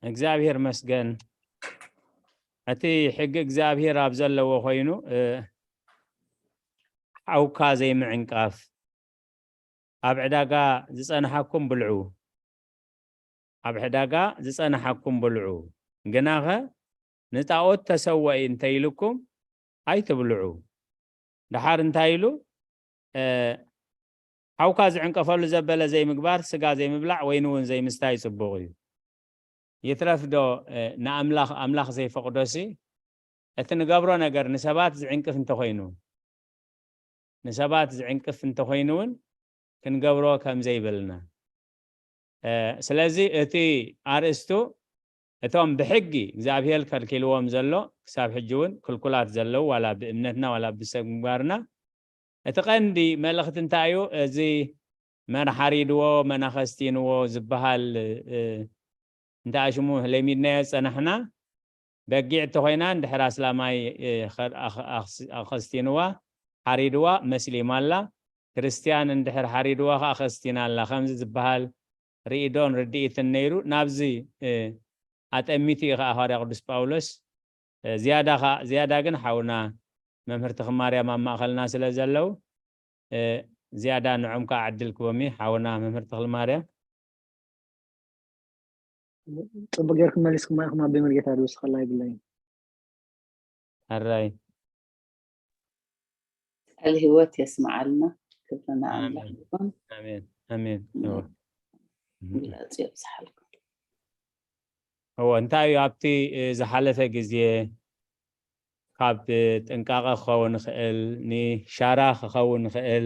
እግዚኣብሔር መስገን። እቲ ሕጊ እግዚኣብሔር ኣብ ዘለዎ ኮይኑ፣ እ፣ ሓውካ ዘይምዕንቃፍ፣ ኣብ ዕዳጋ ዝጸንሓኩም ብልዑ፣ ኣብ ዕዳጋ ዝጸንሓኩም ብልዑ፣ ግናኸ ንጣኦት ተሰወኢ እንተ ኢልኩም ኣይትብልዑ። ደሓር እንታይ ኢሉ? እ፣ ሓውካ ዝዕንቀፈሉ ዘበለ ዘይምግባር፣ ስጋ ዘይምብላዕ፣ ወይኒ እውን ዘይምስታይ ጽቡቕ እዩ። ይትረፍ ዶ፣ እ፣ ንኣምላኽ፣ ኣምላኽ ዘይፈቕዶሲ፣ እቲ ንገብሮ ነገር ንሰባት ዝዕንቅፍ እንተኾይኑ፣ ንሰባት ዝዕንቅፍ እንተኾይኑ እውን ክንገብሮ ከም ዘይብልና። እ፣ ስለዚ እቲ ኣርእስቱ እቶም ብሕጊ እግዚኣብሔር ከልኪልዎም ዘሎ ክሳብ ሕጂ እውን ክልኩላት ዘለዉ፣ ዋላ ብእምነትና ዋላ ብሰብ ምግባርና፣ እቲ ቀንዲ መልእኽቲ እንታይ እዩ? እዚ መን ሓሪድዎ፣ መን ኣኸስቲንዎ ዝበሃል፣ እ፣ እንተ ኣሽሙ ለሚድናዮ ዝጸናሕና፣ በጊዕ እንተኾይና እንድሕር ኣስላማይ፣ እ፣ ኸ-፣ ኣኸ-፣ ኣኽስ-፣ ኣኸስቲንዋ፣ ሓሪድዋ፣ መስሊማ ኣላ። ክርስትያን እንድሕር ሓሪድዋ ኸኣ ከስቲና ኣላ። ከምዚ ዝበሃል ርኢዶን ርድኢትን ነይሩ። ናብዚ፣ እ፣ ኣጠሚቱ እዩ ኸኣ ሃዋርያ ቅዱስ ጳውሎስ። እ፣ ዝያዳ ኸኣ፣ ዝያዳ ግን ሓውና መምህር ተኽማርያም ኣብ ማእኸልና ስለ ዘለዉ፣ እ፣ ዝያዳ ንዖም ከኣ ዕድል ክቦም እዩ። ሓውና መምህር ተኽልማርያም። ጽቡቅ ጌርኩም መሊስኩም ኢኹም ኣቦይ መርጌታ፣ ዝውስኸላ የብለይን። ሕራይ። ቃል ህይወት የስምዓልና። ክብሪ ንኣምላኽ ኣሜን። ይኹን። ኣሜን፣ ኣሜን። እወ። ምህረቱ የብዝሓልኩም። እወ፣ እንታይ እዩ ኣብቲ፣ እ፣ ዝሓለፈ ግዜ ካብ ጥንቃቐ ክኸውን ይኽእል፣ ንሻራ ክኸውን ይኽእል፣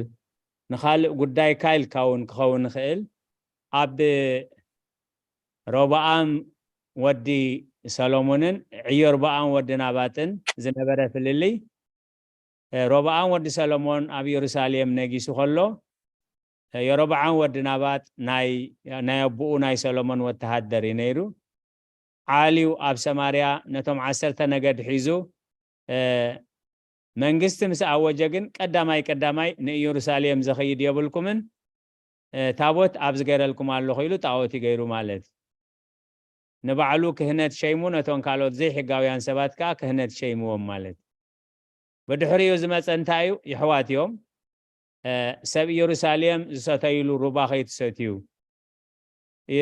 ንኻልእ ጉዳይካ ኢልካ እውን ክኸውን ይኽእል። ኣብ ሮብዓም ወዲ ሰሎሞንን ዕዮርብዓም ወዲ ናባጥን ዝነበረ ፍልልይ፣ እ፣ ሮብዓም ወዲ ሰሎሞን ኣብ የሩሳሌም ነጊሱ ከሎ፣ እ፣ የሮብዓም ወዲ ናባጥ ናይ፣ ናይ ኣቦኡ ናይ ሰሎሞን ወተሃደር እዩ ነይሩ። ዓልዩ ኣብ ሰማርያ ነቶም ዓሰርተ ነገድ ሒዙ፣ እ፣ መንግስቲ ምስ ኣወጀ ግን ቀዳማይ ቀዳማይ ንኢየሩሳሌም ዘኸይድ የብልኩምን፣ እ፣ ታቦት ኣብዚ ገይረልኩም ኣለኹ ኢሉ ጣዖት እዩ ገይሩ ማለት። ንባዕሉ ክህነት ሸይሙ፣ ነቶም ካልኦት ዘይሕጋውያን ሰባት ከኣ ክህነት ሸይምዎም ማለት። ብድሕሪኡ ዝመጸ እንታይ እዩ? የሕዋት እዮም። እ፣ ሰብ ኢየሩሳሌም ዝሰተይሉ ሩባ ከይትሰትዩ፣ እ፣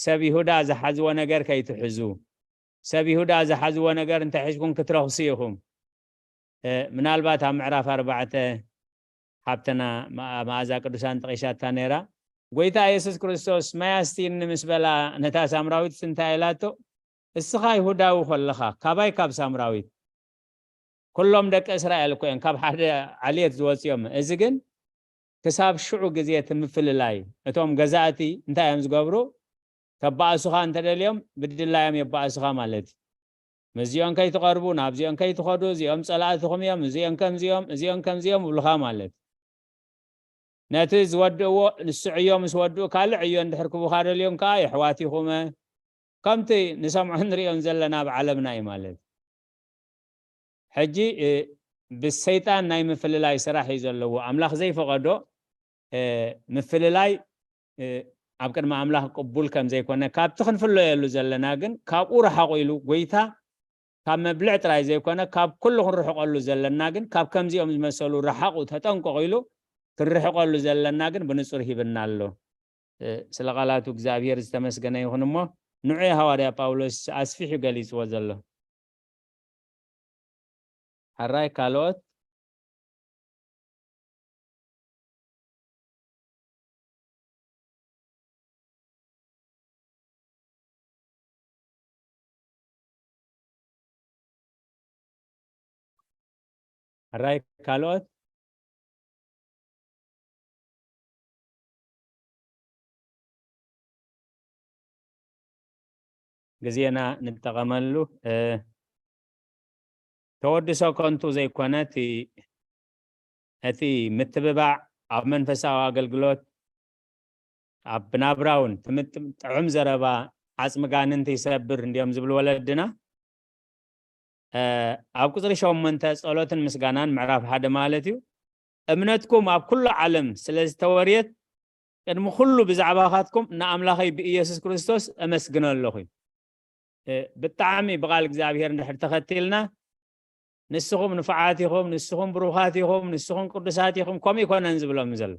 ሰብ ይሁዳ ዝሓዝዎ ነገር ከይትሕዙ። ሰብ ይሁዳ ዝሓዝዎ ነገር እንተሒዝኩም ክትረኽሱ ኢኹም። እ፣ ምናልባት ኣብ ምዕራፍ ኣርባዕተ ሓብትና መ-፣ መኣዛ ቅዱሳን ጠቒሳታ ነይራ። ጎይታ የሱስ ክርስቶስ፣ "ማይ ኣስትይኒ" ምስ በላ፣ ነታ ሳምራዊት እንታይ ኢላቶ? "እስኻ ይሁዳዊ ኮለኻ፣ ካባይ ካብ ሳምራዊት?" ኩሎም ደቂ እስራኤል እኮ እዮም ካብ ሓደ ዓሌት ዝወፁ እዮም። እዚ ግን ክሳብ ሽዑ ግዜ እቲ ምፍልላይ፣ እቶም ገዛእቲ እንታይ እዮም ዝገብሩ? ከባእሱኻ እንተደልዮም ብድላዮም የባእሱኻ ማለት እዩ። ምስዚኦም ከይትቐርቡ፣ ናብዚኦም ከይትኸዱ፣ እዚኦም ጸላእትኹም እዮም፣ እዚኦም ከምዚኦም፣ እዚኦም ከምዚኦም ይብሉኻ ማለት እዩ። ነቲ ዝወድእዎ ንሱ ዕዮ ምስ ወድኡ ካልእ ዕዮ እንድሕር ክቡኻ ደልዮም ከኣ የሕዋት ኢኹመ፣ ከምቲ ንሰምዖ ንርእዮን ዘለና ኣብ ዓለምና እዩ ማለት እዩ። ሕጂ፣ እ፣ ብሰይጣን ናይ ምፍልላይ ስራሕ እዩ ዘለዎ። ኣምላኽ ዘይፈቐዶ፣ እ፣ ምፍልላይ፣ እ፣ ኣብ ቅድሚ ኣምላኽ ቅቡል ከም ዘይኮነ፣ ካብቲ ክንፍለየሉ ዘለና ግን ካብኡ ረሓቑ ኢሉ፣ ጎይታ ካብ መብልዕ ጥራይ ዘይኮነ፣ ካብ ኩሉ ክንርሕቐሉ ዘለና ግን፣ ካብ ከምዚኦም ዝመሰሉ ረሓቑ፣ ተጠንቀቑ ኢሉ ክንርሕቐሉ ዘለና ግን ብንጹር ሂብና ኣሎ። እ፣ ስለ ቃላቱ እግዚኣብሔር ዝተመስገነ ይኹን እሞ፣ ንዑ ሃዋርያ ጳውሎስ ኣስፊሑ ገሊጽዎ ዘሎ። ሕራይ ካልኦት? ሕራይ ካልኦት? ግዜና ንጠቐመሉ። እ፣ ተወድሶ ከንቱ ዘይኮነ፣ እቲ፣ እቲ ምትብባዕ ኣብ መንፈሳዊ ኣገልግሎት፣ ኣብ ናብራ እውን ትምጥ-፣ ጥዑም ዘረባ ዓጽሚ ጋንንቲ ይሰብር እንዲዮም ዝብሉ ወለድና። እ፣ ኣብ ቁጽሪ ሸሞንተ ጸሎትን ምስጋናን ምዕራፍ ሓደ ማለት እዩ። "እምነትኩም ኣብ ኩሉ ዓለም ስለ ዝተወርየት ቅድሚ ኩሉ ብዛዕባኻትኩም ንኣምላኸይ ብኢየሱስ ክርስቶስ እመስግኖ ኣለኹ" እዩ። እ፣ ብጣዕሚ ብቓል እግዚኣብሔር እንድሕር ተኸቲልና፣ "ንስኹም ንፉዓት ኢኹም፣ ንስኹም ብሩኻት ኢኹም፣ ንስኹም ቅዱሳት ኢኹም" ከምኡ ይኮነን ዝብሎም ዘሎ።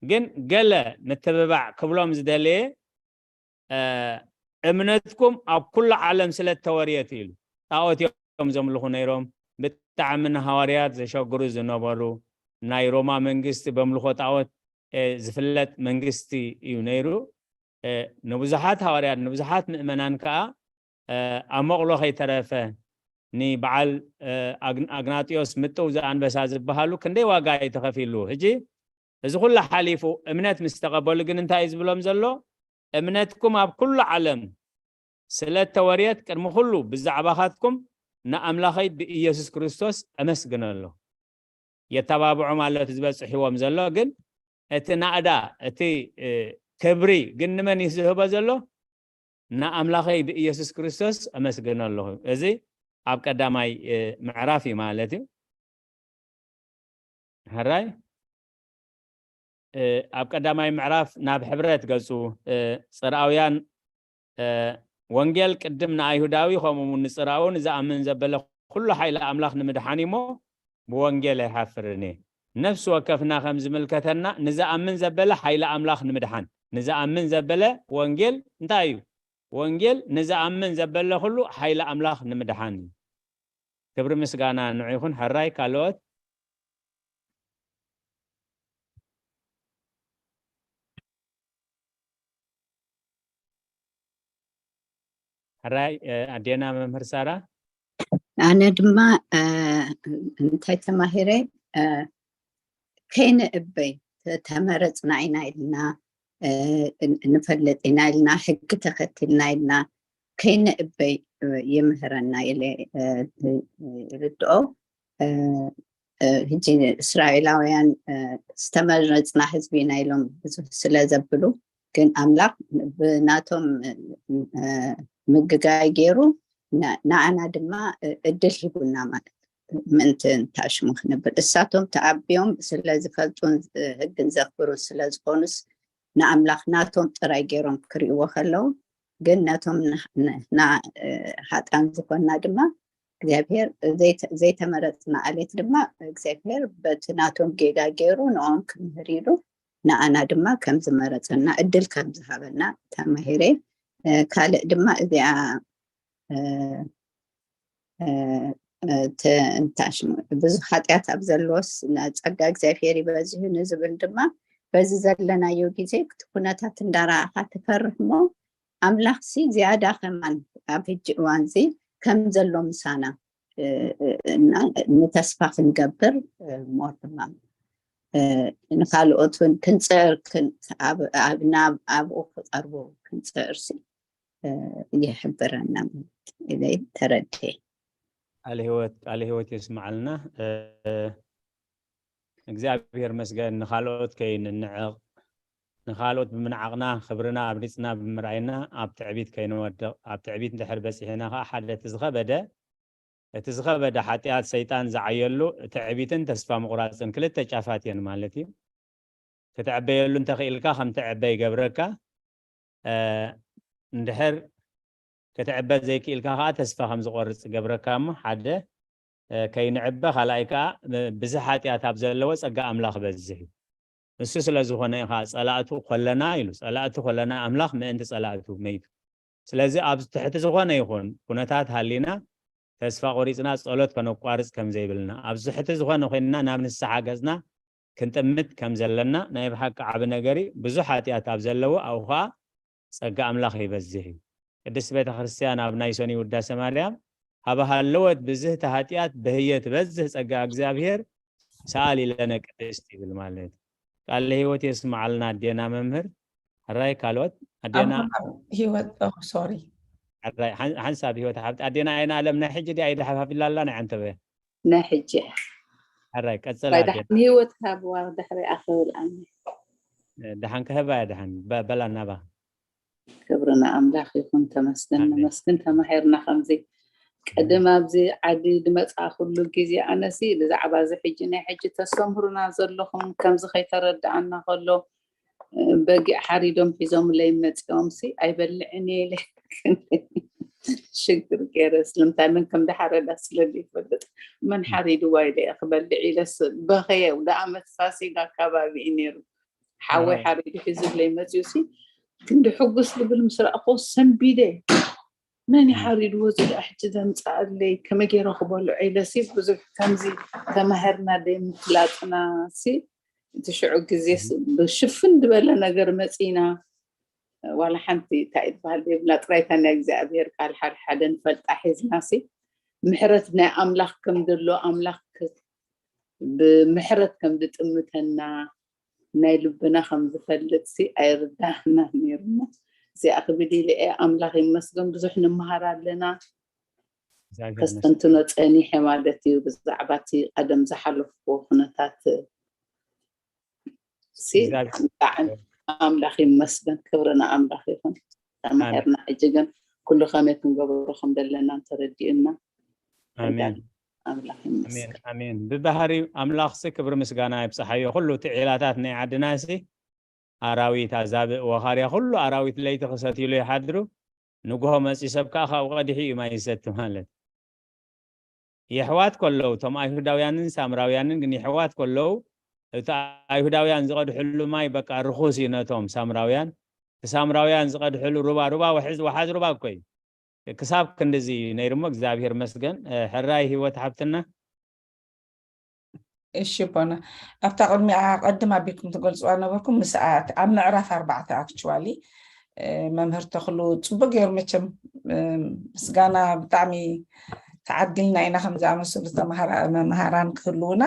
ግን ገለ ምትብባዕ ክብሎም ዝደለየ፣ እ፣ "እምነትኩም ኣብ ኩሉ ዓለም ስለ እተወርየት" ኢሉ። ጣዖት እዮም ዘምልኹ ነይሮም። ብጣዕሚ ንሃዋርያት ዘሸግሩ ዝነበሩ፣ ናይ ሮማ መንግስቲ በምልኾ ጣዖት፣ እ፣ ዝፍለጥ መንግስቲ እዩ ነይሩ። እ፣ ንብዙሓት ሃዋርያት፣ ንብዙሓት ምእመናን ከኣ፣ እ፣ ኣብ መቕሎ ከይተረፈ ንበዓል፣ እ፣ ኣግ-፣ ኣግናጥዮስ ምጥው ዘኣንበሳ ዝበሃሉ ክንደይ ዋጋ እዩ ተኸፊሉ። ሕጂ እዚ ኩሉ ሓሊፉ እምነት ምስ ተቐበሉ ግን እንታይ እዩ ዝብሎም ዘሎ? "እምነትኩም ኣብ ኩሉ ዓለም ስለ እተወርየት ቅድሚ ኩሉ ብዛዕባኻትኩም ንኣምላኸይ ብኢየሱስ ክርስቶስ እመስግኖ ኣለኹ።" የተባብዖም ኣሎ እቲ ዝበጽሕ ህይወም ዘሎ፣ ግን እቲ ናእዳ፣ እቲ፣ እ፣ ክብሪ ግን ንመን እዩ ዝህቦ ዘሎ? "ንኣምላኸይ ብኢየሱስ ክርስቶስ እመስግኖ ኣለኹ።" እዚ ኣብ ቀዳማይ፣ እ፣ ምዕራፍ እዩ ማለት እዩ። ሕራይ፣ እ፣ ኣብ ቀዳማይ ምዕራፍ ናብ ሕብረት ገጹ፣ እ፣ ጽርኣውያን፣ እ፣ "ወንጌል ቅድም ንኣይሁዳዊ፣ ከምኡ እውን ንጽርኣዊ ንዝኣምን ዘበለ ኩሉ ሓይሊ ኣምላኽ ንምድሓን እዩ እሞ፣ ብወንጌል ኣይሓፍርን እየ።" ነፍሲ ወከፍና ከም ዝምልከተና፣ ንዝኣምን ዘበለ ሓይሊ ኣምላኽ ንምድሓን። ንዝኣምን ዘበለ ወንጌል እንታይ እዩ? ወንጌል ንዝኣምን ዘበለ ኩሉ ሓይሊ ኣምላኽ ንምድሓን እዩ። ክብሪ ምስጋና ንዑ ይኹን። ሕራይ ካልኦት? ሕራይ፣ እ፣ ኣዴና መምህር ሳራ? ኣነ ድማ፣ እ፣ እንታይ ተማሂረ፣ እ፣ ከይንእበይ፣ ተ-፣ ተመረጽና ኢና ኢልና፣ እ፣ ን-፣ ንፈልጥ ኢና ኢልና፣ ሕጊ ተኸቲልና ኢልና፣ ከይንእበይ፣ እ፣ ይምህረና ኢለ፣ እ፣ እ፣ ይርድኦ። እ፣ እ፣ ሕጂ እስራኤላውያን፣ እ፣ ዝተመረጽና ህዝቢ ኢና ኢሎም ብዙሕ ስለ ዘብሉ፣ ግን ኣምላኽ ብናቶም፣ እ፣ እ፣ ምግጋይ ገይሩ ን-፣ ንዓና ድማ፣ እ፣ እድል ሂቡና ማለት እዩ። ምእንቲ እንታሽሙ ክንብል፣ እሳቶም ተኣቢዮም ስለ ዝፈልጡን፣ እ፣ ህግን ዘኽብሩን ስለ ዝኾኑስ ንኣምላኽ ናቶም ጥራይ ገይሮም ክርእይዎ ከለዉ፣ ግን ነቶም ን-፣ ን-፣ ና-፣ እ፣ ሃጣን ዝኾንና ድማ እግዚኣብሔር ዘይተ- ዘይተመረፅና ኣሌት ድማ እግዚኣብሔር በቲ ናቶም ጌጋ ገይሩ ንኦም ክምህር ኢሉ ንኣና ድማ ከም ዝመረፀና እድል ከም ዝሃበና ተማሂረ። ካልእ ድማ እዚኣ እንታይ ሽሙ ብዙ ሓጢኣት ኣብ ዘለዎስ ጸጋ እግዚኣብሔር ይበዝህ ንዝብል ድማ በዚ ዘለናዮ ግዜ እቲ ኩነታት እንዳረኣኻ ትፈርህ እሞ ኣምላኽሲ ዝያዳ ከማን ኣብ ሕጂ እዋንዚ ከም ዘሎ ምሳና እና ንተስፋ ክንገብር ሞር ድማ ንካልኦት እውን ክንፅዕር ናብ ኣብኡ ክቀርቡ ክንፅዕር ሲ ይሕብረና ኢለ ተረድኤ። ቃለ ህይወት ቃለ ህይወት የስምዓልና። እግዚኣብሔር መስገን ንካልኦት ከይንንዕቕ ንካልኦት ብምንዓቕና ክብርና ኣብሪፅና ብምርኣይና ኣብ ትዕቢት ከይንወድቕ ኣብ ትዕቢት እንድሕር በፂሕና ከዓ ሓደ እቲ ዝኸበደ እቲ ዝኸበደ ሓጢኣት ሰይጣን ዝዓየሉ ትዕቢትን ተስፋ ምቑራፅን ክልተ ጫፋት እየን ማለት እዩ። ክትዕበየሉ እንተኽኢልካ ከም ትዕበ ይገብረካ። እንድሕር ክትዕበ ዘይክኢልካ ከዓ ተስፋ ከም ዝቆርፅ ይገብረካ እሞ ሓደ ከይንዕበ ካልኣይ ከዓ ብዝሕ ሓጢኣት ኣብ ዘለዎ ፀጋ ኣምላኽ በዝሕ እዩ። እሱ ስለ ዝኾነ ኢኻ ፀላእቱ ኮለና ኢሉ ፀላእቱ ኮለና ኣምላኽ ምእንቲ ፀላእቱ መይቱ። ስለዚ ኣብ ትሕቲ ዝኾነ ይኹን ኩነታት ሃሊና ተስፋ ቆሪፅና ፀሎት ከነቋርፅ ከም ዘይብልና ኣብ ትሕቲ ዝኾነ ኮይንና ናብ ንስሓ ገፅና ክንጥምት ከም ዘለና ናይ ብሓቂ ዓቢ ነገር እዩ። ብዙሕ ሓጢኣት ኣብ ዘለዎ ኣብኡ ከዓ ጸጋ ኣምላኽ ይበዝሕ እዩ። ቅድስት ቤተ ክርስቲያን ኣብ ናይ ሰኑይ ውዳሴ ማርያም ሃበ ሃለወት ብዝህተ ኃጢአት በህየ ትበዝህ ጸጋ እግዚኣብሔር ሰኣሊ ለነ ቅድስት ይብል ማለት እዩ። ቃለ ህይወት የስምዓልና ኣዴና መምህር። ሕራይ ካልኦት ኣዴና ህይወት ሶሪ ሓንሳብ ህይወት ሓብቲ ኣዴና ኣይና ኣለም ናይ ሕጂ ድያ ኣይደሓፋፊላ ኣላ ናይ ዓንተበ ናይ ሕጂ ሕራይ ቀጸላ ራይ ደሓን ህይወት ካብዋ ድሕሪ ኣኽብል ኣነ ደሓን ከህባ እያ ደሓን በላ እናባ ክብሪ ንኣምላኽ ይኹን ተመስገን ነመስግን ተማሂርና ከምዚ ቅድም ኣብዚ ዓዲ ዝመፅኣ ኩሉ ግዜ ኣነሲ ብዛዕባ እዚ ሕጂ ናይ ሕጂ ተስተምህሩና ዘለኹም ከምዚ ከይተረድኣና ከሎ በጊዕ ሓሪዶም ሒዞምለይ መፂኦም ሲ ኣይበልዕን እየ ኢለ ሽግር ገይረ ስለምንታይ መን ከም ዝሓረዳ ስለ ዘይፈልጥ መን ሓሪድዋ ኢለ እየ ክበልዕ ኢለስ በኸየ ደኣ መትፋስ ኢሉ ኣካባቢ እዩ ነይሩ ሓወይ ሓሪዱ ሒዙለይ መፂኡ ሲ ክንዲ ሕጉስ ዝብል ምስ ረኣኽዎ ሰንቢደ መን እዩ ሓሪድዎ እዚ ደኣ ሕጂ ዘምፅኣለይ ከመይ ገይረ ክበልዖ ኢለ ሲ ብዙሕ ከምዚ ተማሂርና ደይ ምፍላጥና ሲ እቲ ሽዑ ግዜ ብሽፍን ዝበለ ነገር መፂና ዋላ ሓንቲ እንታይ ትበሃል ዘይብላ ጥራይ እታ ናይ እግዚኣብሔር ቃል ሓደ ሓደ ንፈልጣ ሒዝና ሲ ምሕረት ናይ ኣምላኽ ከም ዘሎ ኣምላኽ ብምሕረት ከም ዝጥምተና ናይ ልብና ከም ዝፈልጥ ሲ ኣይርዳህና ነይሩ እሞ እዚኣ ክብል ኢለ እየ ኣምላኽ ይመስገን ብዙሕ ንምሃር ኣለና ከስተንትኖ ፀኒሐ ማለት እዩ ብዛዕባ እቲ ቀደም ዝሓለፍዎ ኩነታት ሲ ብጣዕሚ ኣምላኽ ይመስገን ክብሪ ንኣምላኽ ይኹን ተማሂርና ሕጂ ግን ኩሉ ከመይ ክንገብሮ ከም ዘለና እንተረዲኡና ኣሜን ኣምላኽ ይመስገን ኣሜን ብባህሪው ኣምላኽሲ ክብሪ ምስጋና ይብፅሓዮ ኩሉ እቲ ዒላታት ናይ ዓድናሲ ኣራዊት ኣዛብእ ወኻርያ ኩሉ ኣራዊት ለይቲ ክሰትይሉ ይሓድሩ ንግሆ መፂ ሰብ ከዓ ካብኡ ቀዲሑ እዩ ማይ ዝሰቲ ማለት የሕዋት ከለዉ እቶም ኣይሁዳውያንን ሳምራውያንን ግን የሕዋት ከለዉ እቲ ኣይሁዳውያን ዝቐድሕሉ ማይ በቃ ርኹስ እዩ ነቶም ሳምራውያን እቲ ሳምራውያን ዝቐድሕሉ ሩባ ሩባ ወሕዝ ወሓዝ ሩባ እኮ እዩ ክሳብ ክንድዚ እዩ ነይሩ እሞ እግዚኣብሔር መስገን ሕራይ ህይወት ሓብትና እሺ ቦና ኣብታ ቅድሚኣ ቀድም ኣቢልኩም ትገልፅዋ ነበርኩም ምስ ኣብ ምዕራፍ ኣርባዕተ ኣክቹዋሊ መምህር ተኽሉ ፅቡቅ ገይሩ መቸም ምስጋና ብጣዕሚ ተዓዲልና ኢና ከም ዝኣመሰሉ መምሃራን ክህልውና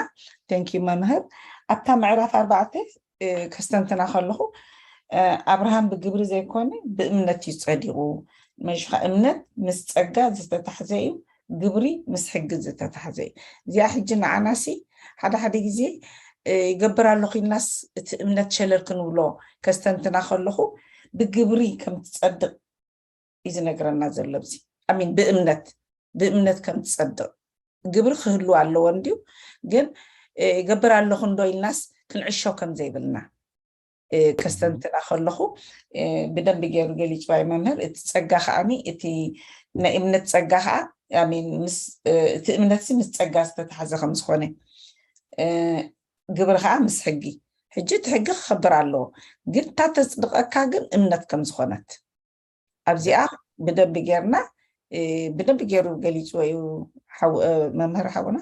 ቴንኪዩ መምህር ኣብታ ምዕራፍ ኣርባዕተ ከስተንትና ከለኹ ኣብርሃም ብግብሪ ዘይኮነ ብእምነት እዩ ፀዲቑ መሽኻ እምነት ምስ ፀጋ ዝተታሕዘ እዩ ግብሪ ምስ ሕጊ ዝተታሕዘ እዩ እዚኣ ሕጂ ንዓናሲ ሓደ ሓደ ግዜ ይገብር ኣለኹ ኢልናስ እቲ እምነት ሸለል ክንብሎ ከስተንትና ከለኹ ብግብሪ ከም ትፀድቕ እዩ ዝነግረና ዘሎ ዚ ኣሚን ብእምነት ብእምነት ከም ትፀድቕ ግብሪ ክህሉ ኣለዎ እንድዩ ግን ይገብር ኣለኹ እንዶ ኢልናስ ክንዕሾ ከም ዘይብልና ከስተንትና ከለኹ ብደንቢ ገይሩ ገሊፅዋ እዩ መምህር እቲ ፀጋ ከዓኒ እቲ ናይ እምነት ፀጋ ከዓ I mean፣ ምስ እቲ እምነትሲ ምስ ጸጋ ዝተተሓዘ ከም ዝኾነ፣ ግብሪ ከዓ ምስ ሕጊ። ሕጂ እቲ ሕጊ ክኸብር ኣለዎ፣ ግን እታ ተጽድቐካ ግን እምነት ከም ዝኾነት ኣብዚኣ ብደንቢ ጌርና፣ ብደንቢ ገይሩ ገሊፅዎ እዩ መምህር ሓውና።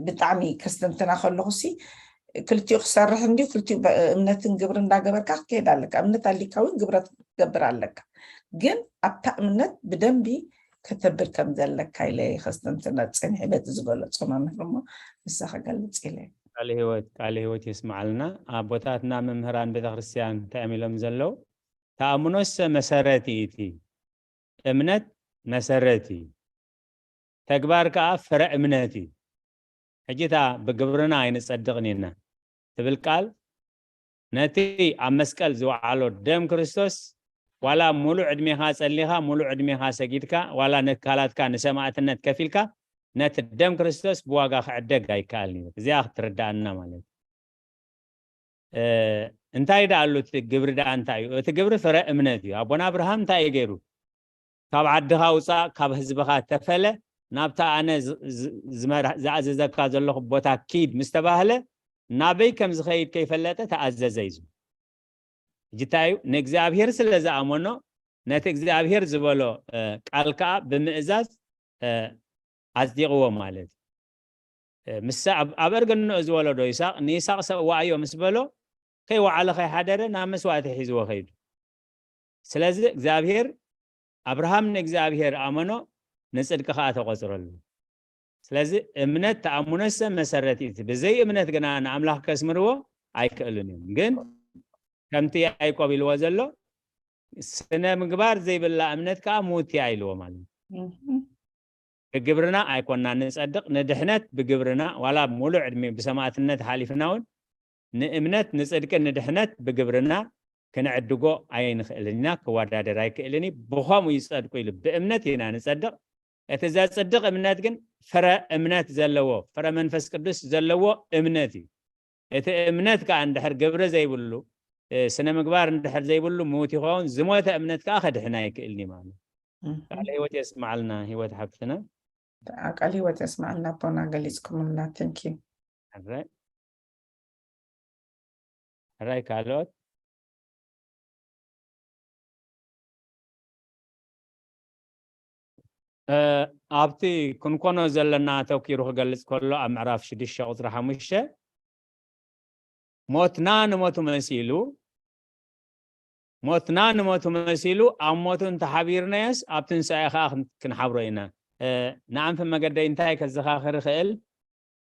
ብጣዕሚ ከስተንትና ከለኹ ሲ ክልቲኡ ክሰርሕ እንዲዩ፣ ክልቲኡ እምነትን ግብሪ እንዳገበርካ ክትከይድ ኣለካ። እምነት ኣሊካ እውን ግብረ ክትገብር ኣለካ። ግን ኣብታ እምነት ብደንቢ ከተብር ከም ዘለካ ኢለ ከስተንትና ፀኒሐ፣ በቲ ዝገለፆ መምህር እሞ ንሳ ክገልፅ ኢለ። ቃለ ህይወት ቃለ ህይወት የስምዓልና። ኣቦታትና መምህራን ቤተክርስትያን እንታይ እዮም ኢሎም ዘለዉ? ተኣምኖሰ መሰረት እዩ፣ እቲ እምነት መሰረት እዩ፣ ተግባር ከዓ ፍረ እምነት እዩ። ሕጂ እታ ብግብርና ኣይንጸድቕን ኢና ትብል ቃል፣ ነቲ ኣብ መስቀል ዝወዓሎ ደም ክርስቶስ ዋላ ሙሉእ ዕድሜኻ ጸሊኻ፣ ሙሉእ ዕድሜኻ ሰጊድካ፣ ዋላ ነካላትካ ንሰማእትነት ከፊልካ፣ ነቲ ደም ክርስቶስ ብዋጋ ክዕደግ ኣይከኣልን እዩ። እዚኣ ክትርዳእና ማለት እዩ። እንታይ ደኣ ኣሉ እቲ ግብሪ ደኣ እንታይ እዩ? እቲ ግብሪ ፍረ እምነት እዩ። ኣቦና ኣብርሃም እንታይ እዩ ገይሩ? ካብ ዓድኻ ውፃእ፣ ካብ ህዝብኻ ተፈለ፣ ናብታ ኣነ ዝኣዘዘካ ዘለኹ ቦታ ኪድ ምስ ተባህለ፣ ናበይ ከም ዝኸይድ ከይፈለጠ ተኣዘዘ እዩ ዝብል። ሕጂ እንታይ እዩ? ንእግዚኣብሔር ስለ ዝኣመኖ፣ ነቲ እግዚኣብሔር ዝበሎ ቃል ከዓ ብምእዛዝ ኣጽዲቕዎ ማለት እዩ። ምስ ኣብ እርግንኡ ዝወለዶ ይስሐቅ፣ ንይስሐቅ ሰዋኣዮ ምስ በሎ፣ ከይወዓለ ከይሓደረ ናብ መስዋእቲ ሒዝዎ ከይዱ። ስለዚ እግዚኣብሔር፣ ኣብርሃም ንእግዚኣብሔር ኣመኖ፣ ንጽድቂ ከኣ ተቆጽረሉ። ስለዚ እምነት ተኣምኖሰ መሰረት እዩ። ብዘይ እምነት ግና ንኣምላኽ ከስምርዎ ኣይክእሉን እዮም። ግን ከምቲ ያዕቆብ ኢልዎ ዘሎ፣ ስነ ምግባር ዘይብላ እምነት ከኣ ምውት እያ ኢልዎ ማለት እዩ። ብግብርና ኣይኮና ንጸድቕ፣ ንድሕነት ብግብርና፣ ዋላ ሙሉእ ዕድሜ ብሰማእትነት ሓሊፍና እውን ንእምነት፣ ንጽድቂ፣ ንድሕነት ብግብርና ክንዕድጎ ኣይንኽእልን ኢና፣ ክወዳደር ኣይክእልን እዩ። ብኸምኡ ይጸድቁ ኢሉ፣ ብእምነት ኢና ንጸድቕ። እቲ ዘጽድቕ እምነት ግን ፍረ እምነት ዘለዎ፣ ፍረ መንፈስ ቅዱስ ዘለዎ እምነት እዩ። እቲ እምነት ከኣ እንድሕር ግብሪ ዘይብሉ፣ ስነ ምግባር እንድሕር ዘይብሉ ምዉት ይኸውን፣ ዝሞተ እምነት ከኣ ከድሕን ኣይክእልን እዩ ማለት እዩ። ቃለ ህይወት የስምዓልና ህይወት ሓፍትና። ቃለ ህይወት የስምዓልና ኣቦና፣ ገሊጽኩምልና። Thank you። ሕራይ ካልኦት? ኣብቲ ክንኮኖ ዘለና ተኪሩ ክገልጽ ከሎ ኣብ ምዕራፍ ሽዱሽተ ቁጽሪ ሓሙሽተ ሞትና ንሞቱ መሲሉ ሞትና ንሞቱ መሲሉ ኣብ ሞቱ እንተሓቢርናዮስ ኣብ ትንሳኤ ከዓ ክንሓብሮ ኢና። ንኣንፈት መገደይ እንታይ ከዘኻኽር ይኽእል?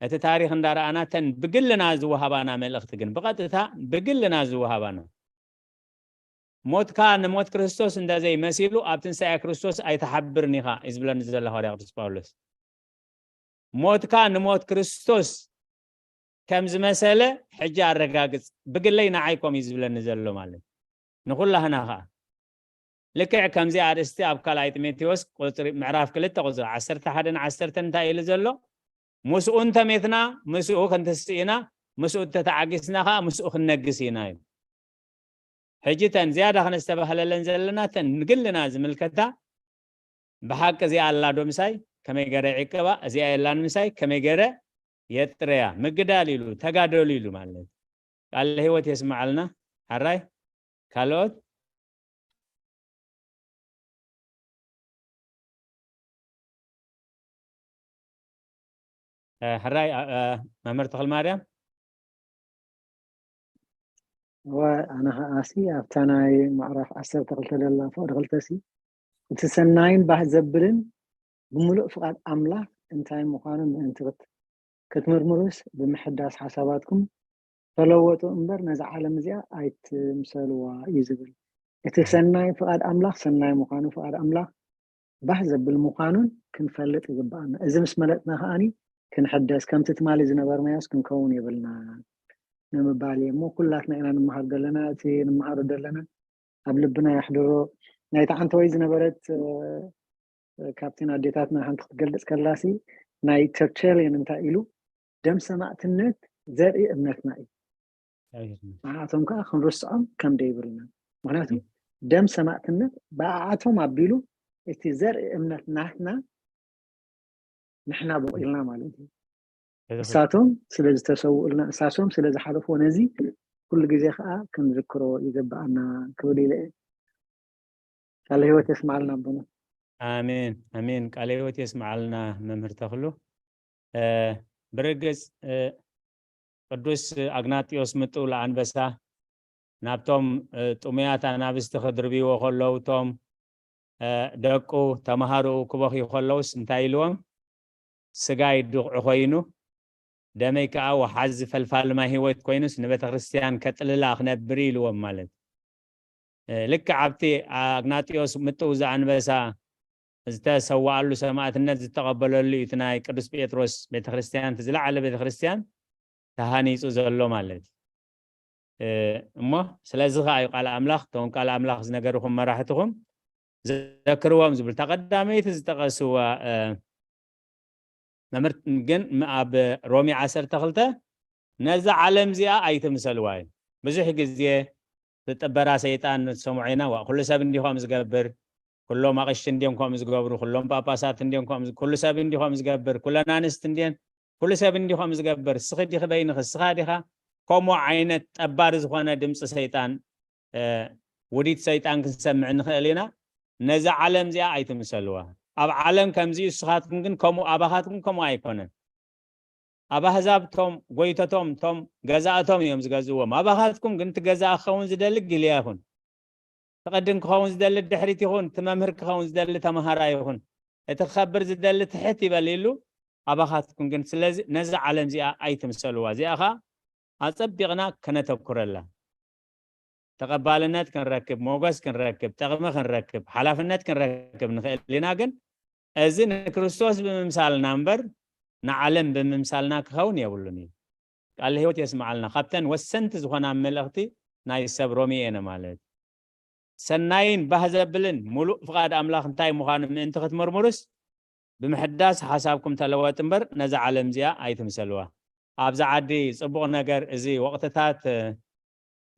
እቲ ታሪኽ እንዳረኣና እተን ብግልና ዝወሃባና መልእኽቲ ግን ብቐጥታ ብግልና ዝወሃባና ሞትካ ንሞት ክርስቶስ እንተዘይመሲሉ ኣብ ትንሳኤ ክርስቶስ ኣይትሓብርን ኢኻ እዩ ዝብለኒ ዘሎ ሃዋርያ ቅዱስ ጳውሎስ። ሞትካ ንሞት ክርስቶስ ከም ዝመሰለ ሕጂ ኣረጋግጽ፣ ብግለይ ንዓይ ኮም እዩ ዝብለኒ ዘሎ ማለት ንኹላህና ኸዓ ልክዕ ከምዚ ኣርእስቲ ኣብ ካልኣይ ጢሞቴዎስ ቁፅሪ ምዕራፍ ክልተ ቁፅሪ ዓሰርተ ሓደን ዓሰርተን እንታይ ኢሉ ዘሎ? ምስኡ እንተሜትና ምስኡ ክንትስእ ኢና፣ ምስኡ እንተተዓጊስና ከዓ ምስኡ ክንነግስ ኢና እዩ። ሕጂ እተን ዝያዳ ክነስተባህለለን ዘለና እተን ንግልና ዝምልከታ ብሓቂ እዚኣ ኣላ ዶ ምሳይ ከመይ ገረ ይዕቅባ፣ እዚኣ የላን ምሳይ ከመይ ገረ የጥረያ፣ ምግዳል ኢሉ ተጋደሉ ኢሉ ማለት እዩ። ቃለ ህይወት የስምዓልና። ሓራይ ካልኦት ሕራይ መምህር ተኽል ማርያም። እወ ኣነ ከዓሲ ኣብታ ናይ ምዕራፍ ዓሰርተ ክልተ ዘላ ፍቕዲ ክልተ ሲ እቲ ሰናይን ባህ ዘብልን ብምሉእ ፍቓድ ኣምላኽ እንታይ ምዃኑ ምእንቲ ክትምርምሩስ ብምሕዳስ ሓሳባትኩም ተለወጡ እምበር ነዛ ዓለም እዚኣ ኣይትምሰልዋ እዩ ዝብል። እቲ ሰናይ ፍቓድ ኣምላኽ ሰናይ ምዃኑ ፍቓድ ኣምላኽ ባህ ዘብል ምዃኑን ክንፈልጥ ይግብኣና። እዚ ምስ መለጥና ከዓኒ ክንሕደስ ከምቲ ትማሊ ዝነበርናዮስ ክንከውን የብልና ንምባል እየ እሞ ኩላትና ኢና ንምሃር ዘለና። እቲ ንምሃሮ ዘለና ኣብ ልብና የሕድሮ። ናይቲ ዓንተወይ ዝነበረት ካብቲን ኣዴታትና ሓንቲ ክትገልፅ ከላሲ ናይ ተርቸልየን እንታይ ኢሉ ደም ሰማእትነት ዘርኢ እምነትና እዩ። ንዓኣቶም ከዓ ክንርስዖም ከም ደይብልና። ምክንያቱ ደም ሰማእትነት ብኣኣቶም ኣቢሉ እቲ ዘርኢ እምነት ናትና ንሕና ቦቕ ኢልና ማለት እዩ። እሳቶም ስለ ዝተሰውኡልና፣ እሳቶም ስለ ዝሓለፍዎ፣ ነዚ ኩሉ ግዜ ከዓ ክንዝክሮ ይግብኣና ክብል ኢለ እየ። ቃለ ህይወት የስምዓልና ኣቦና። ኣሜን ኣሜን። ቃለ ህይወት የስምዓልና መምህር ተኽሉ። እ፣ ብርግጽ፣ እ፣ ቅዱስ ኣግናጢዮስ ምጥው ለኣንበሳ ናብቶም፣ እ፣ ጥሙያት ኣናብስቲ ክድርብይዎ ከለዉ፣ እቶም፣ እ፣ ደቁ ተምሃሮኡ ክበኽዩ ከለዉስ እንታይ ኢልዎም? ስጋይ ድቕዒ ኮይኑ፣ ደመይ ከዓ ወሓዚ ፈልፋሊ ማይ ህይወት ኮይኑስ ንቤተ ክርስቲያን ከጥልላ ክነብር ኢልዎም ማለት። እ፣ ልክዕ ኣብቲ ኣግናጢዮስ ምጥው ዘኣንበሳ ዝተሰዋኣሉ ሰማእትነት ዝተቐበለሉ እዩ እቲ ናይ ቅዱስ ጴጥሮስ ቤተ ክርስቲያን፣ እቲ ዝለዓለ ቤተ ክርስቲያን ተሃኒጹ ዘሎ ማለት እዩ። እ፣ እሞ ስለዚ ከዓ እዩ ቃል ኣምላኽ፣ እቶም ቃል ኣምላኽ ዝነገርኹም መራሕትኹም ዘክርዎም ዝብል። እታ ቀዳመይቲ ዝጠቐስዋ፣ እ፣ መምህር ግን ም-፣ ኣብ ሮሜ ዓሰርተ ክልተ ነዛ ዓለም እዚኣ ኣይትምሰልዋ እዩ። ብዙሕ ግዜ ዝጥበራ ሰይጣን ንሰምዖ ኢና። ዋ፣ ኩሉ ሰብ እንዲኹም ዝገብር፣ ኩሎም ኣቕሽቲ እንዲዮም ከምኡ ዝገብሩ፣ ኩሎም ጳጳሳት እንዲዮም ከምኡ ዝ-፣ ኩሉ ሰብ እንዲኹም ዝገብር፣ ኩለን ኣንስቲ እንዲየን፣ ኩሉ ሰብ እንዲኹም ዝገብር፣ ስኺ ዲኺ በይንኺ፣ ስኻ ዲኻ ከምኡ ዓይነት ጠባሪ ዝኾነ ድምፂ ሰይጣን፣ እ፣ ውዲት ሰይጣን ክንሰምዕ ንኽእል ኢና። ነዛ ዓለም እዚኣ ኣይትምሰልዋ። ኣብ ዓለም ከምዚ እዩ፣ ንስኻትኩም ግን ከምኡ፣ ኣባኻትኩም ከምኡ ኣይኮነን። ኣብ ኣህዛብ ቶም ጎይተቶም፣ ቶም ገዛእቶም እዮም ዝገዝእዎም። ኣባኻትኩም ግን እቲ ገዛእ ክኸውን ዝደሊ ጊልያ ይኹን፣ ትቐድም ክኸውን ዝደሊ ድሕሪት ይኹን፣ እቲ መምህር ክኸውን ዝደሊ ተምሃራይ ይኹን፣ እቲ ክኸብር ዝደሊ ትሕት ይበል ኢሉ ኣባኻትኩም ግን። ስለዚ ነዛ ዓለም እዚኣ ኣይትምሰልዋ። እዚኣ ኸዓ ኣጸቢቕና ከነተኩረላ። ተቐባልነት ክንረክብ፣ ሞገስ ክንረክብ፣ ጥቕሚ ክንረክብ፣ ሓላፍነት ክንረክብ ንኽእል ኢና። ግን እዚ ንክርስቶስ ብምምሳልና እምበር ንዓለም ብምምሳልና ክኸውን የብሉን እዩ። ቃል ህይወት የስምዓልና። ካብተን ወሰንቲ ዝኾና መልእኽቲ ናይ ሰብ ሮሜ እየን ማለት። ሰናይን ባህ ዘብልን ምሉእ ፍቓድ ኣምላኽ እንታይ ምዃኑ ምእንቲ ክትምርምሩስ፣ ብምሕዳስ ሓሳብኩም ተለወጥ እምበር ነዛ ዓለም እዚኣ ኣይትምሰልዋ። ኣብዛ ዓዲ ጽቡቕ ነገር፣ እዚ ወቕትታት፣ እ፣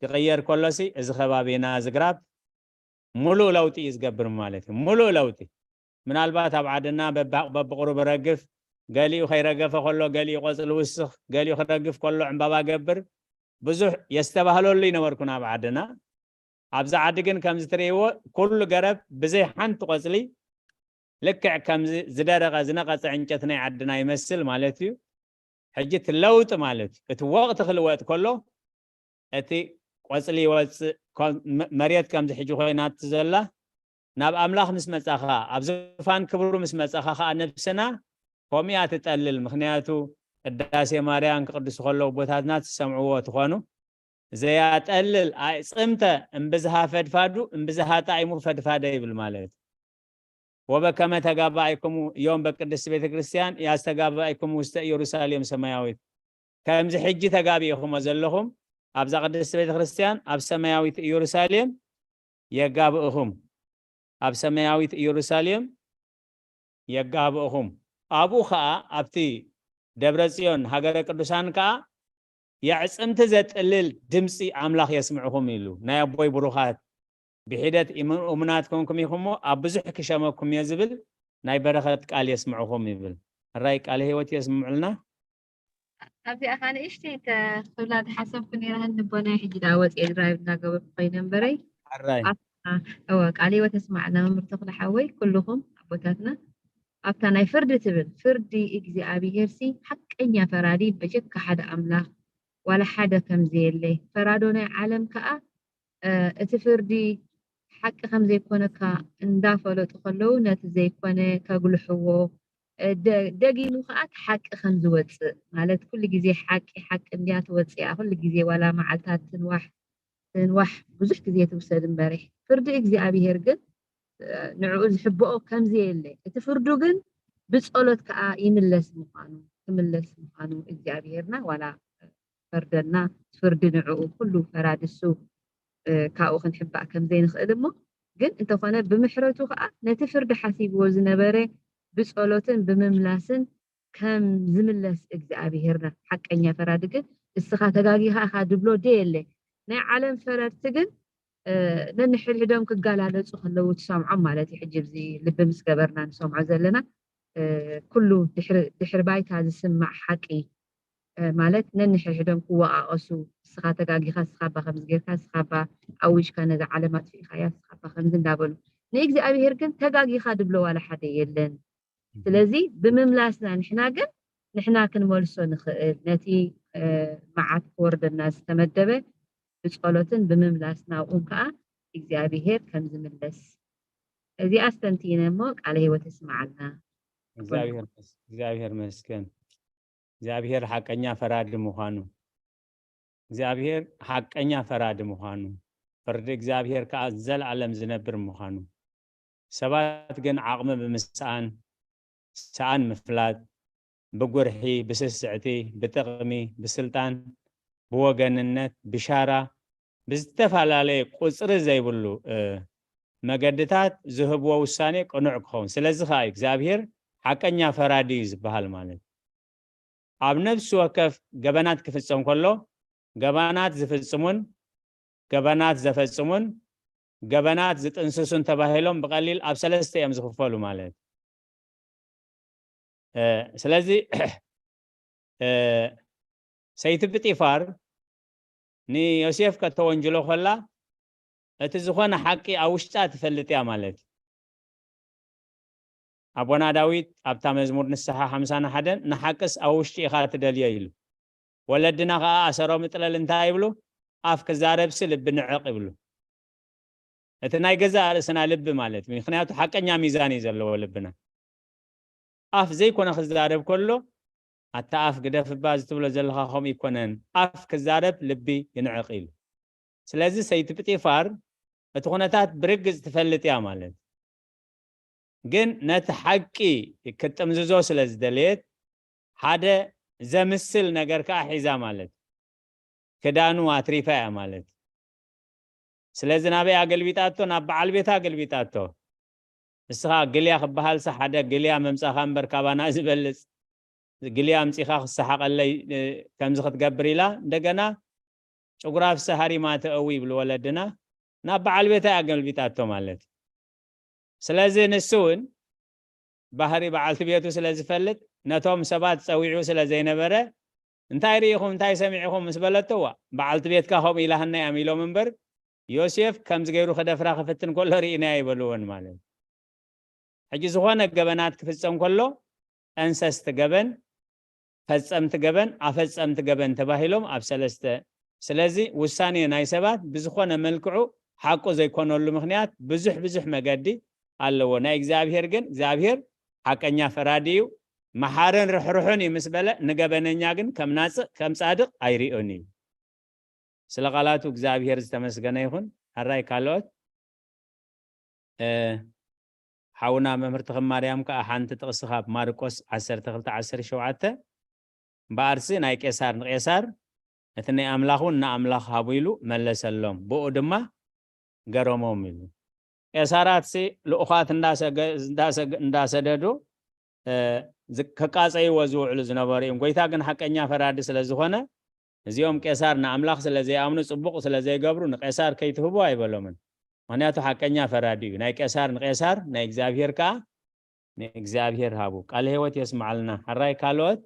ክቕየር ከሎሲ፣ እዚ ከባቢና ዝግራብ ምሉእ ለውጢ እዩ ዝገብር ማለት እዩ። ምሉእ ለውጢ። ምናልባት ኣብ ዓድና በባ-፣ በብቑሩብ ረግፍ፣ ገሊኡ ከይረገፈ ከሎ፣ ገሊኡ ቆጽሊ ውስኽ፣ ገሊኡ ክረግፍ ከሎ ዕምባባ ገብር፣ ብዙሕ የስተባህለሉ ይነበርኩን ኣብ ዓድና። ኣብዚ ዓዲ ግን ከምዚ ትርእይዎ ኩሉ ገረብ ብዘይ ሓንቲ ቆጽሊ፣ ልክዕ ከምዚ ዝደረቐ ዝነቐጸ ዕንጨት ናይ ዓድና ይመስል ማለት እዩ። ሕጂ እቲ ለውጢ ማለት እዩ፣ እቲ ወቕቲ ክልወጥ ከሎ እቲ ቆጽሊ ይወጽእ፣ ኮ-፣ መ-፣ መሬት ከምዚ ሕጂ ኮይናት ዘላ ናብ ኣምላኽ ምስ መጻኻ፣ ኣብ ዝፋን ክብሩ ምስ መጻኻ ኸኣ ነብስና ከምኡ እያ ትጠልል። ምኽንያቱ ቅዳሴ ማርያም ክቅድሱ ከለዉ ኣቦታትና ትሰምዕዎ ትኾኑ። ዘያጠልል ኣዕጽምተ እምብዝሃ ፈድፋዱ እምብዝሃ ጣዕሙ ፈድፋደ ይብል ማለት። ወበከመ ተጋባእኩሙ ዮም በቅድስት ቤተ ክርስቲያን ያስተጋባእኩሙ ውስተ ኢየሩሳሌም ሰማያዊት። ከምዚ ሕጂ ተጋቢእኹሞ ዘለኹም ኣብዛ ቅድስት ቤተ ክርስቲያን ኣብ ሰማያዊት ኢየሩሳሌም የጋብእኹም። ኣብ ሰማያዊት ኢየሩሳሌም የጋብእኹም። ኣብኡ ኸኣ ኣብቲ ደብረ ጽዮን ሃገረ ቅዱሳን ከኣ የዕጽምቲ ዘጥልል ድምጺ ኣምላኽ የስምዕኹም ኢሉ። ናይ ኣቦይ ብሩኻት ብሒደት እሙ-፣ እሙናት ኮንኩም ኢኹም እሞ ኣብ ብዙሕ ክሸመኩም እየ ዝብል ናይ በረኸት ቃል የስምዕኹም ይብል። ሕራይ ቃለ ህይወት የስምዑልና። ኣብዚኣ ኸኣ ንእሽተይ ተ-፣ ክብላ ዝሓሰብኩ ነይረ፣ ንቦናይ ሕጂ ደኣ ወፅየ ድራይቭ እናገበርኩ ኮይነ እምበረይ። ሕራይ። ኣብታ፣ እወ፣ ቃለ ህይወት የስማዕና መምህር ተኽለ ሓወይ፣ ኩልኹም ኣቦታትና። ኣብታ ናይ ፍርዲ ትብል፣ ፍርዲ እግዚኣብሄርሲ ሓቀኛ ፈራዲ በጀካ ሓደ ኣምላኽ ዋላ ሓደ ከም ዘየለ፣ ፈራዶ ናይ ዓለም ከኣ፣ እ፣ እቲ ፍርዲ ሓቂ ከም ዘይኮነካ እንዳፈለጡ ከለዉ ነቲ ዘይኮነ ከጉልሕዎ፣ እ፣ ደ-፣ ደጊሙ ከኣ እቲ ሓቂ ከም ዝወጽእ፣ ማለት ኩሉ ግዜ ሓቂ ሓቂ እንድያ ትወጽእ እያ፣ ኩሉ ግዜ ዋላ መዓልታት ትንዋሕ ትንዋሕ ብዙሕ ግዜ ትውሰድ እምበሪ፣ ፍርዲ እግዚኣብሄር ግን፣ እ፣ ንዕኡ ዝሕብኦ ከም ዘየለ፣ እቲ ፍርዱ ግን ብጸሎት ከኣ ይምለስ ምዃኑ፣ ክምለስ ምዃኑ እግዚኣብሄርና ዋላ ፈርደና፣ ፍርዲ ንዕኡ ኩሉ ፈራዲ እሱ፣ እ፣ ካብኡ ክንሕባእ ከም ዘይንኽእል እሞ፣ ግን እንተኾነ ብምሕረቱ ከኣ ነቲ ፍርዲ ሓሲብዎ ዝነበረ ብጸሎትን ብምምላስን ከም ዝምለስ እግዚኣብሄርና። ሓቀኛ ፈራዲ ግን እስኻ ተጋጊኻ ኢኻ ድብሎ ዶ የለ። ናይ ዓለም ፈረድቲ ግን፣ እ፣ ነንሕድሕዶም ክጋላለጹ ከለዉ ትሰምዖም ማለት እዩ። ሕጂ ኣብዚ ልቢ ምስ ገበርና ንሰምዖ ዘለና እ፣ ኩሉ ድሕሪ ድሕሪ ባይታ ዝስማዕ ሓቂ፣ እ፣ ማለት ነንሕድሕዶም ክወቓቐሱ፣ ንስኻ ተጋጊኻ፣ ንስኻ እባ ከምዚ ጌርካ፣ ንስኻ እባ ኣዊጅካ፣ ነዛ ዓለም ኣጥፊእኻያ፣ ንስኻ እባ ከምዚ እንዳበሉ፣ ንእግዚኣብሔር ግን ተጋጊኻ ድብሎ ዋላ ሓደ የለን። ስለዚ ብምምላስና ንሕና ግን ንሕና ክንመልሶ ንኽእል፣ ነቲ እ፣ መዓት ክወርደና ዝተመደበ ብጸሎትን ብምምላስ ናብኡን ከኣ እግዚኣብሔር ከም ዝምለስ፣ እዚኣ ኣስተንቲነ እሞ ቃለ ህይወት የስምዓልና። እግዚኣብሔር መስ- እግዚኣብሔር መስገን። እግዚኣብሔር ሓቀኛ ፈራዲ ምዃኑ፣ እግዚኣብሔር ሓቀኛ ፈራዲ ምዃኑ፣ ፍርዲ እግዚኣብሔር ከኣ ዘልኣለም ዝነብር ምዃኑ፣ ሰባት ግን ዓቕሚ ብምስኣን፣ ሰኣን ምፍላጥ፣ ብጉርሒ፣ ብስስዕቲ፣ ብጥቕሚ፣ ብስልጣን፣ ብወገንነት፣ ብሻራ፣ ብዝተፈላለየ ቁጽሪ ዘይብሉ እ፣ መገድታት ዝህብዎ ውሳኔ ቅኑዕ ክኸውን። ስለዚ ከኣ እግዚኣብሔር ሓቀኛ ፈራዲ እዩ ዝበሃል ማለት። ኣብ ነፍሲ ወከፍ ገበናት ክፍጸም ከሎ፣ ገበናት ዝፍጽሙን ገበናት ዘፈጽሙን ገበናት ዝጥንስሱን ተባሂሎም ብቐሊል ኣብ ሰለስተ እዮም ዝኽፈሉ ማለት። እ፣ ስለዚ እ፣ ሰይቲ ጲጢፋር ንዮሴፍ ከተወንጅሎ ከላ፣ እቲ ዝኾነ ሓቂ ኣብ ውሽጣ ትፈልጥ እያ ማለት እዩ። ኣቦና ዳዊት ኣብታ መዝሙር ንስሓ ሓምሳን ሓደን፣ "ንሓቅስ ኣብ ውሽጢ ኢኻ ትደልዮ" ኢሉ። ወለድና ከኣ ኣሰሮም እጥለል እንታይ ይብሉ? "ኣፍ ክዛረብሲ ልቢ ንዕቕ" ይብሉ። እቲ ናይ ገዛእ ርእስና ልቢ ማለት እዩ። ምኽንያቱ ሓቀኛ ሚዛን እዩ ዘለዎ ልብና። ኣፍ ዘይኮነ ክዛረብ ከሎ፣ "ኣታ ኣፍ ግደፍ እባ፣ እዚ ትብሎ ዘለኻ ከምኡ ኣይኮነን። ኣፍ ክዛረብ ልቢ ይንዕቕ" ኢሉ። ስለዚ ሰይቲ ጲጢፋር እቲ ኩነታት ብርግጽ ትፈልጥ እያ ማለት። ግን ነቲ ሓቂ ክትጥምዝዞ ስለ ዝደለየት፣ ሓደ ዘምስል ነገር ከኣ ሒዛ ማለት። ክዳኑ ኣትሪፋ እያ ማለት። ስለዚ ናበይ ኣገልቢጣቶ? ናብ በዓል ቤታ ኣገልቢጣቶ። ንስኻ ግልያ ክበሃልሲ ሓደ ግልያ ምምጻኻ እምበር ካባና ዝበልጽ ግልያ ኣምጺኻ ክሰሓቐለይ፣ እ፣ ከምዚ ክትገብር ኢላ እንደገና ጭጉራፍሲ ሃሪማ ተእዊ ይብሉ ወለድና። ናብ በዓል ቤታ እያ ኣገልቢጣቶ ማለት። ስለዚ ንሱ እውን ባህሪ በዓልቲ ቤቱ ስለ ዝፈልጥ ነቶም ሰባት ጸዊዑ ስለ ዘይነበረ፣ "እንታይ ርኢኹም፣ እንታይ ሰሚዕኹም?" ምስ በለቶ፣ "ዋ፣ በዓልቲ ቤትካ ከምኡ ኢላህና እዮም" ኢሎም እምበር፣ ዮሴፍ ከምዚ ገይሩ ክደፍራ ክፍትን ከሎ ርኢና ኣይበልዎን ማለት እዩ። ሕጂ ዝኾነ ገበናት ክፍጸም ከሎ፣ ጠንሰስቲ ገበን፣ ፈጸምቲ ገበን፣ ኣፈጸምቲ ገበን ተባሂሎም ኣብ ሰለስተ። ስለዚ ውሳኔ ናይ ሰባት ብዝኾነ መልክዑ ሓቁ ዘይኮነሉ ምኽንያት ብዙሕ ብዙሕ መገዲ ኣለዎ። ናይ እግዚኣብሔር ግን፣ እግዚኣብሔር ሓቀኛ ፈራዲ እዩ፣ መሓርን ርሕሩሕን እዩ ምስ በለ፣ ንገበነኛ ግን ከም ናጽእ፣ ከም ጻድቕ ኣይርእዮን እዩ። ስለ ቃላቱ እግዚኣብሔር ዝተመስገነ ይኹን። ሕራይ ካልኦት፣ እ፣ ሓውና መምህር ተኽለ ማርያም ከኣ ሓንቲ ጥቕሲ ካብ ማርቆስ ዓሰርተ ክልተ ዓሰርተ ሸውዓተ፣ "እምበኣርሲ ናይ ቄሳር ንቄሳር፣ እቲ ናይ ኣምላኽ እውን ንኣምላኽ ሃቡ" ኢሉ መለሰሎም። ብኡ ድማ ገረሞም ኢሉ። ቄሳራትሲ ልኡኻት እንዳሰገ-፣ እንዳሰገ-፣ እንዳሰደዱ፣ እ፣ ዝ-፣ ከቃጸይዎ ዝውዕሉ ዝነበሩ እዮም። ጎይታ ግን ሓቀኛ ፈራዲ ስለ ዝኾነ፣ እዚኦም ቄሳር ንኣምላኽ ስለ ዘይኣምኑ፣ ጽቡቕ ስለ ዘይገብሩ፣ ንቄሳር ከይትህቡ ኣይበሎምን። ምኽንያቱ ሓቀኛ ፈራዲ እዩ። ናይ ቄሳር ንቄሳር፣ ናይ እግዚኣብሔር ከኣ ንእግዚኣብሔር ሃቡ። ቃለ ህይወት የስምዓልና። ሕራይ ካልኦት?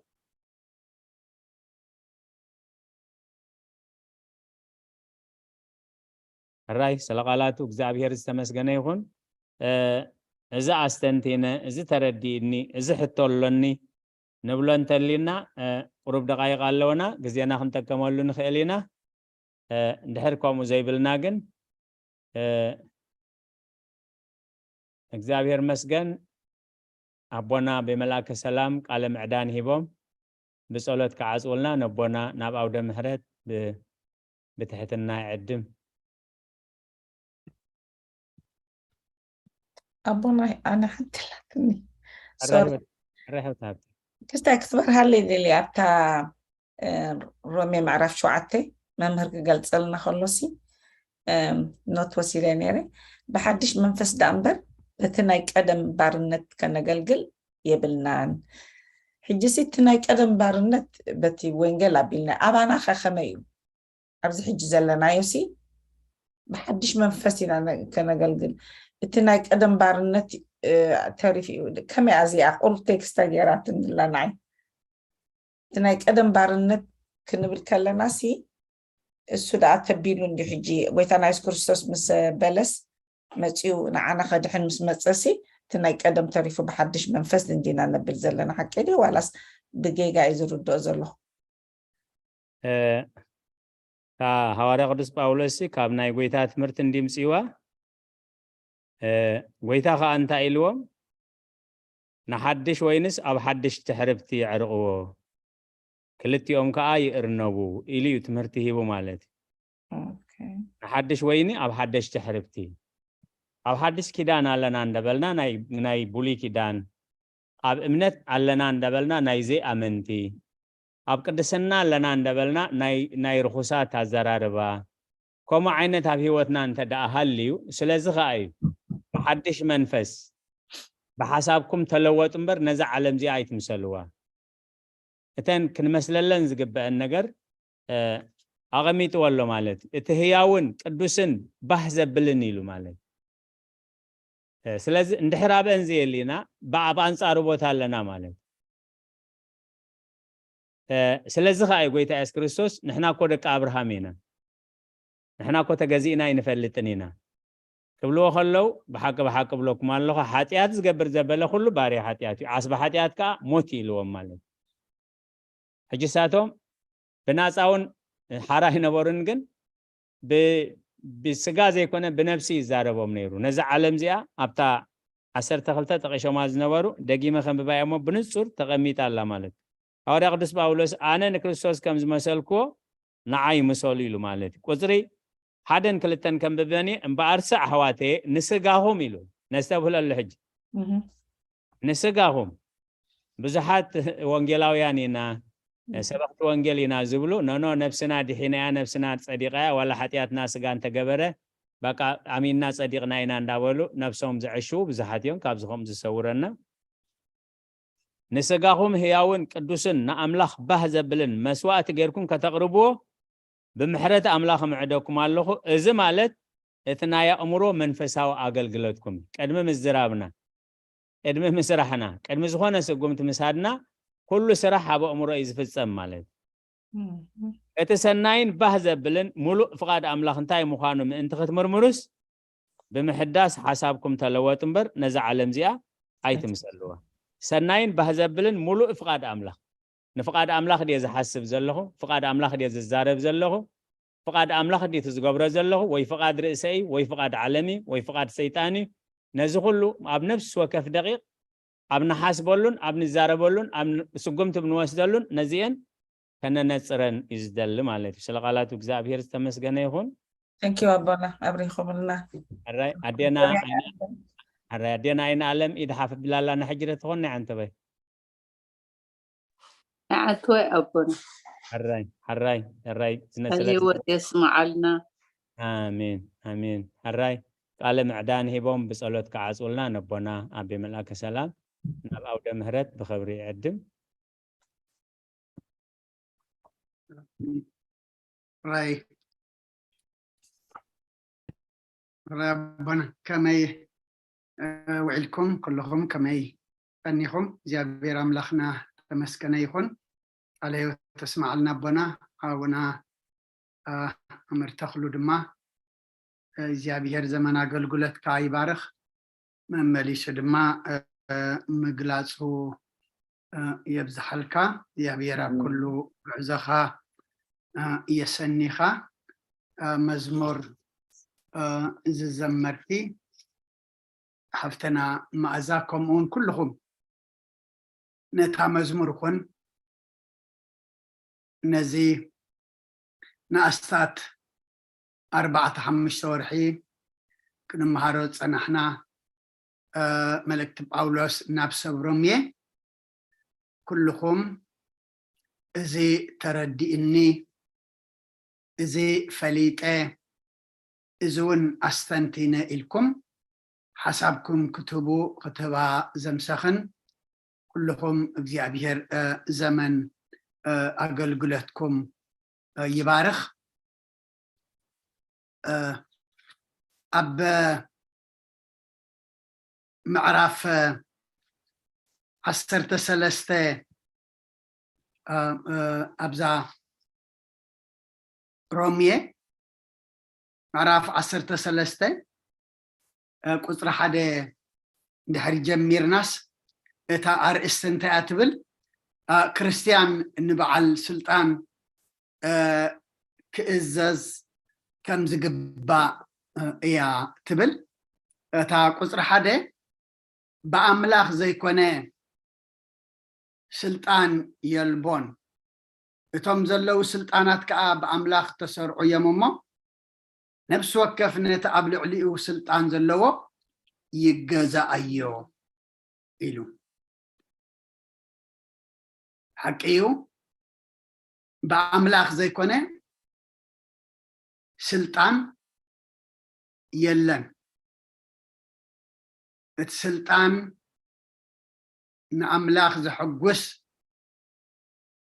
ሕራይ ስለ ቃላቱ እግዚኣብሔር ዝተመስገነ ይኹን። እ፣ እዚ ኣስተንቲነ፣ እዚ ተረዲእኒ፣ እዚ ሕቶ ኣሎኒ ንብሎ እንተሊና፣ እ፣ ቁሩብ ደቃይቕ ኣለውና፣ ግዜና ክንጠቀመሉ ንኽእል ኢና። እ፣ እንድሕር ከምኡ ዘይብልና ግን፣ እ፣ እግዚኣብሔር መስገን፣ ኣቦና ብመልኣከ ሰላም ቃለ ምዕዳን ሂቦም ብጸሎት ክዓጽውልና ነቦና ናብ ኣውደ ምሕረት ብ-፣ ብትሕትና ይዕድም። ኣቦና፣ ኣነ ሓንቲ ኣላትኒ። ሶሪ። ርሕብቲ ሃብቲ። ክስታይ ክትበርሃለይ ደልየ ኣብታ፣ እ፣ ሮሜ ምዕራፍ ሸውዓተ መምህር ክገልጸልና ከሎሲ፣ እ፣ ኖት ወሲደ ነይረ። ብሓድሽ መንፈስ ደኣ እምበር በቲ ናይ ቀደም ባርነት ከነገልግል የብልናን። ሕጂሲ እቲ ናይ ቀደም ባርነት በቲ ወንጌል ኣቢልና ኣባና ከ ከመይ እዩ? ኣብዚ ሕጂ ዘለናዮሲ ብሓድሽ መንፈስ ኢና ነ-፣ ከነገልግል። እቲ ናይ ቀደም ባርነት ተሪፍ እዩ። ከመይ ኣዚኣ ቁሩብ ቴክስት ተገይራትኒ ኣላ ንዓይ። እቲ ናይ ቀደም ባርነት ክንብል ከለና ሲ እሱ ደኣ ተቢሉ እንዲ ሕጂ ጎይታና የሱስ ክርስቶስ ምስ በለስ መጺኡ ንዓና ከድሕን ምስ መጸሲ እቲ ናይ ቀደም ተሪፉ ብሓድሽ መንፈስ እንዲና ነብል ዘለና ሓቂ ድዩ ዋላስ ብጌጋ እዩ ዝርድኦ ዘለኹ? እታ ሃዋርያ ቅዱስ ጳውሎስ ካብ ናይ ጎይታ ትምህርቲ እንዲምፅዋ ጎይታ ከዓ እንታይ ኢልዎም? ንሓድሽ ወይንስ ኣብ ሓድሽ ትሕርብቲ የዕርቕዎ፣ ክልቲኦም ከዓ ይእርነቡ ኢሉ እዩ ትምህርቲ ሂቡ ማለት እዩ። ንሓድሽ ወይኒ ኣብ ሓደሽ ትሕርብቲ። ኣብ ሓድሽ ኪዳን ኣለና እንደበልና ናይ ብሉይ ኪዳን፣ ኣብ እምነት ኣለና እንደበልና ናይ ዘይኣመንቲ፣ ኣብ ቅድስና ኣለና እንደበልና ናይ ርኹሳት ኣዘራርባ። ከምኡ ዓይነት ኣብ ህይወትና እንተ ደኣ ሃልዩ፣ ስለዚ ኸኣ እዩ ብሓድሽ መንፈስ ብሓሳብኩም ተለወጡ እምበር ነዛ ዓለም እዚኣ ኣይትምሰልዋ። እተን ክንመስለለን ዝግበአን ነገር ኣቐሚጥዎ ኣሎ ማለት እዩ። እቲ ህያውን ቅዱስን ባህ ዘብልን ኢሉ ማለት እዩ። ስለዚ እንድሕር ኣብአን ዘየሊና ብኣንጻሩ ቦታ ኣለና ማለት እዩ። ስለዚ ከዓ እዩ ጎይታ የሱስ ክርስቶስ ንሕና እኮ ደቂ ኣብርሃም ኢና፣ ንሕና እኮ ተገዚእና ኣይንፈልጥን ኢና ክብልዎ ከለዉ፣ ብሓቂ ብሓቂ ብለኩም ኣለኹ፣ ሓጢኣት ዝገብር ዘበለ ኩሉ ባርያ ሓጢኣት እዩ፣ ዓስቢ ሓጢኣት ከዓ ሞት እዩ ኢልዎም ማለት እዩ። ሕጂ ሳቶም ብናፃውን ሓራ ኣይነበሩን፣ ግን ብስጋ ዘይኮነ ብነብሲ ይዛረቦም ነይሩ። ነዚ ዓለም እዚኣ ኣብታ ዓሰርተ ክልተ ጠቂሾማ ዝነበሩ ደጊመ ከንብባ እሞ ብንጹር ተቐሚጣ ኣላ ማለት እዩ። ሃዋርያ ቅዱስ ጳውሎስ ኣነ ንክርስቶስ ከም ዝመሰልክዎ ንዓይ ምሰሉ ኢሉ ማለት እዩ። ቁጽሪ ሓደን ክልተን ከንብበን እየ፣ እምበኣርሲ ኣሕዋተየ ንስጋኹም ኢሉ ነስተብህለሉ ሕጂ ንስጋኹም ብዙሓት ወንጌላውያን ኢና ሰበኽቲ ወንጌል ኢና ዝብሉ፣ ኖኖ ነብስና ድሒናያ፣ ነብስና ጸዲቃያ፣ ዋላ ሓጢኣትና ስጋ እንተገበረ በቃ ኣሚንና ጸዲቕና ኢና እንዳበሉ ነብሶም ዘዕሽዉ ብዙሓት እዮም። ካብዚ ከምኡ ዝሰውረና። ንስጋኹም ህያውን ቅዱስን ንኣምላኽ ባህ ዘብልን መስዋእቲ ጌርኩም ከተቕርብዎ ብምሕረት ኣምላኽ እምዕደኩም ኣለኹ። እዚ ማለት እቲ ናይ ኣእምሮ መንፈሳዊ ኣገልግሎትኩም እዩ። ቅድሚ ምዝራብና፣ ቅድሚ ምስራሕና፣ ቅድሚ ዝኾነ ስጉምቲ ምስሃድና ኩሉ ስራሕ ኣብ ኣእምሮ እዩ ዝፍጸም ማለት እዩ። እቲ ሰናይን ባህ ዘብልን ሙሉእ ፍቓድ ኣምላኽ እንታይ ምዃኑ ምእንቲ ክትምርምሩስ ብምሕዳስ ሓሳብኩም ተለወጡ እምበር ነዛ ዓለም እዚኣ ኣይትምሰልዋ። ሰናይን ባህ ዘብልን ሙሉእ ፍቓድ ኣምላኽ። ንፍቓድ ኣምላኽ ድየ ዝሓስብ ዘለኹ? ፍቓድ ኣምላኽ ድየ ዝዛረብ ዘለኹ? ፍቓድ ኣምላኽ ድዩ እቲ ዝገብሮ ዘለኹ? ወይ ፍቓድ ርእሰይ ወይ ፍቓድ ዓለም እዩ ወይ ፍቓድ ሰይጣን እዩ? ነዚ ኩሉ ኣብ ነፍሲ ወከፍ ደቂቕ ኣብ ንሓስበሉን ኣብ ንዛረበሉን ኣብ ስጉምቲ ብንወስደሉን ነዚአን ከነነጽረን እዩ ዝደሊ ማለት እዩ። ስለ ቃላቱ እግዚኣብሔር ዝተመስገነ ይኹን። Thank you ኣቦና ኣብሪኹምልና። ሕራይ ኣዴና ኣይነ ኣለም ኢድ ሓፍ ቢላላ ንሕጂ ዶ ትኾን ናይ ዓንተበይ? ንዓንተወይ ኣቦና። ሕራይ ሕራይ ሕራይ ዝነሰለት ህይወት የስምዓልና። ኣሜን ኣሜን። ሕራይ ቃለ ምዕዳን ሂቦም ብጸሎት ክዓጽውልና ነቦና ኣቤ መልኣከ ሰላም ናብ ኣውደ ምህረት ብኸብሪ ይዕድም። ራይ ራይ ኣቦና ከመይ ውዒልኩም? ኩልኹም ከመይ ቀኒኹም? እግዚኣብሔር ኣምላኽና ተመስገነ ይኹን። ቃለ ህይወት ተስማዓልና ኣቦና። ኣቡና ኣምር ተኽሉ ድማ እግዚኣብሔር ዘመን ኣገልግሎትካ ይባርኽ፣ መመሊሱ ድማ ምግላፁ የብዝሓልካ። እግዚኣብሔር ኣብ ኩሉ ጉዕዞኻ የሰኒኻ። መዝሙር ዝዘመርቲ ሓፍተና መኣዛ፣ ከምኡውን ኩልኹም ነታ መዝሙር ኹን ነዚ ንኣስታት ኣርባዕተ ሓሙሽተ ወርሒ ክንመሃሮ ዝጸናሕና መልእክቲ ጳውሎስ ናብ ሰብ ሮሜ፣ ኩልኹም እዚ ተረዲእኒ፣ እዚ ፈሊጠ፣ እዚ እውን ኣስተንቲነ ኢልኩም ሓሳብኩም ክትህቡ ክትህባ ዘምሰኽን ኩልኹም እግዚኣብሔር ዘመን ኣገልግሎትኩም ይባርኽ። ኣብ ምዕራፍ ዓሰርተ ሰለስተ ኣብዛ ሮሜ ምዕራፍ ዓሰርተ ሰለስተ ቁፅሪ ሓደ ድሕሪ ጀሚርናስ እታ ኣርእስቲ እንታይ እያ ትብል? ክርስቲያን ንበዓል ስልጣን ክእዘዝ ከም ዝግባእ እያ ትብል። እታ ቁፅሪ ሓደ ብኣምላኽ ዘይኮነ ስልጣን የልቦን፣ እቶም ዘለዉ ስልጣናት ከዓ ብኣምላኽ ተሰርዑ እዮም እሞ ነፍሲ ወከፍ ነቲ ኣብ ልዕሊኡ ስልጣን ዘለዎ ይገዛኣዮ ኢሉ። ሓቂ እዩ፣ ብኣምላኽ ዘይኮነ ስልጣን የለን። እቲ ስልጣን ንኣምላኽ ዘሐጉስ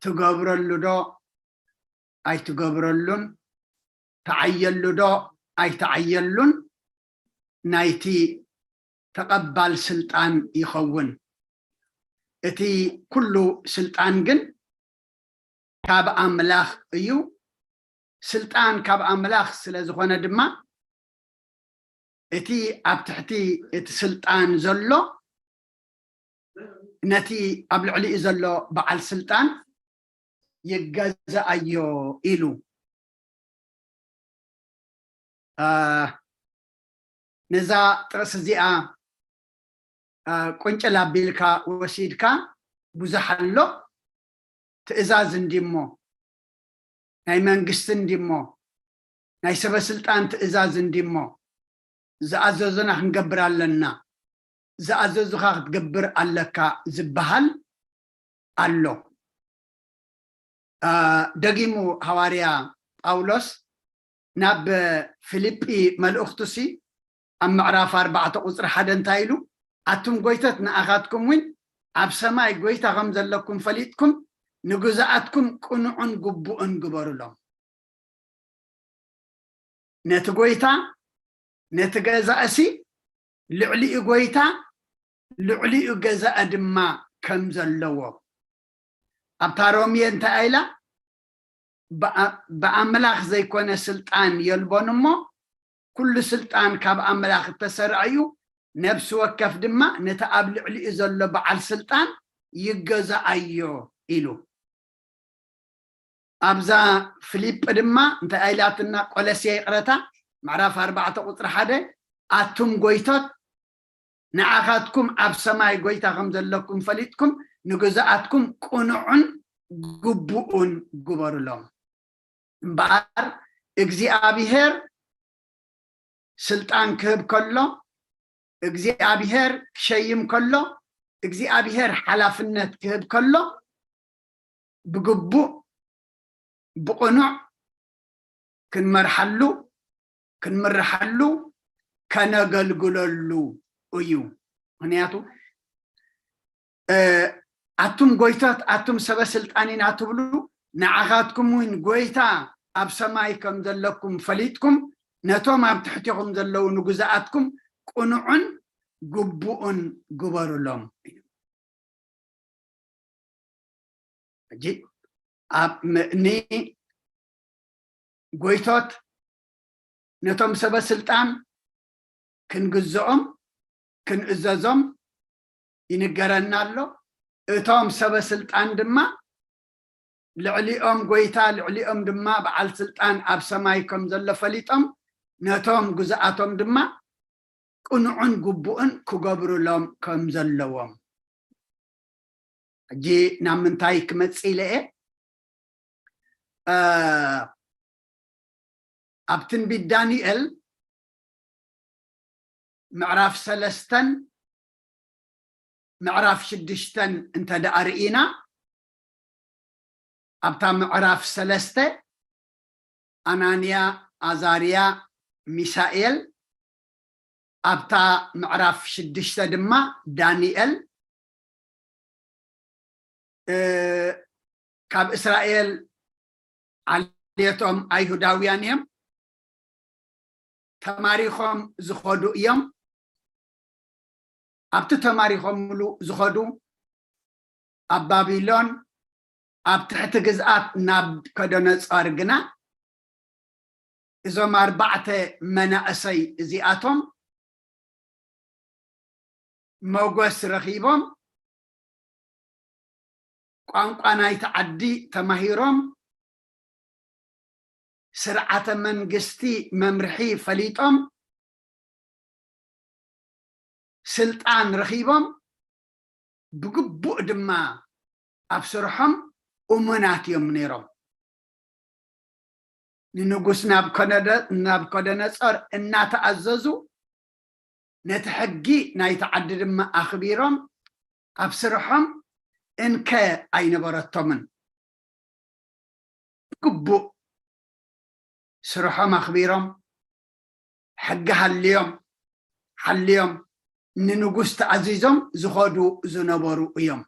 ትገብረሉ ዶ ኣይትገብረሉን፣ ተዓየሉ ዶ ኣይተዓየሉን ናይቲ ተቐባል ስልጣን ይኸውን። እቲ ኩሉ ስልጣን ግን ካብ ኣምላኽ እዩ። ስልጣን ካብ ኣምላኽ ስለ ዝኾነ ድማ እቲ ኣብ ትሕቲ እቲ ስልጣን ዘሎ ነቲ ኣብ ልዕሊኡ ዘሎ በዓል ስልጣን ይገዛኣዮ ኢሉ። ነዛ ጥቕሲ እዚኣ ቁንጭል ኣቢልካ ወሲድካ ብዙሕ ኣሎ። ትእዛዝ እንዲሞ ናይ መንግስቲ እንዲሞ ናይ ሰበ ስልጣን ትእዛዝ እንዲሞ ዝኣዘዙና ክንገብር ኣለና፣ ዝኣዘዙኻ ክትገብር ኣለካ ዝበሃል ኣሎ። ደጊሙ ሃዋርያ ጳውሎስ ናብ ፊልጲ መልእኽቱ ሲ ኣብ ምዕራፍ ኣርባዕተ ቁፅሪ ሓደ እንታይ ኢሉ? ኣቱም ጎይቶት ንኣኻትኩም እውን ኣብ ሰማይ ጎይታ ከም ዘለኩም ፈሊጥኩም ንግዛኣትኩም ቅኑዕን ግቡእን ግበሩሎም። ነቲ ጎይታ ነቲ ገዛእሲ ልዕሊኡ ጎይታ ልዕሊኡ ገዛእ ድማ ከም ዘለዎ ኣብታ ሮምየ እንታይ ኢላ? ብኣምላኽ ዘይኮነ ስልጣን የልቦን እሞ ኩሉ ስልጣን ካብ ኣምላኽ እተሰርዐ እዩ፣ ነብሲ ወከፍ ድማ ነቲ ኣብ ልዕሊኡ ዘሎ በዓል ስልጣን ይገዛኣዮ ኢሉ። ኣብዛ ፊልጲ ድማ እንታይ ኢላትና? ቆለስየ ይቕረታ ምዕራፍ ኣርባዕተ ቁፅሪ ሓደ ኣቱም ጎይቶት ንኣኻትኩም ኣብ ሰማይ ጎይታ ከም ዘለኩም ፈሊጥኩም ንግዛኣትኩም ቅኑዕን ግቡኡን ግበሩሎም። እምበኣር እግዚኣብሄር ስልጣን ክህብ ከሎ እግዚኣብሄር ክሸይም ከሎ እግዚኣብሄር ሓላፍነት ክህብ ከሎ ብግቡእ ብቕኑዕ ክንመርሓሉ ክንምርሓሉ ከነገልግለሉ እዩ። ምክንያቱ ኣቱም ጎይታት ኣቱም ሰበ ስልጣን ኢና ትብሉ ንዓኻትኩም እውን ጎይታ ኣብ ሰማይ ከም ዘለኩም ፈሊጥኩም ነቶም ኣብ ትሕቲኹም ዘለዉ ንግዛኣትኩም ቅኑዕን ግቡእን ግበሩሎም። ሕጂ ኣብ ንጎይቶት ነቶም ሰበ ስልጣን ክንግዝኦም ክንእዘዞም ይንገረና ኣሎ። እቶም ሰበ ስልጣን ድማ ልዕሊኦም ጎይታ ልዕሊኦም ድማ በዓል ስልጣን ኣብ ሰማይ ከም ዘሎ ፈሊጦም ነቶም ግዝኣቶም ድማ ቅኑዕን ግቡእን ክገብሩሎም ከም ዘለዎም። ሕጂ ናብ ምንታይ ክመጽእ ኢለ እየ? ኣብ ትንቢት ዳንኤል ምዕራፍ ሰለስተን ምዕራፍ ሽዱሽተን እንተ ደኣ ርኢና ኣብታ ምዕራፍ ሰለስተ ኣናንያ፣ ኣዛርያ፣ ሚሳኤል፣ ኣብታ ምዕራፍ ሽዱሽተ ድማ ዳንኤል ካብ እስራኤል ዓሌቶም ኣይሁዳውያን እዮም፣ ተማሪኾም ዝኸዱ እዮም። ኣብቲ ተማሪኾምሉ ዝኸዱ ኣብ ባቢሎን ኣብ ትሕቲ ግዝኣት ናቡከደነጾር ግና እዞም ኣርባዕተ መናእሰይ እዚኣቶም ሞገስ ረኺቦም፣ ቋንቋ ናይቲ ዓዲ ተማሂሮም፣ ስርዓተ መንግስቲ መምርሒ ፈሊጦም፣ ስልጣን ረኺቦም፣ ብግቡእ ድማ ኣብ ስርሖም እሙናት እዮም ነይሮም። ንንጉስ ናብኮነደ- ናብኮደነጾር እናተኣዘዙ፣ ነቲ ሕጊ ናይቲ ዓዲ ድማ ኣኽቢሮም፣ ኣብ ስርሖም እንከ ኣይነበረቶምን። ግቡእ ስርሖም ኣኽቢሮም፣ ሕጊ ሃልዮም ሓልዮም፣ ንንጉስ ተኣዚዞም ዝኸዱ ዝነበሩ እዮም።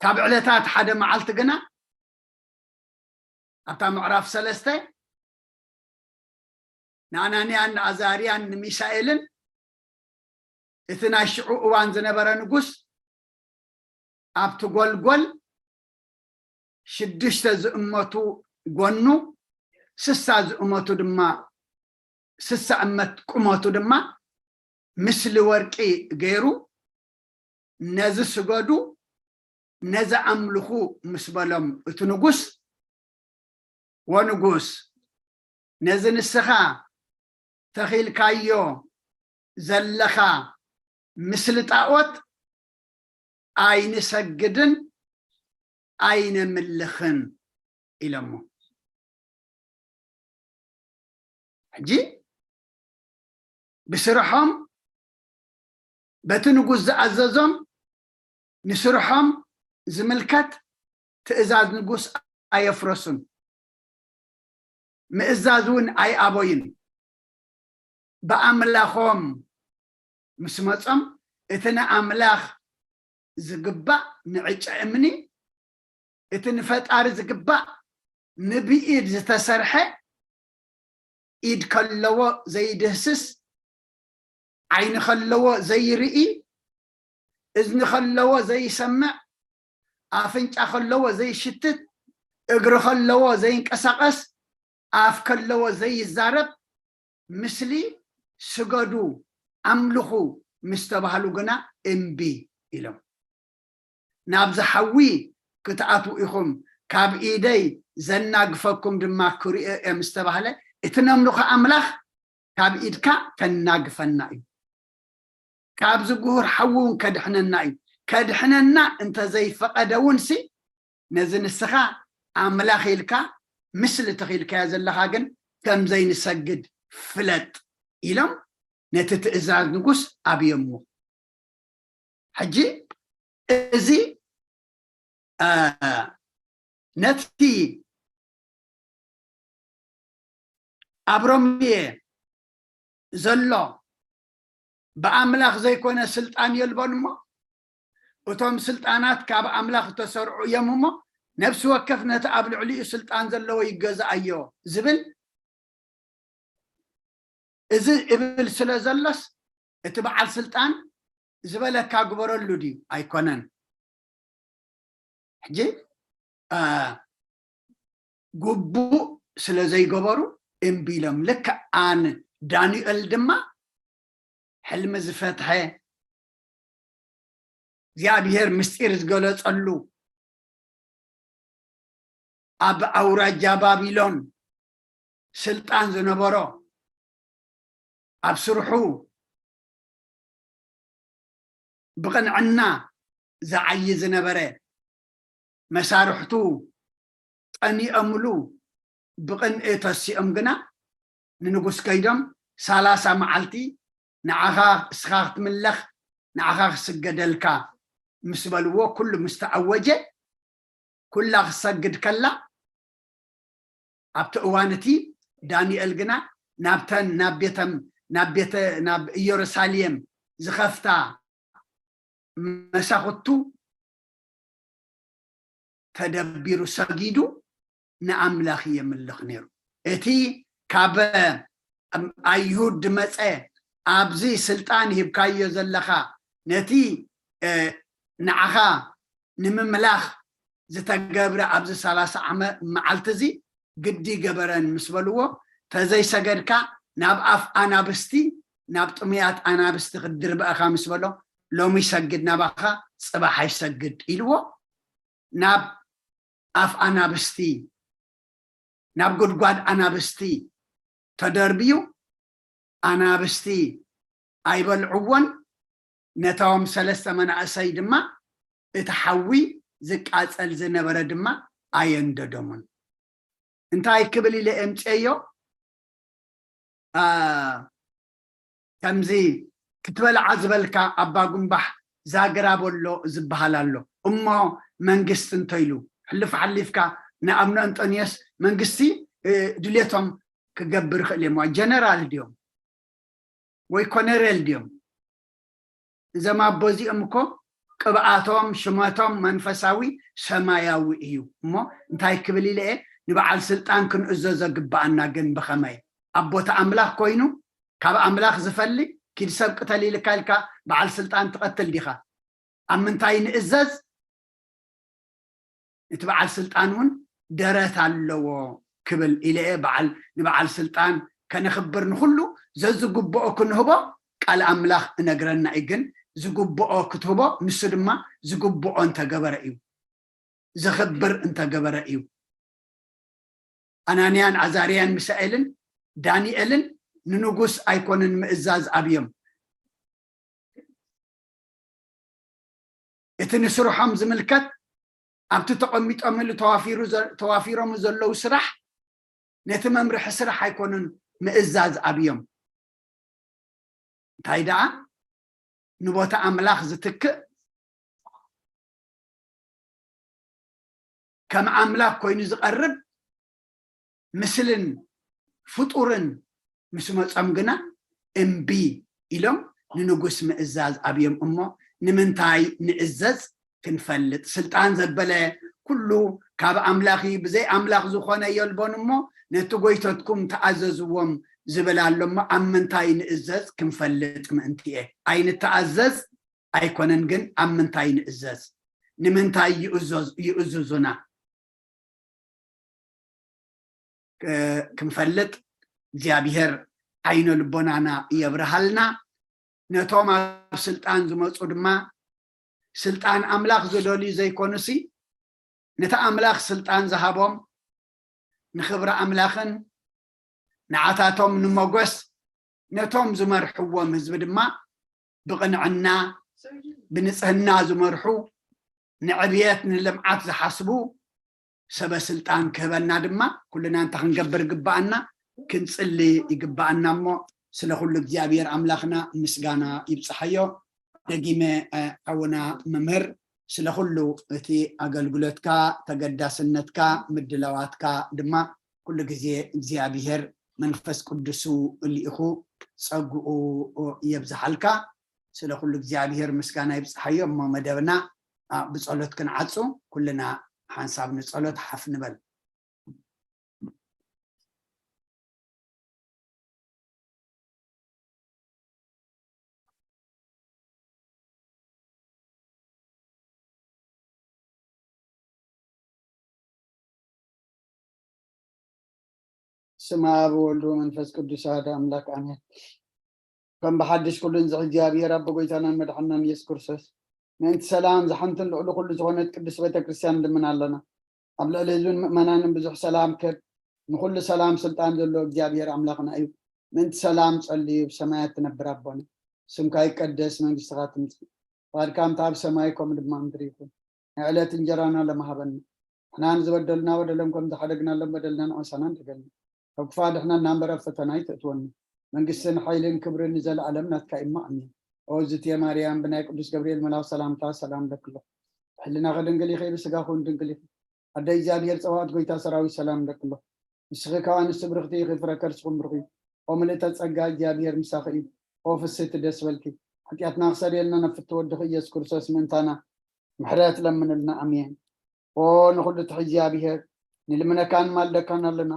ካብ ዕለታት ሓደ መዓልቲ ግና፣ ኣብታ ምዕራፍ ሰለስተ፣ ንኣናንያን ንኣዛርያን ንሚሳኤልን፣ እቲ ናይ ሽዑ እዋን ዝነበረ ንጉስ፣ ኣብቲ ጎልጎል ሽዱሽተ ዝእመቱ ጎኑ፣ ስሳ ዝእመቱ ድማ፣ ስሳ እመት ቁመቱ ድማ ምስሊ ወርቂ ገይሩ፣ ነዚ ስገዱ፣ ነዚ ኣምልኹ ምስ በሎም፣ እቲ ንጉስ፣ ወንጉስ፣ ነዚ ንስኻ ተኺልካዮ ዘለኻ ምስሊ ጣዖት ኣይንሰግድን ኣይነምልኽን ኢሎሞ። ሕጂ ብስርሖም፣ በቲ ንጉስ ዝኣዘዞም፣ ንስርሖም ዝምልከት ትእዛዝ ንጉስ ኣየፍረሱን፣ ምእዛዝ እውን ኣይኣበዩን። ብኣምላኾም ምስ መጾም፣ እቲ ንኣምላኽ ዝግባእ ንዕጨ እምኒ፣ እቲ ንፈጣሪ ዝግባእ ንብኢድ ዝተሰርሐ፣ ኢድ ከለዎ ዘይድህስስ፣ ዓይኒ ከለዎ ዘይርኢ፣ እዝኒ ከለዎ ዘይሰምዕ፣ ኣፍንጫ ከለዎ ዘይሽትት፣ እግሪ ከለዎ ዘይንቀሳቐስ፣ ኣፍ ከለዎ ዘይዛረብ፣ ምስሊ ስገዱ፣ ኣምልኹ ምስ ተባህሉ ግና እምቢ ኢሎም። ናብዚ ሓዊ ክትኣትዉ ኢኹም፣ ካብ ኢደይ ዘናግፈኩም ድማ ክሪኦ እየ ምስ ተባህለ፣ እቲ ነምልኾ ኣምላኽ ካብ ኢድካ ከናግፈና እዩ፣ ካብዚ ጉሁር ሓዊ እውን ከድሕነና እዩ። ከድሕነና እንተዘይፈቐደ እውን ሲ፣ ነዚ ንስኻ ኣምላኽ ኢልካ፣ ምስሊ ተኺልካዮ ዘለኻ ግን ከም ዘይንሰግድ ፍለጥ ኢሎም ነቲ ትእዛዝ ንጉስ ኣብዮሞ። ሕጂ እዚ፣ እ፣ ነቲ ኣብ ሮሜ ዘሎ ብኣምላኽ ዘይኮነ ስልጣን የልቦን እሞ፣ እቶም ስልጣናት ካብ ኣምላኽ እተሰርዑ እዮም እሞ፣ ነፍሲ ወከፍ ነቲ ኣብ ልዕሊኡ ስልጣን ዘለዎ ይገዝኣዮ ዝብል፣ እዚ እብል ስለ ዘሎስ፣ እቲ በዓል ስልጣን ዝበለካ ግበረሉ ድዩ? ኣይኮነን። ሕጂ፣ እ፣ ግቡእ ስለ ዘይገበሩ እምቢ ኢሎም። ልክዕ ኣን ዳንኤል ድማ ሕልሚ ዝፈትሐ፣ እግዚኣብሔር ምስጢር ዝገለጸሉ፣ ኣብ ኣውራጃ ባቢሎን ስልጣን ዝነበሮ፣ ኣብ ስርሑ ብቕንዕና ዝዓዪ ዝነበረ፣ መሳርሕቱ ቀኒኦምሉ ብቕንኢ ተሲኦም ግና ንንጉስ ከይዶም፣ ሰላሳ መዓልቲ ንዓኻ፣ እስኻ ክትምለኽ፣ ንዓኻ ክስገደልካ ምስ በልዎ፣ ኩሉ ምስ ተኣወጀ፣ ኩላ ክሰግድ ከላ፣ ኣብቲ እዋን እቲ ዳንኤል ግና ናብተን፣ ናብ ቤተም-፣ ናብ ቤተ-፣ ናብ ኢየሩሳሌም ዝኸፍታ መሳኹቱ ተደቢሩ ሰጊዱ ንኣምላኽ የምልኽ ነይሩ። እቲ ካብ ኣይሁድ ዝመጸ ኣብዚ ስልጣን ሂብካዮ ዘለኻ ነቲ ንዓኻ ንምምላኽ ዝተገብረ ኣብዚ ሰላሳ ዓመት መዓልቲ እዚ ግዲ ገበረን ምስ በልዎ፣ ተዘይሰገድካ ናብ ኣፍ ኣናብስቲ፣ ናብ ጥሙያት ኣናብስቲ ክትድርበእኻ ምስ በሎ፣ ሎሚ ይሰግድ ናባኻ፣ ጽባሕ ኣይሰግድ ኢልዎ። ናብ ኣፍ ኣናብስቲ፣ ናብ ጉድጓድ ኣናብስቲ ተደርብዩ፣ ኣናብስቲ ኣይበልዕዎን። ነቶም ሰለስተ መናእሰይ ድማ እቲ ሓዊ ዝቃጸል ዝነበረ ድማ ኣየንደዶምን። እንታይ ክብል ኢለ እምፅየዮ? ከምዚ ክትበልዓ ዝበልካ ኣባ ጉንባሕ ዛግራ በሎ ዝበሃል ኣሎ። እሞ መንግስቲ እንተይሉ፣ ሕልፍ ሓሊፍካ ንኣብነ እንጦንዮስ መንግስቲ ድልየቶም ክገብር ይኽእል እዮም። ጀነራል ድዮም ወይ ኮነሬል ድዮም? እዞም ኣቦ እዚኦም እኮ ቅብኣቶም ሽመቶም መንፈሳዊ ሰማያዊ እዩ። እሞ እንታይ ክብል ኢለ እየ? ንበዓል ስልጣን ክንእዘዞ ግብኣና። ግን ብኸመይ? ኣቦታ ኣምላኽ ኮይኑ ካብ ኣምላኽ ዝፈሊ ኪድ ሰብ ቅተል ኢልካ ኢልካ በዓል ስልጣን ትቐትል ዲኻ? ኣብ ምንታይ ንእዘዝ? እቲ በዓል ስልጣን እውን ደረት ኣለዎ ክብል ኢለ እየ። በዓል ንበዓል ስልጣን ከነኽብር ንኹሉ ዘዝግብኦ ክንህቦ ቃል ኣምላኽ እነግረና እዩ። ግን ዝግብኦ ክትህቦ ንሱ ድማ ዝግብኦ እንተገበረ እዩ፣ ዘኽብር እንተገበረ እዩ። ኣናንያን ኣዛርያን ሚሳኤልን ዳንኤልን ንንጉስ ኣይኮንን ምእዛዝ ኣብዮም። እቲ ንስርሖም ዝምልከት ኣብቲ ተቐሚጦምሉ ተዋፊሮም ዘለዉ ስራሕ ነቲ መምርሒ ስራሕ ኣይኮኑን ምእዛዝ ኣብዮም። እንታይ ደኣ ንቦታ ኣምላኽ ዝትክእ ከም ኣምላኽ ኮይኑ ዝቐርብ ምስልን ፍጡርን ምስ መጾም ግና እምቢ ኢሎም ንንጉስ ምእዛዝ ኣብዮም። እሞ ንምንታይ ንእዘዝ ክንፈልጥ፣ ስልጣን ዘበለ ኩሉ ካብ ኣምላኽ እዩ፣ ብዘይ ኣምላኽ ዝኾነ የልቦን፣ እሞ ነቲ ጎይተትኩም ተኣዘዝዎም ዝብል ኣሎ። እሞ ኣብ ምንታይ ንእዘዝ ክንፈልጥ ምእንቲ እየ። ኣይንተኣዘዝ ኣይኮነን፣ ግን ኣብ ምንታይ ንእዘዝ፣ ንምንታይ ይእዘዙና ክንፈልጥ እግዚኣብሔር ዓይነ ልቦናና የብርሃልና። ነቶም ኣብ ስልጣን ዝመፁ ድማ ስልጣን ኣምላኽ ዝደልዩ ዘይኮኑሲ፣ ነቲ ኣምላኽ ስልጣን ዝሃቦም ንኽብሪ ኣምላኽን ንዓታቶም ንመጎስ ነቶም ዝመርሕዎም ህዝቢ ድማ ብቕንዕና ብንጽህና ዝመርሑ ንዕብየት ንልምዓት ዝሓስቡ ሰበ ስልጣን ክህበና ድማ ኩልና እንታይ ክንገብር ይግብኣና? ክንጽሊ ይግብኣና። እሞ ስለ ኩሉ እግዚኣብሔር ኣምላኽና ምስጋና ይብጽሓዮ። ደጊመ ሓውና መምህር ስለ ኩሉ እቲ ኣገልግሎትካ፣ ተገዳስነትካ፣ ምድላዋትካ ድማ ኩሉ ግዜ እግዚኣብሔር መንፈስ ቅዱሱ ልኢኹ ጸግኡ የብዝሓልካ። ስለ ኩሉ እግዚኣብሔር ምስጋና ይብጽሓዮ። እሞ መደብና ብጸሎት ክንዓጹ ኩልና ሓንሳብ ንጸሎት ሓፍ ንበል። ስም ኣብ ወልድ መንፈስ ቅዱስ ኣሐደ ኣምላክ ኣሜን። ከም ብሓድሽ ኩሉን ዝሕ እግዚኣብሔር ኣቦ ጎይታናን መድሓናን ኢየሱስ ክርስቶስ ምእንቲ ሰላም ዝሓንትን ልዕሊ ኩሉ ዝኾነት ቅዱስ ቤተ ክርስቲያን ንልምን ኣለና። ኣብ ልዕሊ ህዝብን ምእመናንን ብዙሕ ሰላም ክብ ንኩሉ ሰላም ስልጣን ዘሎ እግዚኣብሔር ኣምላኽና እዩ። ምእንቲ ሰላም ጸልዩ ብሰማያት ትነብር ኣቦና ስምካ ይቀደስ መንግስትኻ ትምጽእ ፍቃድካ ከምቲ ኣብ ሰማይ ከምኡ ድማ ምድሪ ይኹን። ናይ ዕለት እንጀራና ለማሃበና ንሕና ንዝበደሉና በደሎም ከም ዝሓደግናሎም በደልና ንዖሳና ንሕገልና ካብ ክፋ ድሕነና እምበር ኣብ ፈተና ኣይተእትወና መንግስትን ሓይልን ክብርን ንዘለኣለም ናትካ እማ ኣሜን። ኦ ዝትየ ማርያም ብናይ ቅዱስ ገብርኤል መልኣክ ሰላምታ ሰላም ለክሎ ሕልናኺ ድንግል ኢኺ ብስጋኹን ድንግል ኢኺ ኣደ እግዚኣብሔር ጸባኦት ጎይታ ሰራዊት ሰላም ለክሎ ንስኺ ካብ ኣንስቲ ብርኽቲ ኢኺ ፍረ ከርስኹም ብሩኽ እዩ። ኦ ምልእተ ጸጋ እግዚኣብሔር ምሳኺ እዩ። ኦ ፍስህቲ ደስ በልኪ ሓጢኣትና ክሰርየልና ነፍቲ ወድኺ ኢየሱስ ክርስቶስ ምእንታና ምሕረት ለምንልና ኣሜን። ኦ ንኹሉ ትሕዚ እግዚኣብሔር ንልምነካን ማልደካን ኣለና።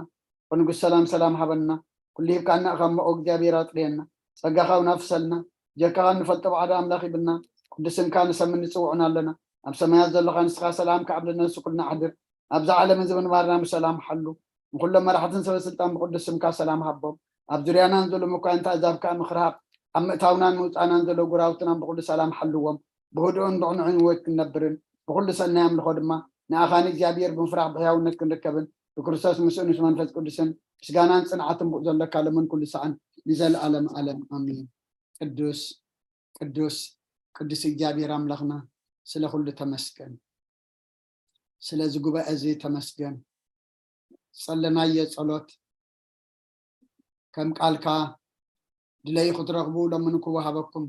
ኦ ንጉስ ሰላም ሰላም ሃበና። ኩሉ ሂብካና እኻ እሞ ኦ እግዚኣብሔር ኣጥርየና። ጸጋኻ እውን ኣፍሰልና። ጀካኻ እንፈልጦ ባዕዳ ኣምላኽ ይብልና። ቅዱስ ስምካ ንሰምን ንጽውዑን ኣለና። ኣብ ሰማያት ዘለኻ ንስኻ ሰላም ከዓብለና ንሱ ኩልና ኣሕድር። ኣብዛ ዓለም እዚ ምንባርና ብሰላም ሓሉ። ንኩሎም መራሕትን ሰበ ስልጣን ብቅዱስ ስምካ ሰላም ሃቦም። ኣብ ዙርያናን ዘሎ መኳንንቲ ኣዛብ ከዓ ምክርሃብ ኣብ ምእታውናን ምውፃእናን ዘሎ ጎራውትና ብኩሉ ሰላም ሓልዎም። ብህዱእን ብቕኑዕን ህይወት ክንነብርን ብኩሉ ሰናይ ኣምልኾ ድማ ንኣኻ ንእግዚኣብሔር ብምፍራሕ ብሕያውነት ክንርከብን ብክርስቶስ ምስኡ ምስ መንፈስ ቅዱስን ምስጋናን ጽንዓትን ብኡ ዘለካ ለምን ኩሉ ሰዓን ንዘለኣለም ዓለም ኣሜን። ቅዱስ ቅዱስ ቅዱስ እግዚኣብሔር ኣምላኽና ስለ ኩሉ ተመስገን። ስለዚ ጉባኤ እዚ ተመስገን። ጸለናዮ ጸሎት ከም ቃልካ ድለዩ ክትረኽቡ ለምኑ ክወሃበኩም፣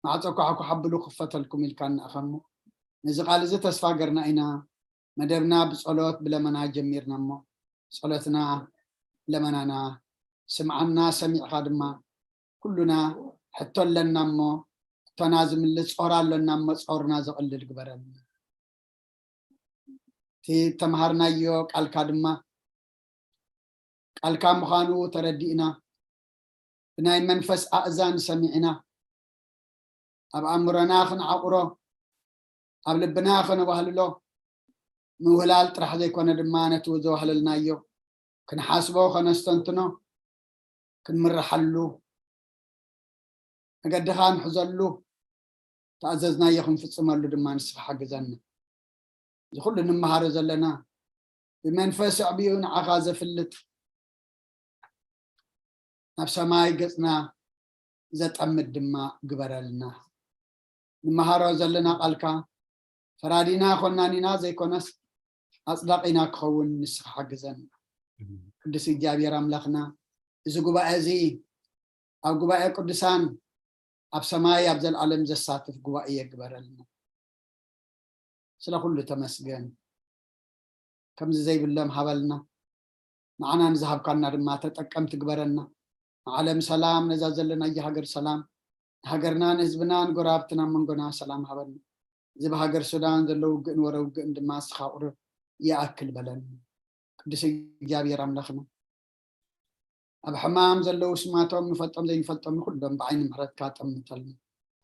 ማዕጾ ኳሕኩሕ ኣብሉ ክፈተልኩም ኢልካ እናኣኸሞ ነዚ ቃል እዚ ተስፋ ገርና ኢና። መደብና ብጸሎት ብለመና ጀሚርና እሞ ጸሎትና ለመናና ስምዓና ሰሚዕካ ድማ ኩሉና ሕቶ ኣለና እሞ ሕቶና ዝምልስ ጾር ኣለና እሞ ጾርና ዘቕልል ግበረልና። እቲ ተምሃርናዮ ቃልካ ድማ ቃልካ ምዃኑ ተረዲእና ብናይ መንፈስ ኣእዛን ሰሚዕና ኣብ ኣእምሮና ክንዓቑሮ ኣብ ልብና ከነባህልሎ ምውህላል ጥራሕ ዘይኮነ ድማ ነቲ ዘዋህለልናዮ ክንሓስቦ ከነስተንትኖ ክንምርሓሉ መገድኻ ንሕዘሉ ተኣዘዝናዮ ክንፍጽመሉ ድማ ንስኻ ሓግዘና። እዚ ኩሉ እንመሃሮ ዘለና ብመንፈስ ኣዕቢኡ ንዓኻ ዘፍልጥ ናብ ሰማይ ገጽና ዘጠምድ ድማ ግበረልና። ንመሃሮ ዘለና ቃልካ ፈራዲና ኮናኒና ዘይኮነስ ኣጽዳቂና ክኸውን ንስኻ ሓግዘና። ቅዱስ እግዚኣብሔር ኣምላኽና እዚ ጉባኤ እዚ ኣብ ጉባኤ ቅዱሳን ኣብ ሰማይ ኣብ ዘለዓለም ዘሳትፍ ጉባኤ የግበረልና። ስለ ኩሉ ተመስገን። ከምዚ ዘይብሎም ሃበልና። ንዓና ንዝሃብካና ድማ ተጠቀምቲ ግበረና። ንዓለም ሰላም፣ ነዛ ዘለናያ ሃገር ሰላም፣ ንሃገርና ንህዝብና ንጎረባብትና መንጎና ሰላም ሃበልና። እዚ ብሃገር ሱዳን ዘሎ ውግእን ወረ ውግእን ድማ እስኻ ቁርብ ይኣክል በለኒ። ቅዱስ እግዚኣብሔር ኣምላኽና ኣብ ሕማም ዘለዉ ስማቶም ንፈልጦም ዘይንፈልጦም ንኩሎም ብዓይኒ ምሕረትካ ጠምተልና።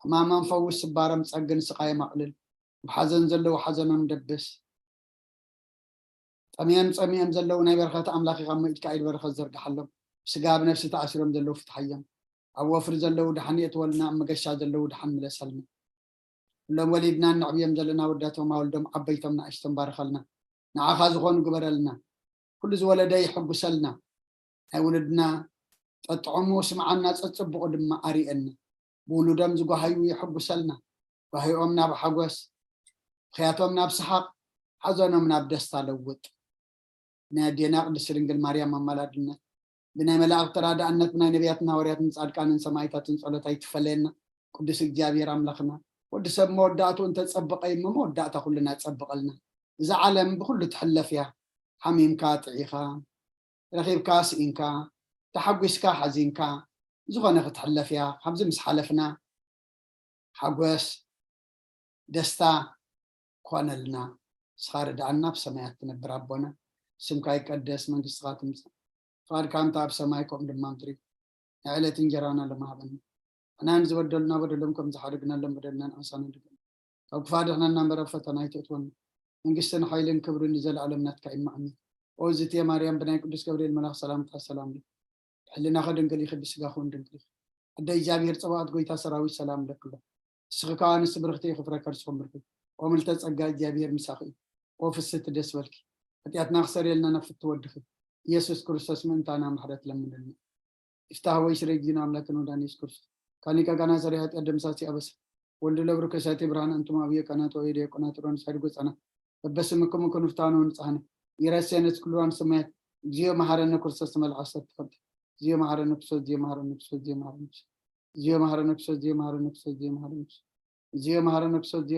ሕማሞም ፈውስ፣ ስባሮም ጸግን፣ ስቓዮም ኣቕልል። ኣብ ሓዘን ዘለዉ ሓዘኖም ደብስ። ጠምዮም ጸሚኦም ዘለዉ ናይ በረኸት ኣምላኽ ኢኻ እሞ ኢድካ ኢድ በረኸት ዘርግሓሎም። ብስጋ ብነፍሲ ተኣሲሮም ዘለዉ ፍትሓዮም። ኣብ ወፍሪ ዘለዉ ድሓን የእትወልና፣ ኣብ መገሻ ዘለዉ ድሓን ምለሰልና። ኩሎም ወሊድናን ነዕብዮም ዘለና ወዳቶም ኣወልዶም ዓበይቶም ንኣሽቶም ባርኸልና። ንዓኻ ዝኾኑ ግበረልና። ኩሉ ዝወለደ ይሕጉሰልና። ናይ ውሉድና ጠጥዕሙ ስምዓና፣ ጸጽብቑ ድማ ኣርእየና። ብውሉዶም ዝጓሃዩ ይሕጉሰልና። ጓሂኦም ናብ ሓጎስ፣ ብኽያቶም ናብ ሰሓቕ፣ ሓዘኖም ናብ ደስታ ለውጥ። ብናይ ኣዴና ቅድስቲ ድንግል ማርያም ኣማላድነት፣ ብናይ መላእኽቲ ተራዳእነት፣ ብናይ ነቢያትን ሃዋርያትን ጻድቃንን ሰማዕታትን ጸሎት ኣይትፈለየና። ቅዱስ እግዚኣብሔር ኣምላኽና፣ ወዲ ሰብ መወዳእቱ እንተጸብቐ እዩ እሞ መወዳእታ ኩልና ጸብቐልና። እዛ ዓለም ብኹሉ ትሕለፍ እያ። ሓሚምካ ጥዒኻ፣ ረኺብካ ስኢንካ፣ ተሓጒስካ ሓዚንካ፣ ዝኾነ ክትሕለፍ እያ። ካብዚ ምስ ሓለፍና ሓጎስ፣ ደስታ ኮነልና። ንስኻ ርድኣና፣ ኣብ ሰማያት ትነብር ኣቦና፣ ስምካ ይቀደስ፣ መንግስትኻ ትምጻእ፣ ፍቓድካ እንተ ኣብ ሰማይ ከምኡ ድማ ምድሪ። ናይ ዕለት እንጀራና ሎሚ ሃበና። ንሕና ንዝበደሉና በደሎም ከም ዝሓደግናሎም በደልና ንኣሳና ድገም። ካብ ክፋ ድሕነና እምበር ኣብ ፈተና ኣይትእትወና። መንግስትን ሓይልን ክብርን ንዘለኣለም ናትካ እዩ። ኣሜን። ኦ ዝትየ ማርያም፣ ብናይ ቅዱስ ገብርኤል መልኣኽ ሰላምታ ሰላም ልኪ። ብሕልናኺ ድንግል ኢኺ፣ ብስጋኺ እውን ድንግል ኢኺ። ኣደ እግዚኣብሔር ጸባኦት፣ ጎይታ ሰራዊት ሰላም ለኪ ኣሎ። ንስኺ ከኣ ኣንስቲ ብርኽቲ ኢኺ፣ ፍረ ከርስኺ እውን ብርኽቲ እዩ። ኦ ምልዕተ ጸጋ፣ እግዚኣብሔር ምሳኺ እዩ። ኦ ፍስሕቲ ደስ በልኪ፣ ሓጢኣትና ክሰርየልና ናብ ፍትው ወድኺ ኢየሱስ ክርስቶስ ምእንታና ምሕረት ለምንልና። ይፍታህ ወይ ስረይ ጊዜና ኣምላክን ወዳን ኢየሱስ ክርስቶስ። ካሊካ ጋና ሰሪ ኃጢአት ደምሳሲ አበሳ። ወልድ ለብሩ ከሳቴ ብርሃን አንቱም አብየ ቀናቶ ወይ ዲያቆናት ሮን ሳይድ ጎጻና። በበስምክሙ ክንፍታኑ ንጻህነ። ይረሴነ ኩሉዋን ሰማያት። እግዚኦ መሐረነ ክርስቶስ መልዓሰ ተፈልጠ። እግዚኦ መሐረነ ክርስቶስ፣ እግዚኦ መሐረነ ክርስቶስ፣ እግዚኦ መሐረነ ክርስቶስ። እግዚኦ መሐረነ ክርስቶስ፣ እግዚኦ መሐረነ ክርስቶስ፣ እግዚኦ መሐረነ ክርስቶስ። እግዚኦ መሐረነ ክርስቶስ፣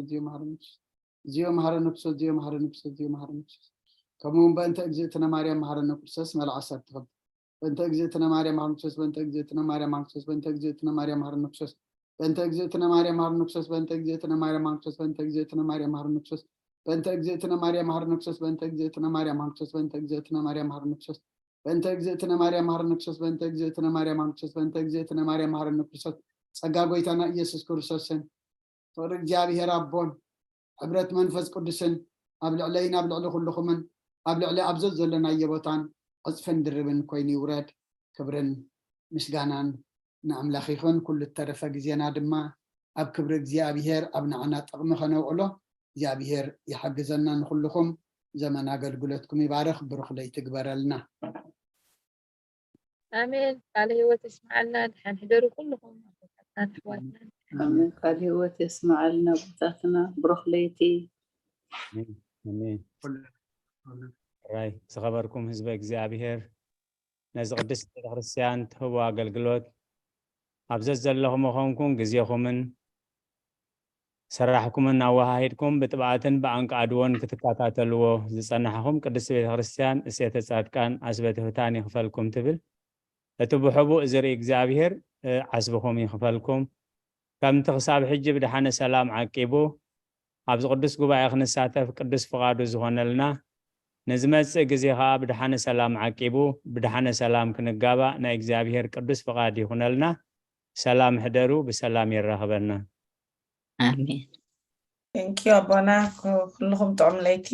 እግዚኦ መሐረነ ክርስቶስ። እግዚኦ መሐረነ ክርስቶስ፣ እግዚኦ መሐረነ ክርስቶስ፣ እግዚኦ መሐረነ ክርስቶስ። ከምኡ እውን በእንተ እግዝእትነ ማርያም መሐረነ ክርስቶስ መልዓሰ ተፈልጠ። በእንተ እግዝእትነ ማርያም መሐረነ ክርስቶስ፣ በእንተ እግዝእትነ ማርያም መሐረነ ክርስቶስ፣ በእንተ እግዝእትነ ማርያም መሐረነ ክርስቶስ፣ በእንተ እግዝእትነ ማርያም መሐረነ ክርስቶስ፣ በእንተ እግዝእትነ ማርያም መሐረነ ክርስቶስ፣ በእንተ እግዝእትነ ማርያም መሐረነ ክርስቶስ፣ በእንተ እግዝእትነ ማርያም መሐረነ ክርስቶስ፣ በእንተ እግዝእትነ ማርያም መሐረነ ክርስቶስ፣ በእንተ እግዝእትነ ማርያም መሐረነ ክርስቶስ፣ በእንተ እግዝእትነ ማርያም መሐረነ ክርስቶስ፣ በእንተ እግዝእትነ ማርያም መሐረነ ክርስቶስ፣ በእንተ እግዝእትነ ማርያም መሐረነ ክርስቶስ፣ ጸጋ ጎይታና ኢየሱስ ክርስቶስን ፍቕሪ እግዚኣብሔር ኣቦን ሕብረት መንፈስ ቅዱስን ኣብ ልዕለይን ኣብ ልዕሊ ኩልኹምን ኣብ ልዕሊ ኣብ ዘዘለናዮ ቦታን ዕጽፍን ድርብን ኮይኑ ይውረድ። ክብርን ምስጋናን ንኣምላኽ ይኹን። ኩሉ እተረፈ ግዜና ድማ ኣብ ክብሪ እግዚኣብሔር ኣብ ንዓና ጥቕሚ ከነውዕሎ እግዚኣብሔር ይሓግዘና። ንኹልኹም ዘመን ኣገልግሎትኩም ይባርኽ። ብሩኽ ለይቲ ግበረልና። ኣሜን። ቃለ ህይወት ይስምዓልና። ድሓን ሕደሩ ኩልኹም ኣቦታትናን ኣሕዋትናን። ኣሜን። ቃለ ህይወት የስምዓልና ኣቦታትና። ብሩኽ ለይቲ። ኣሜን። ራይ ዝኸበርኩም ህዝበ እግዚኣብሔር፣ ነዚ ቅድስት ቤተክርስትያን ትህቦ ኣገልግሎት ኣብ ዘዘለኹም ኮንኩም ግዜኹምን ስራሕኩምን ኣወሃሂድኩም ብጥብዓትን ብኣንቃድዎን ክትከታተልዎ ዝጸናሕኹም ቅድስት ቤተክርስትያን እሴተ ጻድቃን ዓስበ ትሑታን ይኽፈልኩም ትብል። እቲ ብሕቡእ ዝርኢ እግዚኣብሔር ዓስብኹም ይኽፈልኩም። ከምቲ ክሳብ ሕጂ ብድሓነ ሰላም ዓቂቡ ኣብዚ ቅዱስ ጉባኤ ክንሳተፍ ቅዱስ ፍቓዱ ዝኾነልና፣ ንዝመጽእ ግዜ ኸኣ ብድሓነ ሰላም ዓቂቡ ብድሓነ ሰላም ክንጋባእ ናይ እግዚኣብሔር ቅዱስ ፍቓድ ይኹነልና። ሰላም ሕደሩ፣ ብሰላም የራኽበና። ኣሜን። Thank you ኣቦና፣ ኩልኹም ጥዑም ለይቲ።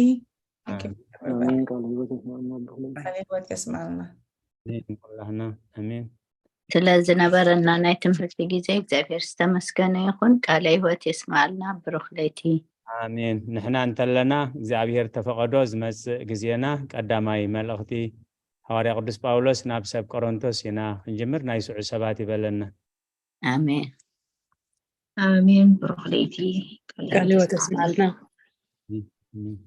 Thank you። ኣሜን። ቃለ ህይወት የስምዓልና ብሩኽ ለይቲ። ቃለ ህይወት የስምዓልና። ኣሜን። ኩላህና ኣሜን። ስለ ዝነበረና ናይ ትምህርቲ ግዜ እግዚኣብሔር ዝተመስገነ ይኹን። ቃለ ህይወት የስምዓልና። ብሩኽ ለይቲ። ኣሜን። ንሕና እንተለና እግዚኣብሔር ተፈቐዶ ዝመጽእ ግዜና ቀዳማይ መልእኽቲ ሃዋርያ ቅዱስ ጳውሎስ ናብ ሰብ ቆሮንቶስ ኢና ክንጅምር ናይ ስዑ ሰባት ይበለና። ኣሜን። ኣሜን። ብሩኽ ለይቲ። ቃለ ቃለ ህይወት የስምዓልና። ኣሜን።